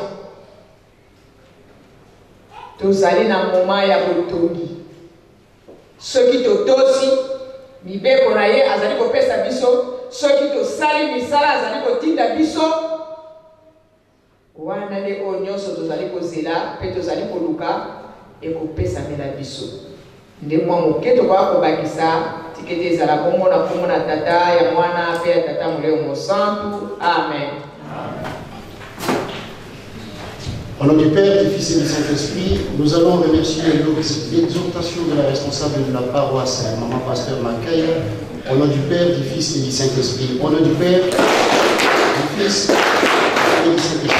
Tozali na moment ya botongi. Soki totosi mibeko na ye azali kopesa biso, soki tosali misala azali kotinda biso, Wana nde oyo nyonso tozali kozela mpe tozali koluka ekopesamela biso. Nde mwa moke tokoka kobakisa, tika ete ezala bongo na nkombo na Tata, ya Mwana, mpe ya Tata Molimo Mosantu. Amen. Au nom du Père, du Fils et du Saint-Esprit, nous allons remercier l'exhortation de la responsable de la paroisse, Maman Pasteur Makaya, au nom du Père, du Fils et du Saint-Esprit. Au nom du Père, du Fils et du Saint-Esprit.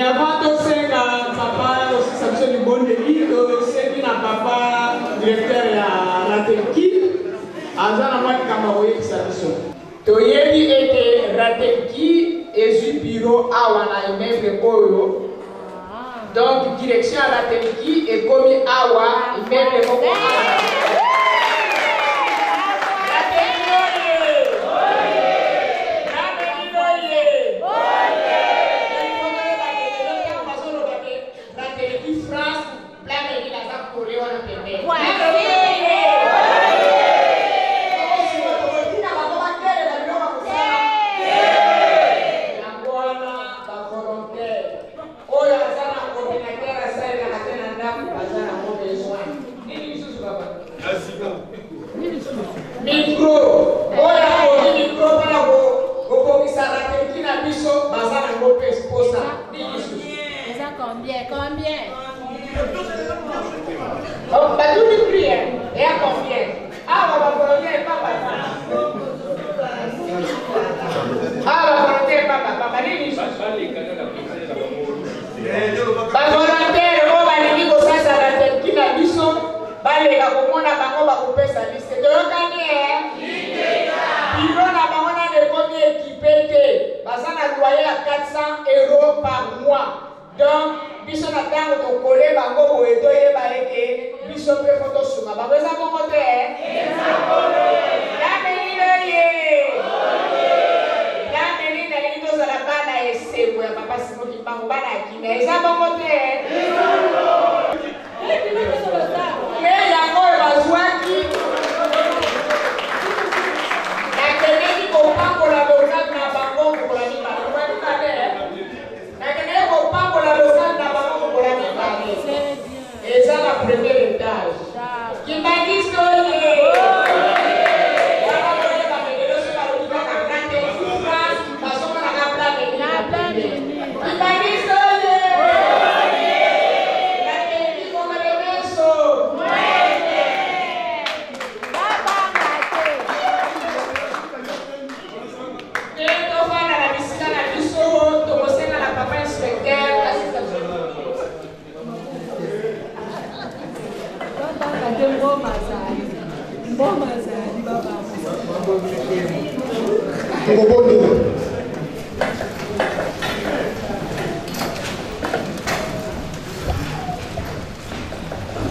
avant tosenga papa osisa biso libondeli, tosengi na papa directeur ya Ratelki aza na mwa likambo akoyebisa biso. Toyebi ete Ratelki ezwi bureau awa na immeuble oyo, donc direction ya Ratelki ekomi awa immeuble moko awa. Ratelki oye! Ratelki oye! Ratelki France, plan aza kole wana pembeni. Yango wana bavolontaire oyo aza na ordinateur asalelaka te na ndako baza nango besoin. Nini lisusu papa? Micro oyo akoki micro mpona kokokisa ratelki na biso baza nango mpe posa. Nini lisusu? Eza combien? Combien? Batuni prix eya combien? Awa bavolontaire papa, awa bavolontaire papa papa. Nini lisusu? Bavolontaire oyo balingi kosasa ratelki na biso baleka komona bango, bakopesa liste. Toyokani? Biro na bango nano ekomi équipé te, baza na loyer ya 400 euros par mois. Donc biso na ntango tokole bango boye, toyeba eke biso mpe fo tosunga bango. Eza bongo te? Namelino ye nameli, nalingi tozala bana esengo ya papa Simon Kimbangu, bana ya kimia. Eza bongo te? Ye yango oyo bazwaki, nakendeki kopambola local na bango mokolo ya mibale, mokolo ya mibale nakendeki kopambola local na bango mokolo ya mibale, eza na premier étage. Kimbanguiste oye! Wana boyeba lelo so balobi kaka Ratelki France, bazomonaka plan. Kimbanguiste oye! Ratelki komelemeso. Te, tofanda na bisika na biso, tokosenga na papa inspecteur asisa biso. Babanga te, mboma azali. Mboma azali, babanga. Tokobondela.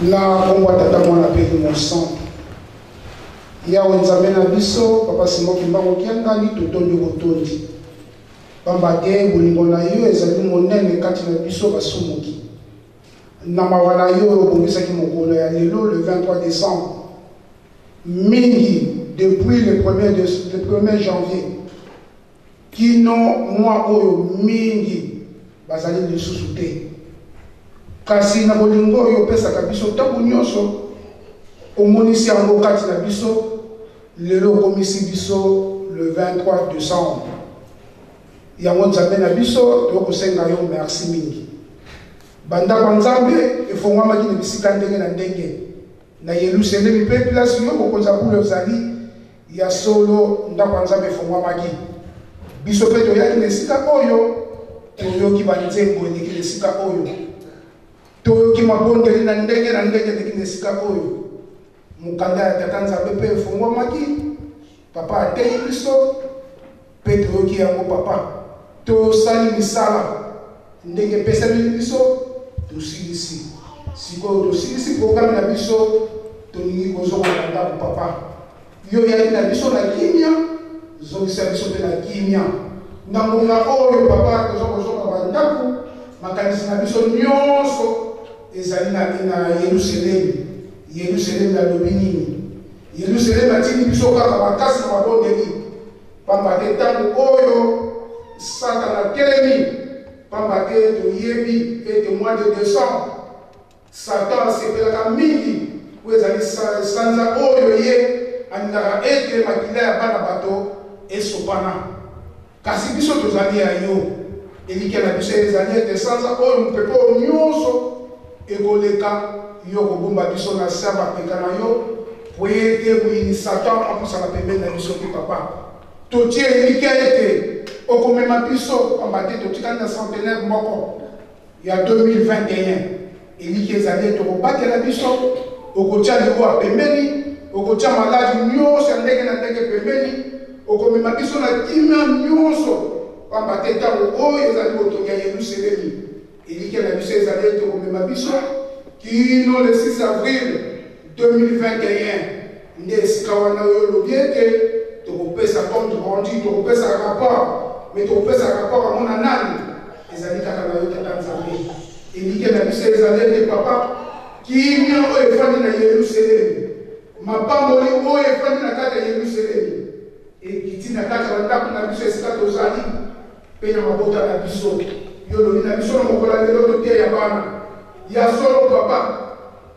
Na nkombo ya Tata, Mwana mpe Elimo Santo. Yawe Nzambe na biso, papa Simon Kimbangu Kiangani, totondi botondi, pamba te bolingo na yo ezali monene kati na biso basumuki. Na mawa na yo obongisaki mokolo ya lelo, le 23 décembre. Mingi depuis le 1er janvier kino mwa oyo, mingi bazali lisusu te, kasi na bolingo oyo opesaka biso ntango nyonso, omonisi yango kati na biso. Lelo okomisi biso le 23 décembre. Yango Nzambe na biso, tokosenga yo merci mingi. Bandako ya Nzambe efongwamaki na bisika ndenge na ndenge na Yelusalemi mpe place yo mokonzi ya bule ozali. Ya solo, ndako ya Nzambe efongwamaki. Biso mpe toyaki na esika oyo, toyoki banzembo eleki na esika oyo, toyoki mabondeli na ndenge na ndenge eleki na esika oyo. Mokanda ya Tata Nzambe mpe efongwamaki, papa ateyi biso mpe toyoki yango. Papa, tosali misala ndenge epesameli biso, tosilisi. Sikoyo tosilisi programme na biso, tolingi kozonga na ndako. Papa, yo oyaki na biso na kimia, zongisa biso mpe na kimia na ngonga oyo. Papa, toza kozonga bandako, makanisi na biso nyonso ezali na Yelusalemi. Yelusalemi alobi nini? Yelusalemi atindi biso kaka makasi na mabondeli, pamba te ntango oyo Satana atelemi, pamba te toyebi ete mois de décembre Satan asepelaka mingi, po ezali sanza oyo ye alingaka ete makila ya bana bato esopana. Kasi biso tozali ya yo, elikya na biso ezali ete sanza oyo, mopepe oyo nyonso ekoleka, yo kobomba biso na se ya mapeka na yo, po ete moyini Satan apusana pembeni na biso te. Papa, totie elikya ete okomema biso, pamba te totikali na centenaire moko. ya 2021. Elikya ezali ete okobatela biso, okotia liwa pembeni, okotia maladi nyonso ya ndenge na ndenge pembeni, okomema biso na kimia nyonso, pamba te ntango oyo ezali botongi ya Yelusalemi. Elikya na biso ezali ete okomema biso kino le 6 avril 2021, nde esika wana oyo olobi ete tokopesa compte rendu, tokopesa rapport. Me tokopesa rapport yango na nani? Ezali kaka na yo, Tata Nzambe. Elikya na biso ezali ete, Papa, kimia oyo efandi na Yelusalemi, mapamboli oyo efandi na kati ya Yelusalemi, ekiti na kati ya bandako na biso esika tozali mpe na mabota na biso. Yo olobi na biso na mokolo ya lelo toteya bana. Ya solo, Papa,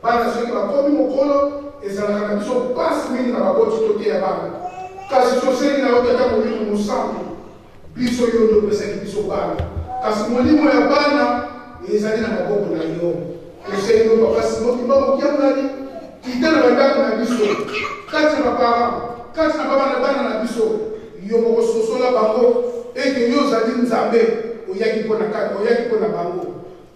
bana soki bakomi mokolo, ezalaka na biso mpasi mingi na baboti toteya bana. Kasi tosengi na yo, Tata Molimo Mosantu, biso yo nde opesaki biso bana, kasi molimo ya bana ezali na maboko na yo. Tosengi yo, Papa Simon Kimbangu Kiangani, kita na bandako na biso, kati na baparent, kati na bana bana na biso. Yo moko sosola bango ete yo ozali Nzambe, oyaki mpo na kati, oyaki mpo na bango.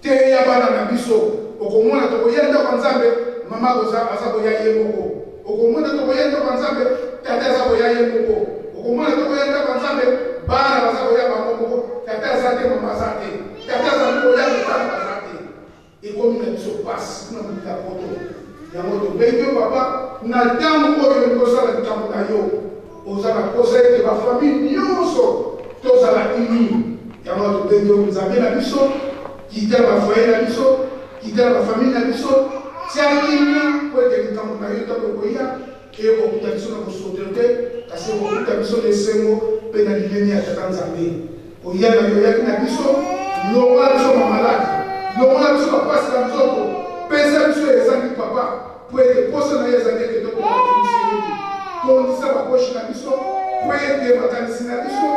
Teya bana na biso. Okomona tokoya ndako ya Nzambe, mama aza koya ye moko. Okomona tokoya ndako ya Nzambe, tata aza koya ye moko. Okomona tokoya ndako ya Nzambe, bana baza koya bango moko, tata aza te, mama aza te. Tata azali koya, bana baza te. Ekomi na biso pasi kuna mokili ya poto. Yango tobengi yo, Papa, na ntango oyo olingi kosala likambo na yo. Oza na posa ete bafamille nyonso tozala uni. Yango tobengi yo, Nzambe na biso, kita na bafoyer na biso, kita na bafamille na biso, tia kimia, po ete likambo na yo ntango ekoya, ekokuta biso na kosoto te, kasi ekokuta biso na esengo mpe na limemia ya Tata Nzambe. Koya na yo oyaki na biso, longola biso bamaladi, longola biso bapasi na nzoto, pesa biso ezangi, Papa, po ete posa na yo ezali ete tokoma Yelusalemi. Tondisa baposhi na biso, po ete makanisi na biso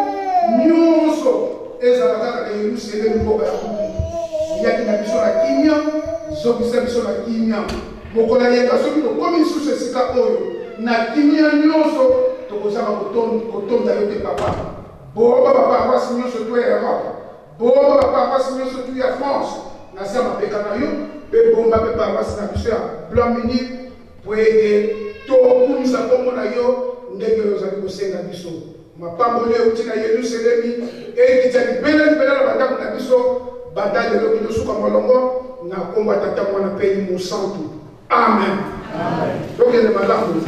nyonso ezala kaka na Yelusalemi, mboka ya buku. Oyaki na biso na kimia, zongisa biso na kimia. Mokolo ya yenga, soki tokomi lisusu esika oyo na kimia nyonso, tokozanga kotonda yo te, Papa. Bomba baparoisse nyonso to ya Europe, bomba baparoisse nyonso to ya France na se ya mapeka na yo, mpe bomba mpe paroisse na biso ya Blanc-Mesnil, po ete tokumisa nkombo na yo ndenge oyo ozali kosenga biso. Mapamboli euti na Yelusalemi ekita libela libela na bandako na biso, banda lelo kino suka molongo, na nkombo ya Tata, Mwana mpe Elimo Santu. Amen. Tokende malamu.